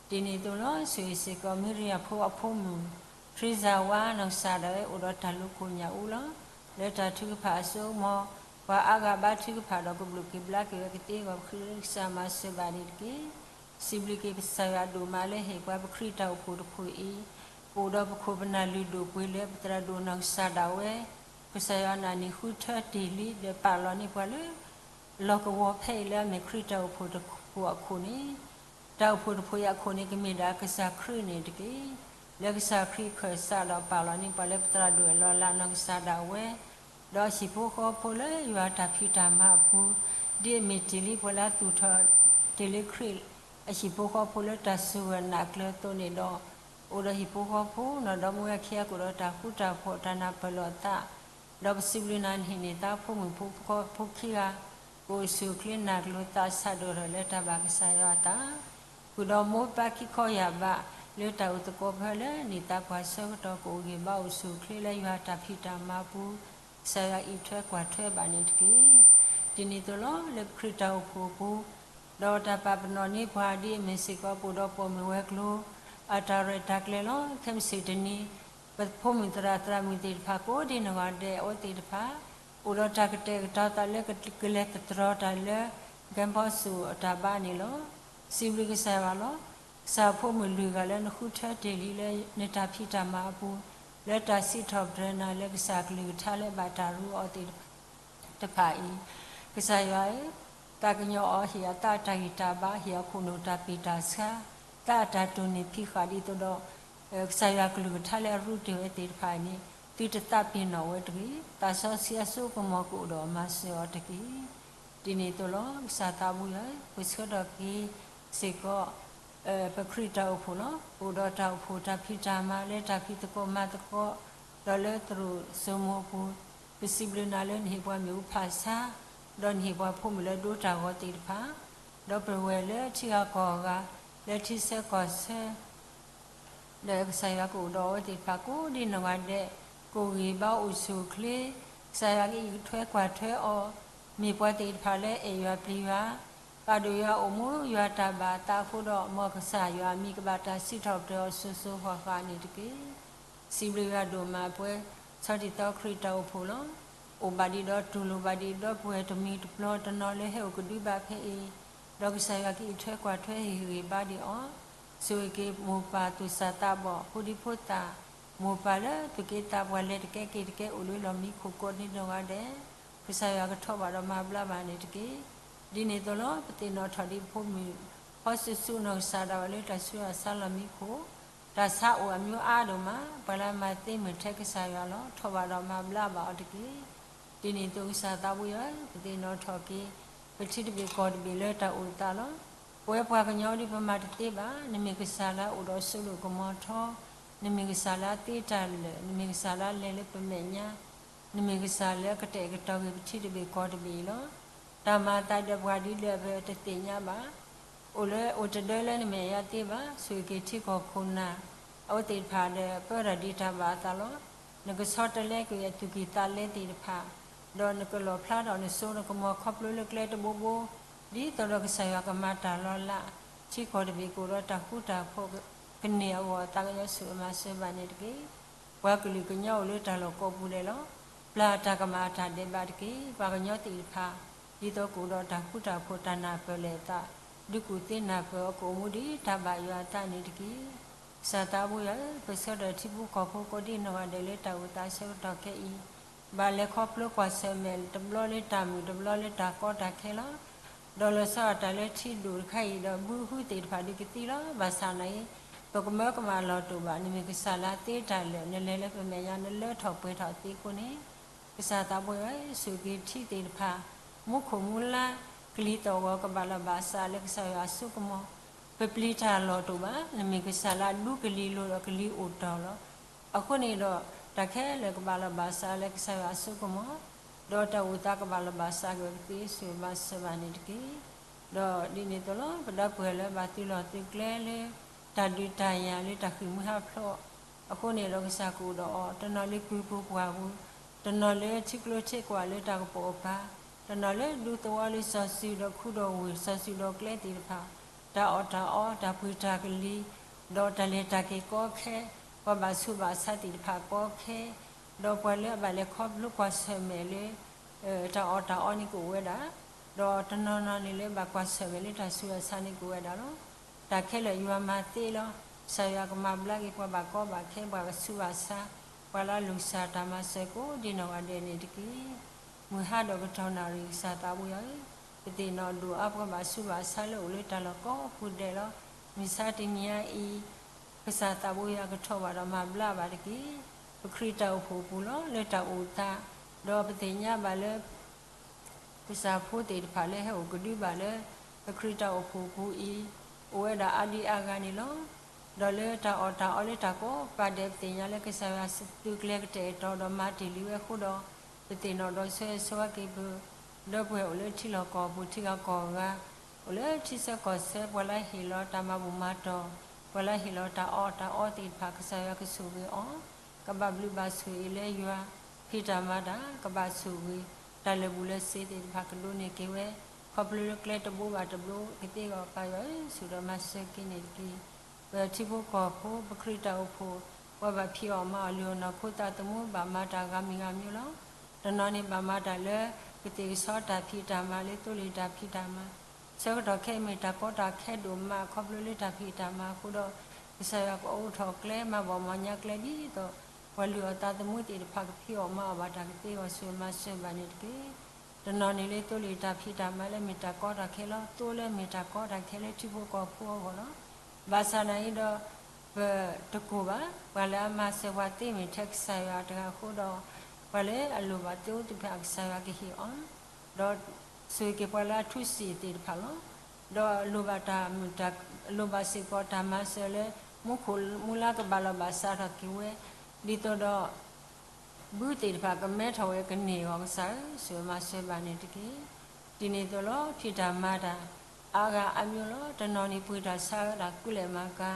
ဒ်န့ၣ်အသိးလီၤ. ဆိၣ်ဂ့ၤစ့ၢ်ကီး မံရယၤဖိအဖိမုၣ် ထရံစၢ်ဝါ နီၢ်ကစၢ်ဒၣ်ဝဲ အိၣ်ဒီးတၢ်လူၤကိၢ်ညၣ်အူလီၤ. လၢတၢ်ထုကဖၣ်အစိကမီၤ, ပှၤအါဂၤဘါထုကဖၣ်ဒီးကဘျုးက့ၤဘျါက့ၤဝဲ ကသ့အဂီၢ် ပဃ့လၢကစၢ်မၤစၢၤဘၣ်န့ၣ်တက့ၢ်. စံးဘျုးက့ၤကစၢ်ယွၤဒိၣ်မးလၢဟ့ၣ်ပှၤပခရံာ်တၢ်အိၣ်ဖှိၣ်တဖှိၣ်အံၤ, ပအိၣ်ဒီးပခိၣ်ပနၢ်လုၢ်ဒိၣ်ပှ့ၤလၢပသရၣ်ဒိၣ်နီၢ်ကစၢ်ဒၣ်ဝဲ, ကစၢ်ယွၤနာ်န့ၢ်ဃုထၢတ့ၢ်လံ ဒီးပာ်လီၤန့ၢ်ပှၤလၢ လီၢ်ကဝီၤဖဲအံၤလၢအမ့ၢ်ခရံာ်တၢ်အိၣ်ဖှိၣ်တဖှိၣ်အခိၣ်န့ၣ်, တၢ်အိၣ်ဖှိၣ်တဖှိၣ်အံၤအခိၣ်န့ၣ် ကမ့ၢ်ဒၣ်ကစၢ်ခရံာ်န့ၣ်တက့ၢ်. လၢကစၢ်ခရံာ်ခၢၣ်စးဒီးပာ်လီၤန့ၢ်ပှၤလၢပသရၣ်ဒိၣ်အလီၢ်အလၤနီၢ်ကစၢ်ဒၣ်ဝဲ, ဒီးဟံၣ်ဖိဃီဖိလၢယွၤတၢ်ဖံးတၢ်မၤအပူၤ, ဒ်အမ့ၢ်တ့ၢ်လံပှၤလၢအသူၣ်ထီၣ်တ့ၢ်လံခရံာ် အဟံၣ်ဖိဃီဖိလၢတၢ်စူၢ်ဂၢၢ်နာ်ကျၢၤအသိးန့ၣ်ဒီး, အိၣ်ဒီးဟံၣ်ဖိဃီဖိ နီၢ်ဒီမါဝၤခံဂၤ ကအိၣ်ဒီးတၢ်ဃူတၢ်ဖိး တၢ်နၢ်ပၢၢ်လိာ်အသး, ဒီးပစံးဘျုးနၤ နဟ့ၣ်န့ၢ်သးဖိမုၣ်ဖိခွါဖိခံဂၤ ကအိၣ်ဆူၣ်အိၣ်ချ့ နၢ်ကျိၤသးဆးဒိၣ်ထီၣ်လၢတၢ်ဘၣ်ကစၢ်ယွၤအသး, ဃုာ်ဒီးမိၢ်ပၢ်ခံခီယာ်ဘး လၢတၢ်အိၣ်သကိးပၢလၢနံၣ်သးပှၢ်ဆၢကတီၢ် ကအိၣ်ဂံၢ်ဘါအိၣ်ဆူၣ်အိၣ်ချ့လၢယွၤတၢ်ဖံးတၢ်မၤအပူၤ, ကစၢ်ယွၤအံးထွဲကွၢ်ထွဲဘၣ်န့ၣ်တက့ၢ်. ဒ်န့ၣ်အသိးလီၤ. လၢပခရံာ်တၢ်အိၣ်ဖှိၣ်အပူၤ ဒီးတၢ်ပာ်ပနီၣ်န့ၢ်ပှၤဒ်အမ့ၢ်စ့ၢ်ကီး ပအိၣ်ဒီးပိာ်မုၣ်ဝဲၤကျိၤ အတၢ်ရဲၣ်တၢ်ကျဲၤလီၤ. ခဲမုၢ်ဆ့ၣ်တနံၤ ပဖိမုၣ်သရၣ်သရၣ်မုၣ်သ့ၣ်တဖၣ် ကိးဒံနီၢ်ဂၤဒဲးအဝဲသ့ၣ်တဖၣ် အိၣ်ဒီးတၢ်ကတဲာ်ကတီၤသးလၢကလဲၤသတြီၤတၢ်လၢ ကဲဖီစိၣ်အတၢ်ဘါန့ၣ်လီၤ. စံးဘျုးကစၢ်ယွၤလီၤ. ကစၢ်ဖိမုၣ်လွံၢ်ဂၤလၢနဃုထၢတ့ၢ်လံလၢနတၢ်ဖံးတၢ်မၤအပူၤ လၢတၢ်စံးထီၣ်ပတြၢၤနၤလၢကစၢ်အကလုၢ်ကထါလၢအဘၣ်တၢ်ရူအီၤသ့ၣ်တဖၣ် တဖၣ်အံၤ, ကစၢ်ယွၤဧၢ, သးကညီၤအီၤဟ့ၣ်အသးအတၢ်ဂံၢ်တၢ်ဘါ, ဟ့ၣ်အခိၣ်နူာ်တၢ်ပ့ၢ်တၢ်ဆှါ, သးအတၢ်တိၢ်န့ၢ်ဖံးဃာ်ဒ်သိးဒီး ကစၢ်ယွၤကလုၢ်ကထါလၢအရူတ့ၢ်ဝဲသ့ၣ်တဖၣ်အံၤန့ၣ် သုတသးပ့ၤနီၣ်ဝဲတဂ့ၤ. သးစီဆှံအစိကမီၤကအိၣ်ဒီးမၤစၢၤအီၤတက့ၢ်. ဒ်န့ၣ်အသိးလီၤ. ကစၢ်သးဘိယွၤဧၢ, ပဆၢထီၣ်က့ၤစ့ၢ်ကီး ပခရံာ်တၢ်အိၣ်ဖှိၣ်လီၤ. ပအိၣ်ဒီးတၢ်အိၣ်ဖှိၣ်တၢ်ဖံးတၢ်မၤလၢတၢ်ဖံးသကိးမၤသကိး, ဒီးလၢသရိာ်စိမိၤအပူၤ, ပစံးဘျုးနၤလၢနဟ့ၣ်ပှၤမ့ၣ်အူဖးဆါ, ဒီးနဟ့ၣ်ပှၤဖိမုၣ်လၢဒိတၢ်ဂီၤသ့ၣ်တဖၣ်, ဒီးပဝဲၢ်လၢထံဂၤကီၢ်ဂၤ, လၢထံဆၢကီၢ်ဆၢ ဒီးကစၢ်ယွၤကအိၣ်ဒီးအဝဲသ့ၣ်တဖၣ်ကိးဒံနီၢ်ဂၤဒဲး, ကအိၣ်ဂံၢ်ဘါအိၣ်ဆူၣ်အိၣ်ချ့, ကစၢ်ယွၤကအံးထွဲကွၢ်ထွဲအီၤ, မ့ၢ်ပှၤသ့ၣ်တဖၣ်လၢအဲၣ်ယွၤပျံၤယွၤ, ပာ်ဒိၣ်ယွၤအိၣ်မူယွၤတၢ်ဘၣ်အသးအဃိဒီး မ်ကစၢ်ယွၤအမံၤကဘၣ်တၢ်စံးထီၣ်ပတြၢၤအီၤစိၤစိၤဃၣ်ဃၣ်န့ၣ်တက့ၢ်. စံးဘျုးယွၤဒိၣ်မးပှဲၤ ဆီဒၣ်တံၢ်သီခရံာ်တၢ်အိၣ်ဖှိၣ်လီၤ. အိၣ်ဘၣ်ဒံးဒီးတူၢ်လိာ်ဘၣ်ဒံးဒီပုၢ်ဝဲၢ်တမံၤတပျီၤတနီၤလၢဟဲအိၣ်ကဒုဘၣ်ဖဲအံၤ, ဒီးကစၢ်ယွၤကအံးထွဲကွၢ်ထွဲဟ့ၣ်ဂံၢ်ဘါဒံးအီၤ, ဆိၣ်ဂ့ၤက့ၤမိၢ်ပၢ်သူၣ်စၢ်သးဘီၣ် ဖိဒံဖိသၣ်, မိၢ်ပၢ်လၢသူၣ်က့သးပှၢ်လဲၤတကဲက့ၤတကဲအိၣ်လၢလီၢ်မံခိၣ်ကိးဒံနီၢ်ဂၤဒဲး, ကစၢ်ယွၤကထီၣ်ဘၣ်ဒီးမၤဘျါဘၣ်န့ၣ်တက့ၢ်. ဒ်န့ၣ်အသိးလီၤ. ပသ့ၣ်နီၣ်ထီၣ်ဒံးပဖိမုၣ် ဖီစုစူနီၢ်ကစၢ်ဒၣ်ဝဲလၢတၢ်ဆူးတၢ်ဆါလီၢ်မံခိၣ်, တၢ်ဆါအိၣ်အမျိုးအါဒိၣ်မး, ပှၤလၢမၤသ့မုၢ်ထဲကစၢ်ယွၤလီၤ. ထီၣ်ဘၣ်ဒီးမၤဘျါဘၣ်အီၤတက့ၢ်. ဒ်န့ၣ်အသိးကစၢ်သးဘိယွၤဧၢ, ပသ့ၣ်နီၣ်ထီၣ်က့ၤ ပထံတဘ့ၣ်ကီၢ်တဘ့ၣ်လၢတၢ်အိၣ်သးလီၤ. ပဝဲပှၤကညီဒ်ပမၤတသ့ဘၣ်, နမ့ၢ်ကစၢ်လၢအအိၣ်ဒီးစိဒိၣ်ကမီၤထီ, နမ့ၢ်ကစၢ်လၢအသ့တၢ်လၢာ်, နမ့ၢ်ကစၢ်လၢအလဲၤလၢပမဲာ်ညါ, နမ့ၢ်ကစၢ်လၢကတဲာ်ကတီၤက့ၤပထံတဘ့ၣ်ကီၢ်တဘ့ၣ်အံၤလီၤ. တၢ်မၤအသးဒီးပှၤဒ်လဲၣ်ပတသ့ၣ်ညါဘၣ်. အိၣ်လၢအိၣ်တဒၢလၢနမဲာ်ညါသ့ဘၣ်. ဆိၣ်ဂ့ၤက့ၤထံကီၢ်ခိၣ်နၢ် အဝဲသ့ၣ်တဖၣ်ဒီး ပၢတၢ်ဒံးတၢ်ဘၣ်အသးလီၤ. နကဆီတလဲကွံာ်အသူၣ်ကံၢ်သးလဲသ့ၣ်တဖၣ်, ဒီးနကလီၣ်ဖျါထီၣ်နစိနကမီၤခီဖျိလၢကျဲတဘိဘိ, ဒ်သိးဒီးကစၢ်ယွၤကမၤတၢ်လီၤလး, ထံကီၢ်တဘ့ၣ်ကအိၣ်ဒီးတၢ်ဃူတၢ်ဖိး, ကန့ၢ်အဂီၢ်သးကညီၤဆူၣ်မၤစၢၤဘၣ်န့ၣ်တက့ၢ်. ပှၤကလုာ်ကညီအိၣ်လၢတၢ်လီၢ်ကိးပူၤဒဲးလီၤ. ပျၢ်တၢ်ကမၣ်တၢ်ဒဲးဘးတက့ၢ်. ပှၤကညီသ့ၣ်တဖၣ် ဒ်သိးကအိၣ်ဒီးတၢ်ဃူတၢ်ဖိး တၢ်နၢ်ပၢၢ်လၢအသး, ဒုးကူၣ်သ့နၢ်ပၢၢ်အီၤ ကအိၣ်မူဒ်တၢ်ဘၣ်ယွၤအသးန့ၣ်တက့ၢ်. ကစၢ်သးဘိယွၤဧၢ, ပဆၢထၢၣ်ထံဖိကီၢ်ဖိကိးဒံနီၢ်ဂၤဒဲးလၢတၢ်အိၣ်သးဆၢကတီၢ်ခဲအံၤ, ဘၣ်လဲၤခီဖျိကွၢ်ဆၢၣ်မဲာ်တဘျီလၢတၢ်မုာ်တဘျီလၢတၢ်ကီတၢ်ခဲလီၤ. ဒီးလီၤဆီဒၣ်တၢ်လၢထံဒိၣ်တခါအံၤဒီး ဘုဟုသ့ၣ်တဖၣ်ဒုးကသံလီၤ. ဘၣ်ဆၣ်နာ်အံၤ ပကမၢကမၣ်လီၤတိာ်ဘၣ်. နမ့ၢ်ကစၢ်လၢအသ့တၢ်လၢာ်, နလဲၤလၢပမဲာ်ညါ နလၢထီၣ်ပှဲၤထီၣ်သ့အဃိန့ၣ်, ကစၢ်သးဘိယွၤဧၢ, ဆိၣ်ဂ့ၤက့ၤထံသ့ၣ်တဖၣ်, မူခိၣ်မူလါ ကလံၤသီၣ်ဂီၤကဘၣ်လီၤဘၣ်စးလၢကစၢ်ယွၤအစိကမီၤ, ပပျံၤတၢ်လီၤတိာ်ဘၣ်. နမ့ၢ်ကစၢ်လၢအဒူကလံၤလိၤဒီးကလံၤအိၣ်တီၢ်လီၤ. အဃိန့ၣ်ဒီး တၢ်ခဲလၢာ်ကဘၣ်လီၤဘၣ်စးလၢကစၢ်ယွၤအစိကမီၤ, ဒီးတၢ်အိၣ်သးကဘၣ်လီၤဘၣ်စးက့ၤပသ့ ဆူၣ်ဘၣ်ဆၢဘၣ်န့ၣ်တက့ၢ်. ဒီးဒ်န့ၣ်အသိးလီၤ. ပဒီပုၢ်ဝဲၢ်လၢဘၣ်သုးလီၢ်သုးကျဲလၢ တၢ်ဒုးတၢ်ယၤလၢတၢ်ဃံၢ်မုၢ်ဟးဖျိး အဃိန့ၣ်ဒီးကစၢ်ကအိၣ်ဒီးအီၤ, တနီၤလၢကုၢ်ပူၤပှၢ်ပူၤ, တနီၤလၢထံကျိထံကွာ်လၢတၢ်ကပိာ်ကပၤ, တနီၤလၢဒူသဝီလၢစီၤစုၤဒီးခူဒီးဝ့ၢ် စီၤစုၤဒီးကျဲသ့ၣ်တဖၣ်, တၢ်အီၣ်တၢ်အီ တၢ်ပှ့ၤတၢ်ကလံၤ, ဒီးတၢ်လဲၤတၢ်က့ၤကီခဲ, ပှၤဘၣ်ဆူးဘၣ်ဆါသ့ၣ်တဖၣ်ကီခဲ, ဒီးပှၤလၢအဘၣ်လဲၤခီဖျိကွၢ်ဆၢၣ်မဲာ်လၢ တၢ်အီၣ်တၢ်အီန့ၣ်ကအိၣ်ဝဲဒၣ်, ဒီးတနီၤနီၤန့ၣ်လၢဘၣ်ကွၢ်ဆၢၣ်မဲာ်လၢတၢ်ဆူးတၢ်ဆါန့ၣ်ကအိၣ်ဝဲဒၣ်လီၤ. တၢ်ခဲလၢာ်ယွၤမၤသ့လီၤ. ကစၢ်ယွၤကမၤဘျါက့ၤပှၤဘၣ်ကီဘၣ်ခဲ ပှၤကဆူးဘၣ်ဆါ, ပှၤလၢအလူၤစၢ်တၢ်မၤစၢၤကိးဒံနီၢ်ဂၤဒဲးန့ၣ်တက့ၢ်. မုၢ်ဟါဒီးကတီၢ်နၣ်ရံၣ် ကစၢ်သးဘိယွၤဧၢ, ပသ့ၣ်နီၣ်ဒိၣ်အါပှၤဘၣ်ဆူးဘၣ်ဆါလၢအိၣ်လၢတၢ်လီၢ်ကိးပူၤဒဲးလီၤ. မုၢ်ဆါတနံၤညါအံၤ ကစၢ်သးဘိယွၤကထီၣ်ဘၣ်ဒီးမၤဘျါဘၣ်တက့ၢ်. ပခရံာ်တၢ်အိၣ်ဖှိၣ်ပူၤလီၤ လၢတၢ်အိၣ်သး, ဒီးပသ့ၣ်ညါဘၣ်လၢ ကစၢ်ဖိသ့ၣ်တဖၣ်လၢဟဲအိၣ်ကဒုဘၣ်လၢ ပခရံာ်တၢ်အိၣ်ဖှိၣ်ပူၤအံၤ အိၣ်ဝဲဒၣ်အါဒံအါဂၤန့ၣ်လီၤ. ဒီးလၢတၢ်အီၣ်တၢ်အီလၢတၢ်ကိးပၤဒဲး ပသ့ၣ်ညါလၢကစၢ်ယွၤသုးကျဲၤကတဲာ်ကတီၤဒီးမၤတ့ၢ်လံဝဲအဃိဒီး, ပသ့ၣ်နီၣ်ဒီးဆၢဂ့ၤဆၢဝါက့ၤပ ဒီပုၢ်ဝဲၢ်အိၣ်လၢထံလီၢ်ကီၢ်ပူၤ ထံဂၤကီၢ်ဂၤ, အိၣ်လၢထံဆၢကီၢ်ဆၢ ပှၤလၢဟ့ၣ်လီၤတၢ်မၤဘူၣ်မၤတီၢ်, ပှၤလၢဟ့ၣ်လီၤတၢ်အီၣ်တၢ်အီသ့ၣ်တဖၣ် ကစၢ်ယွၤကဆိၣ်ဂ့ၤအီၤ, ကဘၣ်ဘျုးဘၣ်ဆိၣ်ဂ့ၤလၢယွၤ, ဖံးတၢ်မၤတၢ် ကဘၣ်ဆိၣ်ဂ့ၤ, တၢ်လၢာ်ဘူၣ်လၢာ်စ့သ့ၣ်တဖၣ်ကဒိးန့ၢ်က့ၤဝဲ, ခ ခီဖျိလၢကျဲတဘိဘၣ်တဘိကသ့အဂီၢ် ပၢ်ယွၤဧၢ, ဆိၣ်ဒီးမၤစၢၤက့ၤန့ၣ်တက့ၢ်. ပထံဖိကီၢ်ဖိ ပခရံာ်တၢ်အိၣ်ဖှိၣ်, ပှၤဘၣ်ဖံးအီၣ်မၤအီၣ်လုၢ်အီၣ်နီၢ်ခိသးသမူ ဘၣ်မၤတၢ်ဂၤမံၤဂၤမံၤလီၤ. တနီၤန့ၣ်ဘၣ်မၤတၢ်လၢ ကသ့ၣ်ကဆီတၢ်ဖံးတၢ်မၤလၢသိလ့ၣ်တၢ်ဖံးတၢ်မၤ ဆၢကတီၢ်ခဲအံၤမ့ၢ်တၢ်ကီတၢ်ခဲဒိၣ်မး ခီဖျိလၢတၢ်ဖံးတၢ်မၤအဃိဒီး ကစၢ်ယွၤကအိးထီၣ်ကျဲမၤဘီၣ်မၤညါကျဲဒ်သိး ပှၤလုၢ်အီၣ်သးသမူသ့ၣ်တဖၣ်ကဖံးအီၣ်မၤအီၣ်ဘၣ်တၢ်ကသ့အဂီၢ် ဆိၣ်ဂ့ၤမၤစၢၤဘၣ်န့ၣ်တက့ၢ်. တနီၤန့ၣ်လၢသိလ့ၣ်တၢ်ဖံးတၢ်မၤလၢမ့ၢ်တၢ်ကီတၢ်ခဲလီၤ. သိလၢမ့ၢ်တၢ်ကီတၢ်ခဲလၢထံဖိကီၢ်ဖိအဂီၢ်လီၤ. ဘၣ်ဆၣ်နာ်အံၤဒီး ပတကိၢ်ဘၣ် ပှၤလၢအမၤစၢၤပှၤသ့မ့ၢ်ထဲကစၢ်ယွၤတဂၤအဃိဒီး ပှၤလၢအလိၣ်ဘၣ်သ့အိၣ်သ့ၣ်တဖၣ် ကစၢ်ယွၤကဟ့ၣ်အီၤ ဒီးဆိၣ်ဂ့ၤက့ၤပှၤလၢအထူးစံးသ့ၣ်တဖၣ်လီၤ. ဒီးလိၣ်ဘၣ်တၢ်မုာ်တၢ် လိၣ်ဘၣ်စ့ၢ်ကီးတၢ်မၤစၢၤလၢ မူခိၣ်မူလါကဘၣ်လီၤဘၣ်စးထီၣ်က့ၤဝဲ ဒ်သိးဒီး ဘုသ့ၣ်တဖၣ်ကမဲထီၣ်ဝဲကန့ၢ်အဂီၢ် ကစၢ်ဧၢ, ဆိၣ်ဂ့ၤမၤစၢၤဘၣ်န့ၣ်တက့ၢ်. ဒ်န့ၣ်အသိးလီၤ. ဖံးတၢ်မၤတၢ် အါဂၤအါမျိုးလီၤ. တနီၤန့ၣ်ပှ့ၤတၢ်ဆါဝဲဒၣ်ကူလဲၣ်မၤကၤ,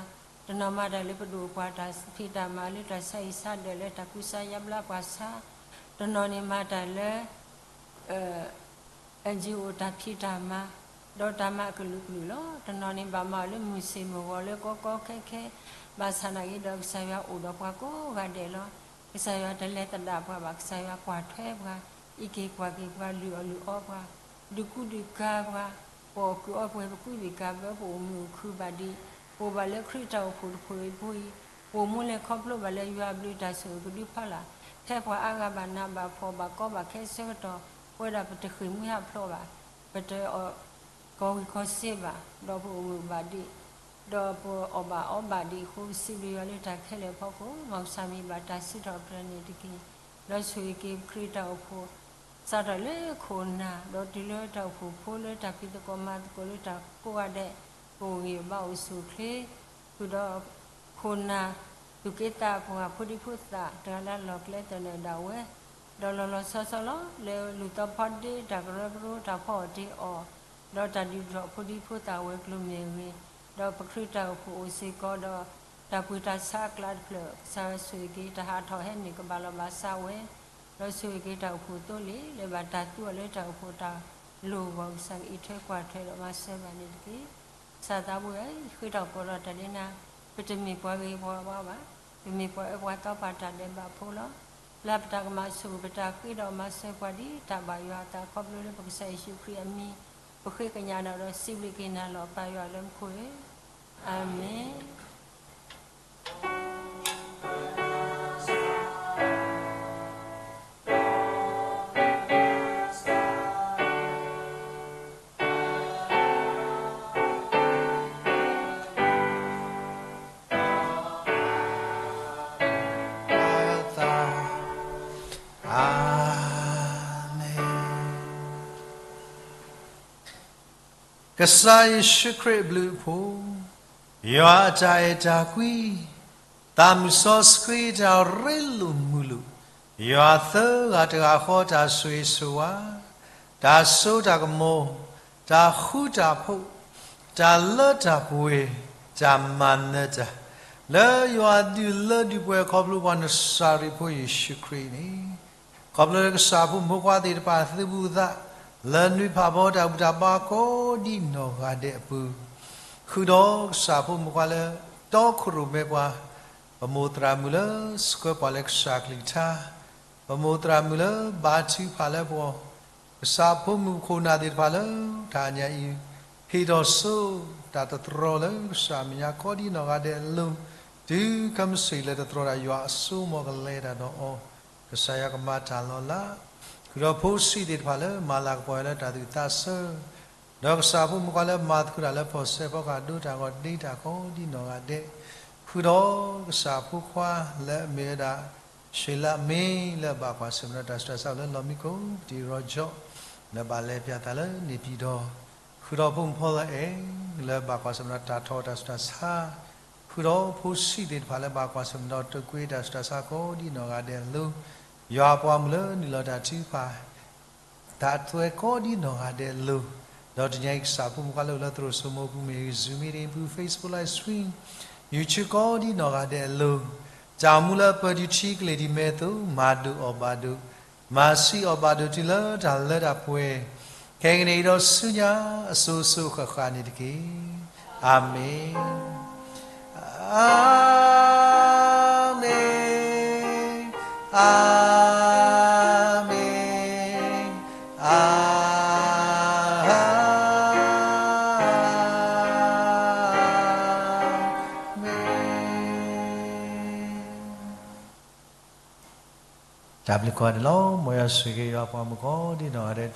တနီၤမၤတၢ်လၢပဒိၣ်ပှၤတၢ်ဖံးတၢ်မၤလၢတၢ်ဆါဟံၣ်ဆါဒၢးလၢတၢ်ကူစါယါဘျါပှၤဆါ, တနီၤန့ၣ်မၤတၢ်လၢ NGO တၢ်ဖံးတၢ်မၤ, ဒီးတၢ်မၤအကလုာ်ကလုာ်လီၤ. တနီၤန့ၣ်ဘၣ်မၤအီၤလၢမုၢ်ဆ့ၣ်မုၢ်ဂီၤလၢကီကီခဲခဲ, ဘၣ်ဆၣ်နာ်က့ဒီးကစၢ်ယွၤအိၣ်ဒီးပှၤကိးဂၤဒဲးလီၤ. ကစၢ်ယွၤတလဲၤသဒၣ်ပှၤဘၣ်, ကစၢ်ယွၤကွၢ်ထွဲပှၤ, အံးက့ၤကွၢ်က့ၤပှၤ, လုၢ်အီၣ်လုၢ်အီပှၤ, ဒုးကူဒုးကၤပှၤ, ပအီၣ်ကုၢ်အီပှဲၤ ပကူဘံၣ်ကၤဘၢ ပအိၣ်မုာ်အိၣ်ခုၣ်ဘၣ်ဒံး, ပအိၣ်ဘၣ်လၢခရံာ်တၢ်အိၣ်ဖှိၣ်တဖှိၣ်အံၤဖိအံၤ, ပအိၣ်မူလဲၤခီဖျိဘၣ်လၢယွၤအဘျုးတၢ်ဆိၣ်ဂ့ၤကဒုဖီလာ်, ဖဲပှၤအါဂၤဘၣ်နးဘၣ်ဖှီၣ်ဘၣ်ကီဘၣ်ခဲဆၢကတီၢ်, ပဝဲဒၣ်ပတဃ့ၢ်မှံဟးဖျိးဘၣ်, ပတအီၣ်ကီၢ်ဂံၢ်ကီၢ်စ့ဘၣ်, ဒီးပအိၣ်မုာ်ဘၣ်ဒံး, ဒီးပအီၣ်ဘၣ်အီဘၣ်ဒံးအဃိ ပစံးဘျုးယွၤလၢတၢ်ခဲလၢာ်အဖီခိၣ်, မ်ကစၢ်မံၤဘၣ်တၢ်စံးထီၣ်ပတြၢၤန့ၣ်တက့ၢ်. ဒီးဆိၣ်ဂ့ၤက့ၤပခရံာ်တၢ်အိၣ်ဖှိၣ် စးထီၣ်လၢခိၣ်နၢ် ဒီးတုၤလၢတၢ်အိၣ်ဖှိၣ်ဖိလၢတၢ်ဖံးသကိးမၤသကိးလၢတၢ်ကိးဂၤဒဲး, ကအိၣ်ဂံၢ်ဘါအိၣ်ဆူၣ်အိၣ်ချ့, ဃုာ်ဒီးခိၣ်နၢ် သူၣ်က့သးပှၢ် ဖိဒံဖိသၣ် တဂၤလၢ်လၢ်ကျဲသနၢၣ်ဒၣ်ဝဲ, ဒီးလီၤလီၤဆီဆီလီၤ လၢလူၤသီဖီဒ့တၢ်ကရၢကရိ တၢ်ဖီအီၣ်တ့ၢ်အီၣ်, ဒီးတၢ်ဒုးထီၣ်ဖိဒံဖိသၣ်ဝဲၤကျိၤမ့ၢ်ဂ့ၤ, ဒီးပခရံာ်တၢ်အိၣ်ဖှိၣ်အိၣ်စ့ၢ်ကီးဒီး တၢ်ပှ့ၤတၢ်ဆါအကျါတဖျၢၣ်, ကစၢ်ယွၤဆိၣ်ဂ့ၤက့ၤ တၢ်ဟးထီၣ်ဟဲနုာ်ကဘၣ်လီၤဘၣ်စးဝဲ, ဒီးဆိၣ်ဂ့ၤက့ၤတၢ်အိၣ်ဖှိၣ်သိလ့ၣ် လၢဘၣ်တၢ်သူအီၤလၢတၢ်အိၣ်ဖှိၣ်တၢ်လိၣ်ဂီၢ် ကစၢ်ကအံးထွဲကွၢ်ထွဲဒီးမၤစၢၤဘၣ်န့ၣ်တက့ၢ်. ကစၢ်သးဘိယွၤ, ဃ့ထီၣ်ကိးထီၣ်တၢ်ဒဲးနၤ, ပတမ့ၢ်ပှၤဂ့ၤပှၤဝါဘၣ်, ပမ့ၢ်ပှၤအၢပှၤသီပှၤတၢ်ဒဲးဘးဖိလီၤ. လၢပတၢ်ကမၣ်ဆိၣ်ဂ့ၤ ပတၢ်ဃ့ဒီးမၤစၢၤပှၤဒ်တၢ်ဘၣ်ယွၤအသး ခီဖျိလၢပကစၢ်ယ့ၣ်ၡူးခရံာ်အမံၤ, ပဃ့ကညးနၤဒီးစံးဘျုးက့ၤနၤလီၤ ပၢ်ယွၤလၢမူခိၣ်ဧၢ, အၤမ့ၣ်. ကစၢ်ယ့ၣ်ၡူးခရံာ်အဘျုးအဖှိၣ်, ယွၤအတၢ်အဲၣ်တၢ်ကွံ, သးမုၢ်စီဆှံတၢ်ရ့လိာ်မုာ်လိာ်, ယွၤသၢဂၤတဂၤဃီတၢ်ဆိၣ်ဂ့ၤဆိၣ်ဝါ, တၢ်စိတၢ်ကမီၤ, တၢ်ဃူတၢ်ဖိး, တၢ်လၢတၢ်ပှဲၤ, တၢ်မၤနၢၤတၢ်, လၢယွၤဒုးလၢဒုးပှဲၤခီဖျိပှၤနစၤရ့းဖိယ့ၣ်ၡူးခရံာ်န့ၣ်, ခီဖျိလၢကစၢ်ဖိမုၣ်ဖိခွါသ့ၣ်တဖၣ် သုးဘူးသး လၢနွံဖးဘီတၢ်ဘူၣ်တၢ်ဘါကိးဒ်နီၢ်ဂၤဒဲးအပူၤ, ဃုာ်ဒီးကစၢ်ဖိမုၣ်ဖိခွါလၢ တီခိၣ်ရိၣ်မဲပှၤ, ပမိၢ်သရၣ်မုၣ်လၢဆှၢပှၤလၢကစၢ်ကလုၢ်ကထါ, ပမိၢ်သရၣ်မုၣ်လၢဘါထုကဖၣ်လၢပဂီၢ်, ကစၢ်ဖိမုၣ်ဖိခွါနၢ်သ့ၣ်တဖၣ်လၢတဟါညါအံၤ, ဟ့ၣ်ထီၣ်စိတၢ်တတြီလၢကစၢ်မဲာ်ညါကိးဒ်နီၢ်ဂၤဒဲးအလိၤ, တုၤခဲမုၢ်ဆ့ၣ်လၢတတြီတၢ် ယွၤအစိကမီၤကလဲၤတၢ်ဒီးအီၤ, ကစၢ်ယွၤကမၤတၢ်လီၤလး, ဃုာ်ဒီးဖိဆံးသ့ၣ်တဖၣ်လၢမၤလၤကပီၤယွၤလၢတၢ်သူၣ်ဝံၣ်သးဆၢ ဒီးကစၢ်ဖိမုၣ်ဖိခွါလၢမၤသကိးတၢ်လၢဖီၣ်စဲးဖီကဟၣ်ဒိတၢ်ဂီၤဒ့တၢ်ကိးဒ်နီၢ်ဂၤဒဲး, ဃုာ်ဒီးကစၢ်ဖိခွါလၢအမ့ၢ်ဝဲဒၣ် ရှ့လးမ့ၢ်လၢအဘၣ်ကွၢ်ဆၢၣ်မဲာ်ဒီးတၢ်ဆူးတၢ်ဆါလၢလီၢ်မံခိၣ် ပတံၤရီကၠီၣ် လၢဘၣ်လဲၤပၠးသးလၢန့ၣ်ပၠံၤဒီး, ဃုာ်ဒီးဖိမုၣ်ဖိလၢအဲၣ် လၢဘၣ်ကွၢ်ဆၢၣ်မဲာ်ဒီးတၢ်ထီၣ်တၢ်ဆူးတၢ်ဆါ ဃုာ်ဒီးဖိဆံးသ့ၣ်တဖၣ်လၢဘၣ်ကွၢ်ဆၢၣ်မဲာ်ဒီးတၢ်ကွဲးတၢ်ဆူးတၢ်ဆါကိးဒ်နီၢ်ဂၤဒဲးအလိၤ, ယွၤပှၤမုၣ်လၢနုာ်လီၤတၢ်ထုကဖၣ် တၢ်သွဲၣ်ကိးဒ်နီၢ်ဂၤဒဲးအလိၤ, ဒီးတနံၤအံၤကစၢ်ဖိမုၣ်ဖိခွါလၢအိၣ်လၢသရိာ်စိမိပူၤမ့ၢ်ဂ့ၤ Zoom meeting ပူၤ Facebook live stream, YouTube ကိးဒ်နီၢ်ဂၤဒဲးအလိၤ, တၢ်မူလၢပၢၤဒုးထံကလ့ၢ်ဒ်မဲာ်သိး မၤဒိၣ်အီၣ်ဘၣ်ဒိၣ်, မၤဆံးအီၣ်ဘၣ်ဒိၣ်တုၤလၢတၢ်လၢတၢ်ပှဲၤ, ခဲကနံၣ်အံၤဒီးဆူညါ အစိၤစိၤဃၣ်ဃၣ်န့ၣ်တက့ၢ်. အၤမ့ၣ်, အၤမ့ၣ်, အၤမ့ၣ်, အၤမ့ၣ်. တၢ်ဘျုးကိးဂၤဒဲးလီၤ. မ်ယွၤဆိၣ်ဂ့ၤက့ၤယွၤပှၤမုၣ်ကိးဒံနီၢ်ဂၤဒဲး